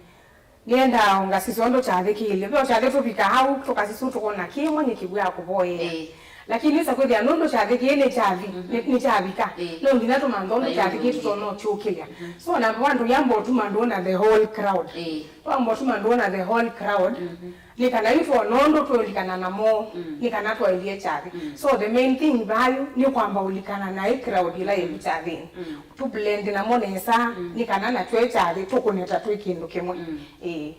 Nĩendaa o ngasisya ũndũ kyathĩ kĩilye. Ve o kyathĩ tũvikaa hau, tũkasisya tũkona kĩmwe nĩ kĩw'ũ ya kũvoyea. Ĩĩ. Lakini wĩsa kwĩthĩa nũndũ kyathĩ kĩĩ nĩ kyathi, mhm, nĩ, nĩ kyavika. Ĩĩ. No nginya tũmanthe ũndũ kyathĩ kĩĩ tũtonya ũkyũkĩlya. Mhm. So, na vandũ yamba ũtuma ndũona the whole crowd. Ĩĩ. Twamba ũtuma ndũona the whole crowd. Mhm. Nĩ kana yu twona ũndũ twĩlikana namo, mm, nĩ kana twaĩlye kyathĩ. Mm. So the main thing vayu nĩ kwamba ũlikana naĩ crowd ĩla yĩ vu kyathĩnĩ. Mm. Tũ blend namo nesa, mm, nĩ kana nakyo ĩ kyathĩ tũkũne ta twĩ kĩndũ kĩmwe. Mm. Ĩĩ.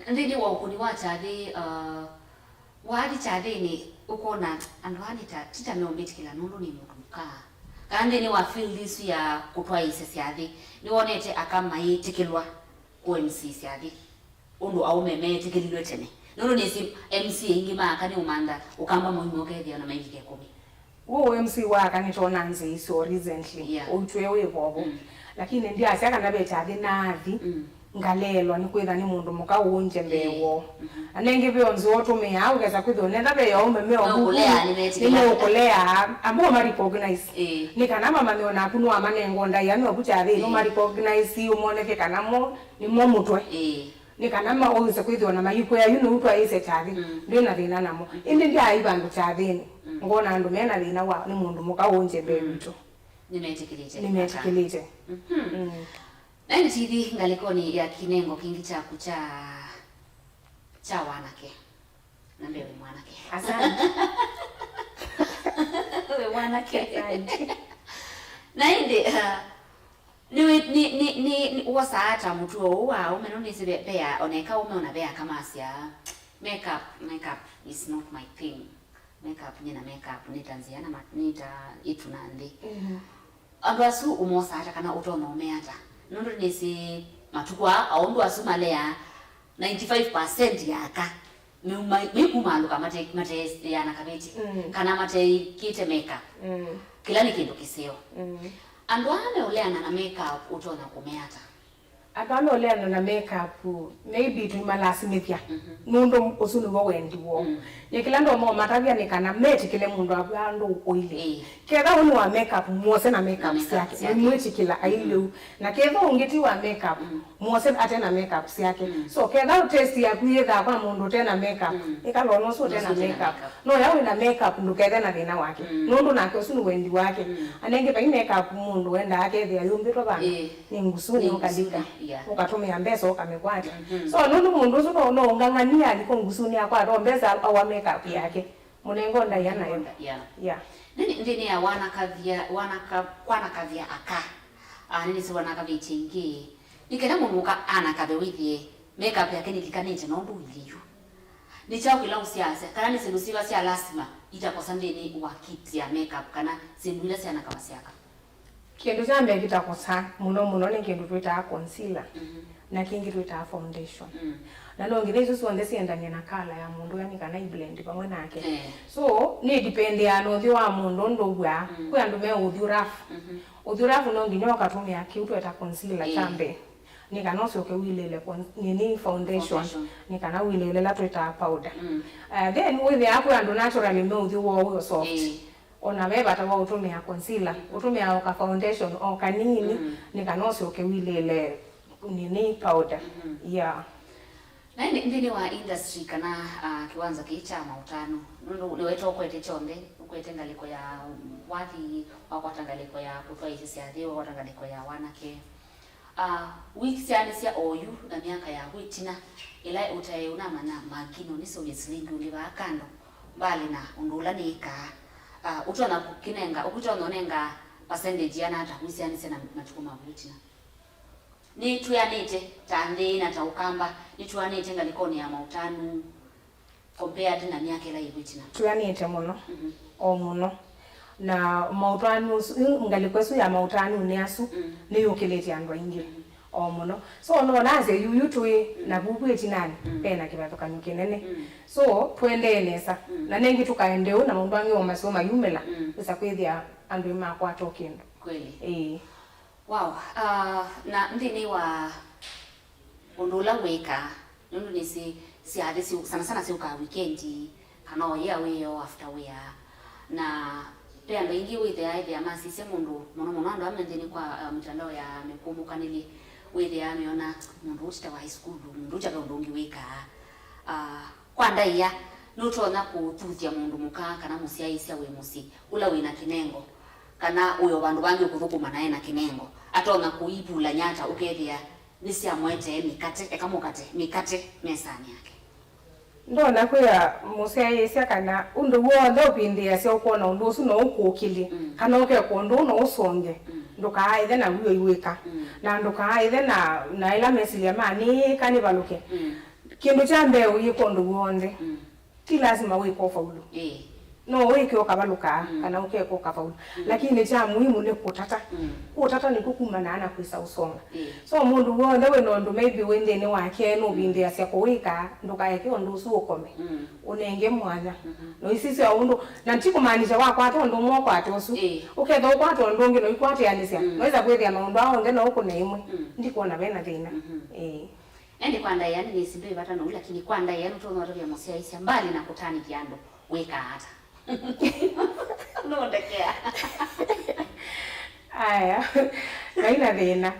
Nthĩnĩ wa ũkũni wa kyathĩ, uh, wathi kyathĩnĩ ũkona andũ aa nĩ ta, ti ta meũmbĩtĩkĩla nũndũ nĩ mũndũ mũka. Kana nthĩnĩ wa field isu ya kũtwaĩĩsya syathĩ, nĩwonete aka mayĩtĩkĩlwa kũ M C syathĩ ũndũ aũme meetĩkĩlilwe tene? Nũndũ nĩsĩ M C aingĩ ma aka nĩũmantha Ũkamba mũima ũkethĩa na maivika ĩkũmi. W'o M C wa aka nĩtwona nzĩ isu recently, yeah, ũitwe wĩ vovo. Mm. Lakini ndyasya kana ve kyathĩ naathi, mm, ngaleelwa nĩ kwĩtha nĩ mũndũ mũka ũũngye mbee, ĩĩ, woo. Mhm. Na nengĩ ve o nzĩa ũtũmĩaa, ũkesa kwĩthĩwa nenda ve aũme me ovuku, nĩmeũkũlea, nĩmeũkũlea, ambao ma recognize. Ĩĩ. Nĩ kana mamanye o naku nĩwamanenga ndaĩa me ovu kyathĩ, ĩĩ, nũma recognize, ũmonethye kana mo nĩmo mũtwe. Ĩĩ. Nĩ kana ma-, wĩse kwĩthĩwa na maikũĩa yu nĩu twaĩsye kyathĩ, mm, ndwĩ na thĩna namo. Mm. Ĩndĩ ndyaai vandũ kyathĩnĩ, mm, ngona andũ me na thĩna wa nĩ mũndũ mũka ũũngye mbee, mm, witũ. Nĩmetĩkĩlĩte. Nĩmetĩkĩlĩte. Mhm. Mm. Na ĩndĩ tũithi ngalĩkonĩ ya kĩnengo kĩngĩ kyaku kya, kya wanake. Na mbee wĩ mwanake. Asante. Wĩ mwanake. Asante. Na ĩndĩ, uh, nĩ, nĩ, nĩ, nĩ, nĩ wosaa ata mũtuo ũũ wa aũme? Nũndũ nĩsĩ ve, ve a-, oneka aũme ona ve aka masyaa, "Makeup, makeup is not my thing. Makeup, nyie na makeup nĩ ta nzĩa na ma-, nĩ ta ĩtu na nthĩ." Mhm. Andũ asu ũmosaa ata kana ũtonya ũmea ata? Nũndũ nĩsĩ matukũ aa, aũndũ asu maleaa, ninety-five percent ya aka meuma-, meikumaalũka mate-, mateeana kaveti, mm, kana mateĩkĩte makeup. Mm. Kĩla nĩ kĩndũ kĩseo. Mm. Andũ aa meũleana na makeup ũtonya kũmea ata? Andũ ala ũleana na makeup, maybe tũimalasimĩthya, nũndũ ũsu nĩw'o wendi woo. Nyie kĩla ndomo matavya nĩ kana metĩkĩle mũndũ avu andũ ũkũilye. Ketha ũnĩ wa makeup, mwose na makeup syake, mwĩtĩkĩla ailye ũu. Na ketha ũngĩ ti wa makeup, mwose ate na makeup syake. So ketha test yaku yĩthaa kwa mũndũ ũte na makeup, ĩkala ona ũsu ũte na makeup. No ya wĩ na makeup ndũkethe na thĩna wake, nũndũ nake ũsu nĩ wendi wake. Anenge vai makeup mũndũ wendaa akethĩa yũmbĩtwe vandũ. Nĩ ngusunĩ ũkalika, ũkatũmĩa mbesa ũkamĩkwata. So nũndũ mũndũ ũsu no, no ũng'ang'ania aliko ngusunĩ akwata o mbesa awa makeup yake, mũnengo ndaĩa nayo. Yeah. Nthĩnĩ ya wanakavya, wanaka-, kwanakavya aka, ah, nĩnĩsĩ wanakavĩtye ingĩ, nĩ kenda mũndũ ũka anakave wĩthĩe makeup yake nĩlikanĩte na ũndũ ũilyĩ yu. Nĩ kyaũ kĩla ũsiasya kana nĩ syĩndũ syĩva sya lasima itakosa nthĩnĩ wa kit ya makeup kana syĩndũ ila syanakavasya aka? Kĩndũ kya mbee kĩtakosaa mũno mũno nĩ kĩndũ twĩtaa concealer, na kĩngĩ twĩtaa foundation. Na no nginya isu syonthe siendanie na color ya mũndũ, yani kana i blend vamwe nake. So nĩ dipendeaa na ũthyũ wa mũndũ ũndũ ũw'aa. Kwĩ andũ me ũthyũ rough. Ũthyũ rough no nginya ũkatũmĩa kĩu tweta concealer kya mbee, nĩ kana ũsyoke ũilĩĩle con-, nini, foundation, nĩ kana ũilĩĩle ĩla twĩtaa powder. Uh, then wĩthĩaa kwĩ andũ naturally me ũthyũ woo wĩ o soft. Ona ve vata wa ũtũmĩa concealer, ũtũmĩa o ka foundation o kanini, nĩ kana ũsyoke ũilĩĩle nini powder. Yeah. Na ĩndĩ nthĩnĩ wa industry kana, ah, kĩwanza kĩĩ kya maũtanu, nũndũ nĩweta ũkwete kyonthe, ũkwete ngalĩko ya wathi, wakwata ngalĩko ya kũtwaĩĩsya syathĩ, wakwata ngalĩko ya wanake. Ah, wĩsyaanĩsya oyu na myaka yaku ĩtina, ĩla ũtaĩ ũnamanya makino nĩseũvye silingi ũlĩvaa kando, mbali na ũndũ ũla nĩĩkaa, ah, ũtonya kũkĩnenga, ũkũtonya ũnenga percentage yĩana ata wĩsyaanĩsya na matukũ maku ĩtina? Nĩtwĩanĩte ta nthĩ na ta ũkamba, nĩtwĩanĩte ngalĩkonĩ ya maũtanu compared na myaka ĩla yĩ ĩtina? Twĩanĩte mũno, o mũno. Na maũtanu ũsu, ngalĩko ĩsu ya maũtanunĩ asu nĩyũkĩlĩtye andũ aingĩ o mũno. So no nasye yuyu twĩ na vuvu ĩtinanĩ, ve na kĩvathũkany'o kĩnene. So tũendee nesa. Na nengĩ tũkaende ũu na maũndũ angĩ o maseo mayumĩla, wĩsa kwĩthĩa andũ nĩmakwata o kĩndũ. Kweli. Ĩĩ. Wow. Ah, na nthĩnĩ wa ũndũ ũla wĩkaa, nũndũ nĩsĩ syathĩ syũ-, sana sana syũkaa wikendi, kana ũyĩa wĩoo after wĩa, na ve andũ aingĩ wĩthĩaa ethĩa masisya mũndũ, mũno mũno andũ ame nthĩnĩ kwa, ah, mitandao ya mĩkũmbũkanĩlye, wĩthĩaa meona mũndũ ũũ ti ta wa high school, mũndũ ũũ kyaka ũndũ ũngĩ wĩkaa. Ah, Kwa ndaĩa, nũtonya kũthuthya mũndũ mũka kana mũsyaĩĩsya wĩ mũsyĩ ũla wĩ na kĩnengo, kana wĩ o vandũ vangĩ ũkũthũkũma na e na kĩnengo, atonya kũivulany'a ata ũkethĩa nĩsyamũetee mĩkate, eka mũkate, mĩkate mesanĩ yake? Ndonya kwĩa mũsyaĩĩsya kana ũndũ w'onthe ũvindĩĩasya ũkwona ũndũ ũsu no ũkũkĩlye, kana ũkekwa ũndũ ũũ no ũsonge, ndũkaaĩthe na w'o iw'ĩka, na ndũkaaĩthe na, na ĩla mesilya ma nĩĩka nĩvalũke. Kĩndũ kya mbee ũyĩka ũndũ w'onthe, ti lasima wĩke ũfaulu. No wĩke ũkavalũka, kana ũkeka ũkafaulu. Lakini kya muhimu nĩ kũtata. Kũtata nĩkw'o kumanaa na kwĩsa ũsonga. So mũndũ w'onthe wĩ na ũndũ maybe wĩ nthĩnĩ wake nũvindĩĩasya kũwĩka, ndũkaeke ũndũ ũsu ũkome. Ũnenge mwanya. Na ũisisya ũndũ, na ti kũmaanisha wakwata ũndũ ũmwe ũkwate ũsu. Ũkethĩa ũkwata ũndũ ũngĩ na ũikwatĩanĩsya. Noĩsa kwĩthĩa maũndũ aa onthe no ũkũne ĩmwe. Ndikwona ve na thĩna. Ĩĩ. Ĩndĩ kwa ndaĩa nĩnĩsĩ ndwĩ vata nou, lakini kwa ndaĩa nũtonya ũtavya mũsyaĩĩsya, mbali na kũtanĩthya andũ, wĩkaa ata? Nũndekea. Aya, vai na thĩna.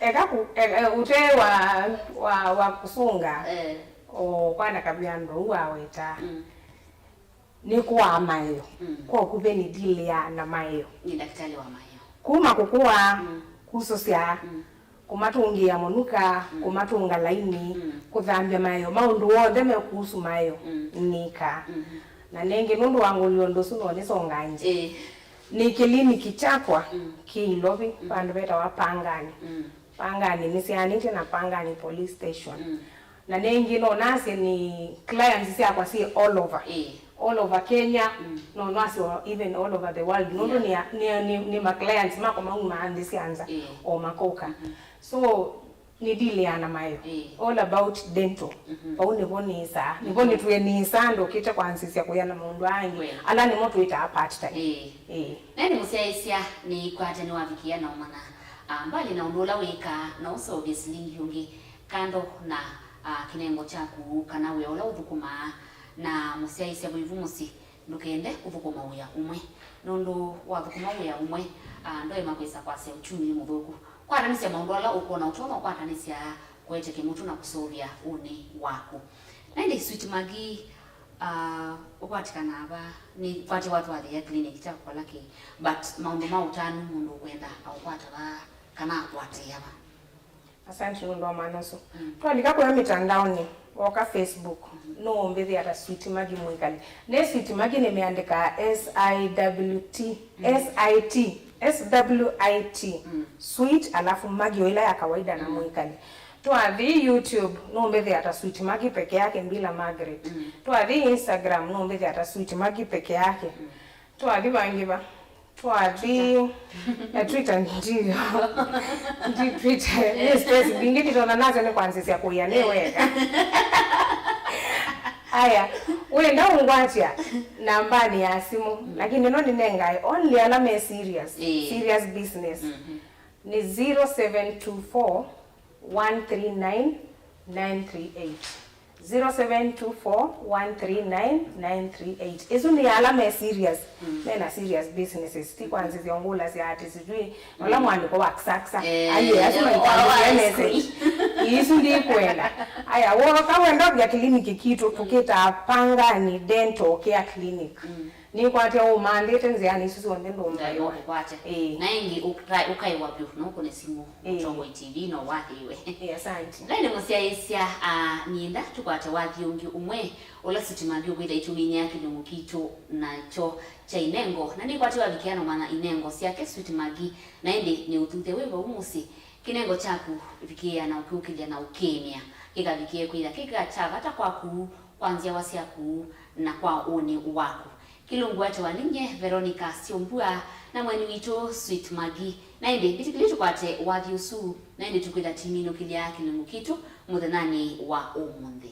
Eka kũ-, e-, e-, ũtee wa, wa, wa kũsũnga, o kwanakavya andũ ũu wawetaa. Nĩ kũaa maeo. Kwa ũkuvĩ nĩ ndilĩaa na maeo. Nĩ ndakĩtalĩ wa maeo. Kuma kũkũaa, kusũsya, kũmatũngĩĩa mũnuka, kũmatũnga laini, kũthambya maeo, maũndũ onthe me kuhusu maeo nĩkaa. Na nengĩ nũndũ wa ngũlyo ũndũ ũsu no nĩsongange. Nĩ kĩliniki kyakwa kĩ Ilovi, vandũ vetawa Pangani. Pangani nĩsyaanĩtye na Pangani Police Station. Na nengĩ no nasye nĩ clients syakwa syĩ all over. All over Kenya, no nasye even all over the world. Nũndũ nĩ, nĩ, nĩ, nĩ ma clients makwa maumaa nthĩ sya nza, o makoka. So, nĩ deal ya na mayo. All about dental. Vau nĩvo nĩsaa. Nĩvo nĩtwĩe nĩsaa ndokĩte kwanzĩsya kũya na maũndũ angĩ. Ala nĩmo twĩtaa part time. Ĩĩ. Na ĩndĩ mũsyaĩĩsya nĩkwate nĩwavikĩa na ũmanya, Ah, mbalĩ na ũndũ ũla wĩkaa, no ũseũvye silingi ũngĩ kando na, ah, kĩnengo kyaku kana wĩa ũla ũthũkũmaa. Na mũsyaĩĩsya vaivu mũsyĩ, ndũkende kũthũkũma wĩa ũmwe, nũndũ wathũkũma wĩa ũmwe, ah, ndwaĩma kwĩsa kwasya uchumi nĩ mũthũku. Kwatanĩsya maũndũ ala ũkwona ũtonya ũkwatanĩsya kũete kĩmũtũ na kũseũvya ũnĩ waku. Na ĩndĩ Sweet Maggie, ah, ũkwatikanaa va? Nĩkwatĩ watwathĩĩa clinic kya kũkola kĩ, but maũndũ ma ũtanu mũndũ ũkwenda aũkwata va kana akwatĩĩa va? Asante nũndũ wa mwanya ũsu. Mm. Twalika kũya mĩtandaonĩ, woka Facebook, nũũmbĩthĩa ta Sweet Maggie Mwikali. Ne Sweet Maggie nĩmeandĩkaa S I W T, Mm. S I T, S W I T, Mm. Sweet, alafu Maggie o ĩla ya kawaida na Mm. Mwikali. Twathi YouTube, nũũmbĩthĩa ta Sweet Maggie peke yake bila Margaret. Mm. Twathi Instagram, nũũmbĩthĩa ta Sweet Maggie peke yake. Mm. Twathi vangĩ va? Twathi na Twitter ndiyo. Ndi Twitter. Nĩ space mbingĩ nditona nazo nĩ kwanzĩsya kũia nĩ weka. Aya, wenda ũngwatya nambanĩ ya simũ, lakini no nĩnengae only ala me serious, Ĩĩ. serious business. Mhm. Nĩ zero seven two four, one three nine, nine three eight. Zero seven two four, one three nine, nine three eight. Ĩsu nĩ ala me serious, Mm. mena serious businesses. Ti kwanzĩsya ũngũlasya ati sijui, ola Mm. mwandĩko wa kisaksa. Eh, Aye, asu eh, maitandĩkĩa oh, message. Ĩsu ndikwenda. Aya, woka wenda vya kliniki kitũ, tũkĩtaa Pangani Dental Care Clinic. Mm. Nĩkwatya ũmantĩte nzĩanĩ isu syonthe ndũmbaĩwa. Ndũkũkwatya. Ĩĩ. Na ĩngĩ ũka-, ũkaĩwa vyũ, no ũkũne simũ, Ĩĩ. Mũtongoi T V, no wathĩiwe. Ĩĩ, asante. Lainĩ mũsyaĩĩsya, ah, nĩenda tũkwate wathi ũngĩ ũmwe, ũla Sweet Maggie ũkwĩtha itũmĩnĩa kĩlungu kitũ nakyo kya inengo. Na nĩkwatĩ wavikĩa na mwana inengo syake Sweet Maggie, na ĩndĩ nĩ ũthuthya wĩ vau mũsyĩ. Kĩnengo kyaku vikĩĩa na ũkĩũkĩlya na ũkĩĩmĩa. Kĩkavikĩe kwĩtha kĩka kya vata kwaku, kwa nzyawa syaku, na kwa ũnĩ waku. Kĩlungu atĩ wa ninye Veronica Syombua na mweni witũ Sweet Maggie. Na ĩndĩ, mbĩtĩkĩlye tũkwate wathi ũsu, na ĩndĩ tũkwĩtha timinũkĩlya kĩlungu kitũ mũthenyanĩ wa ũmũnthĩ.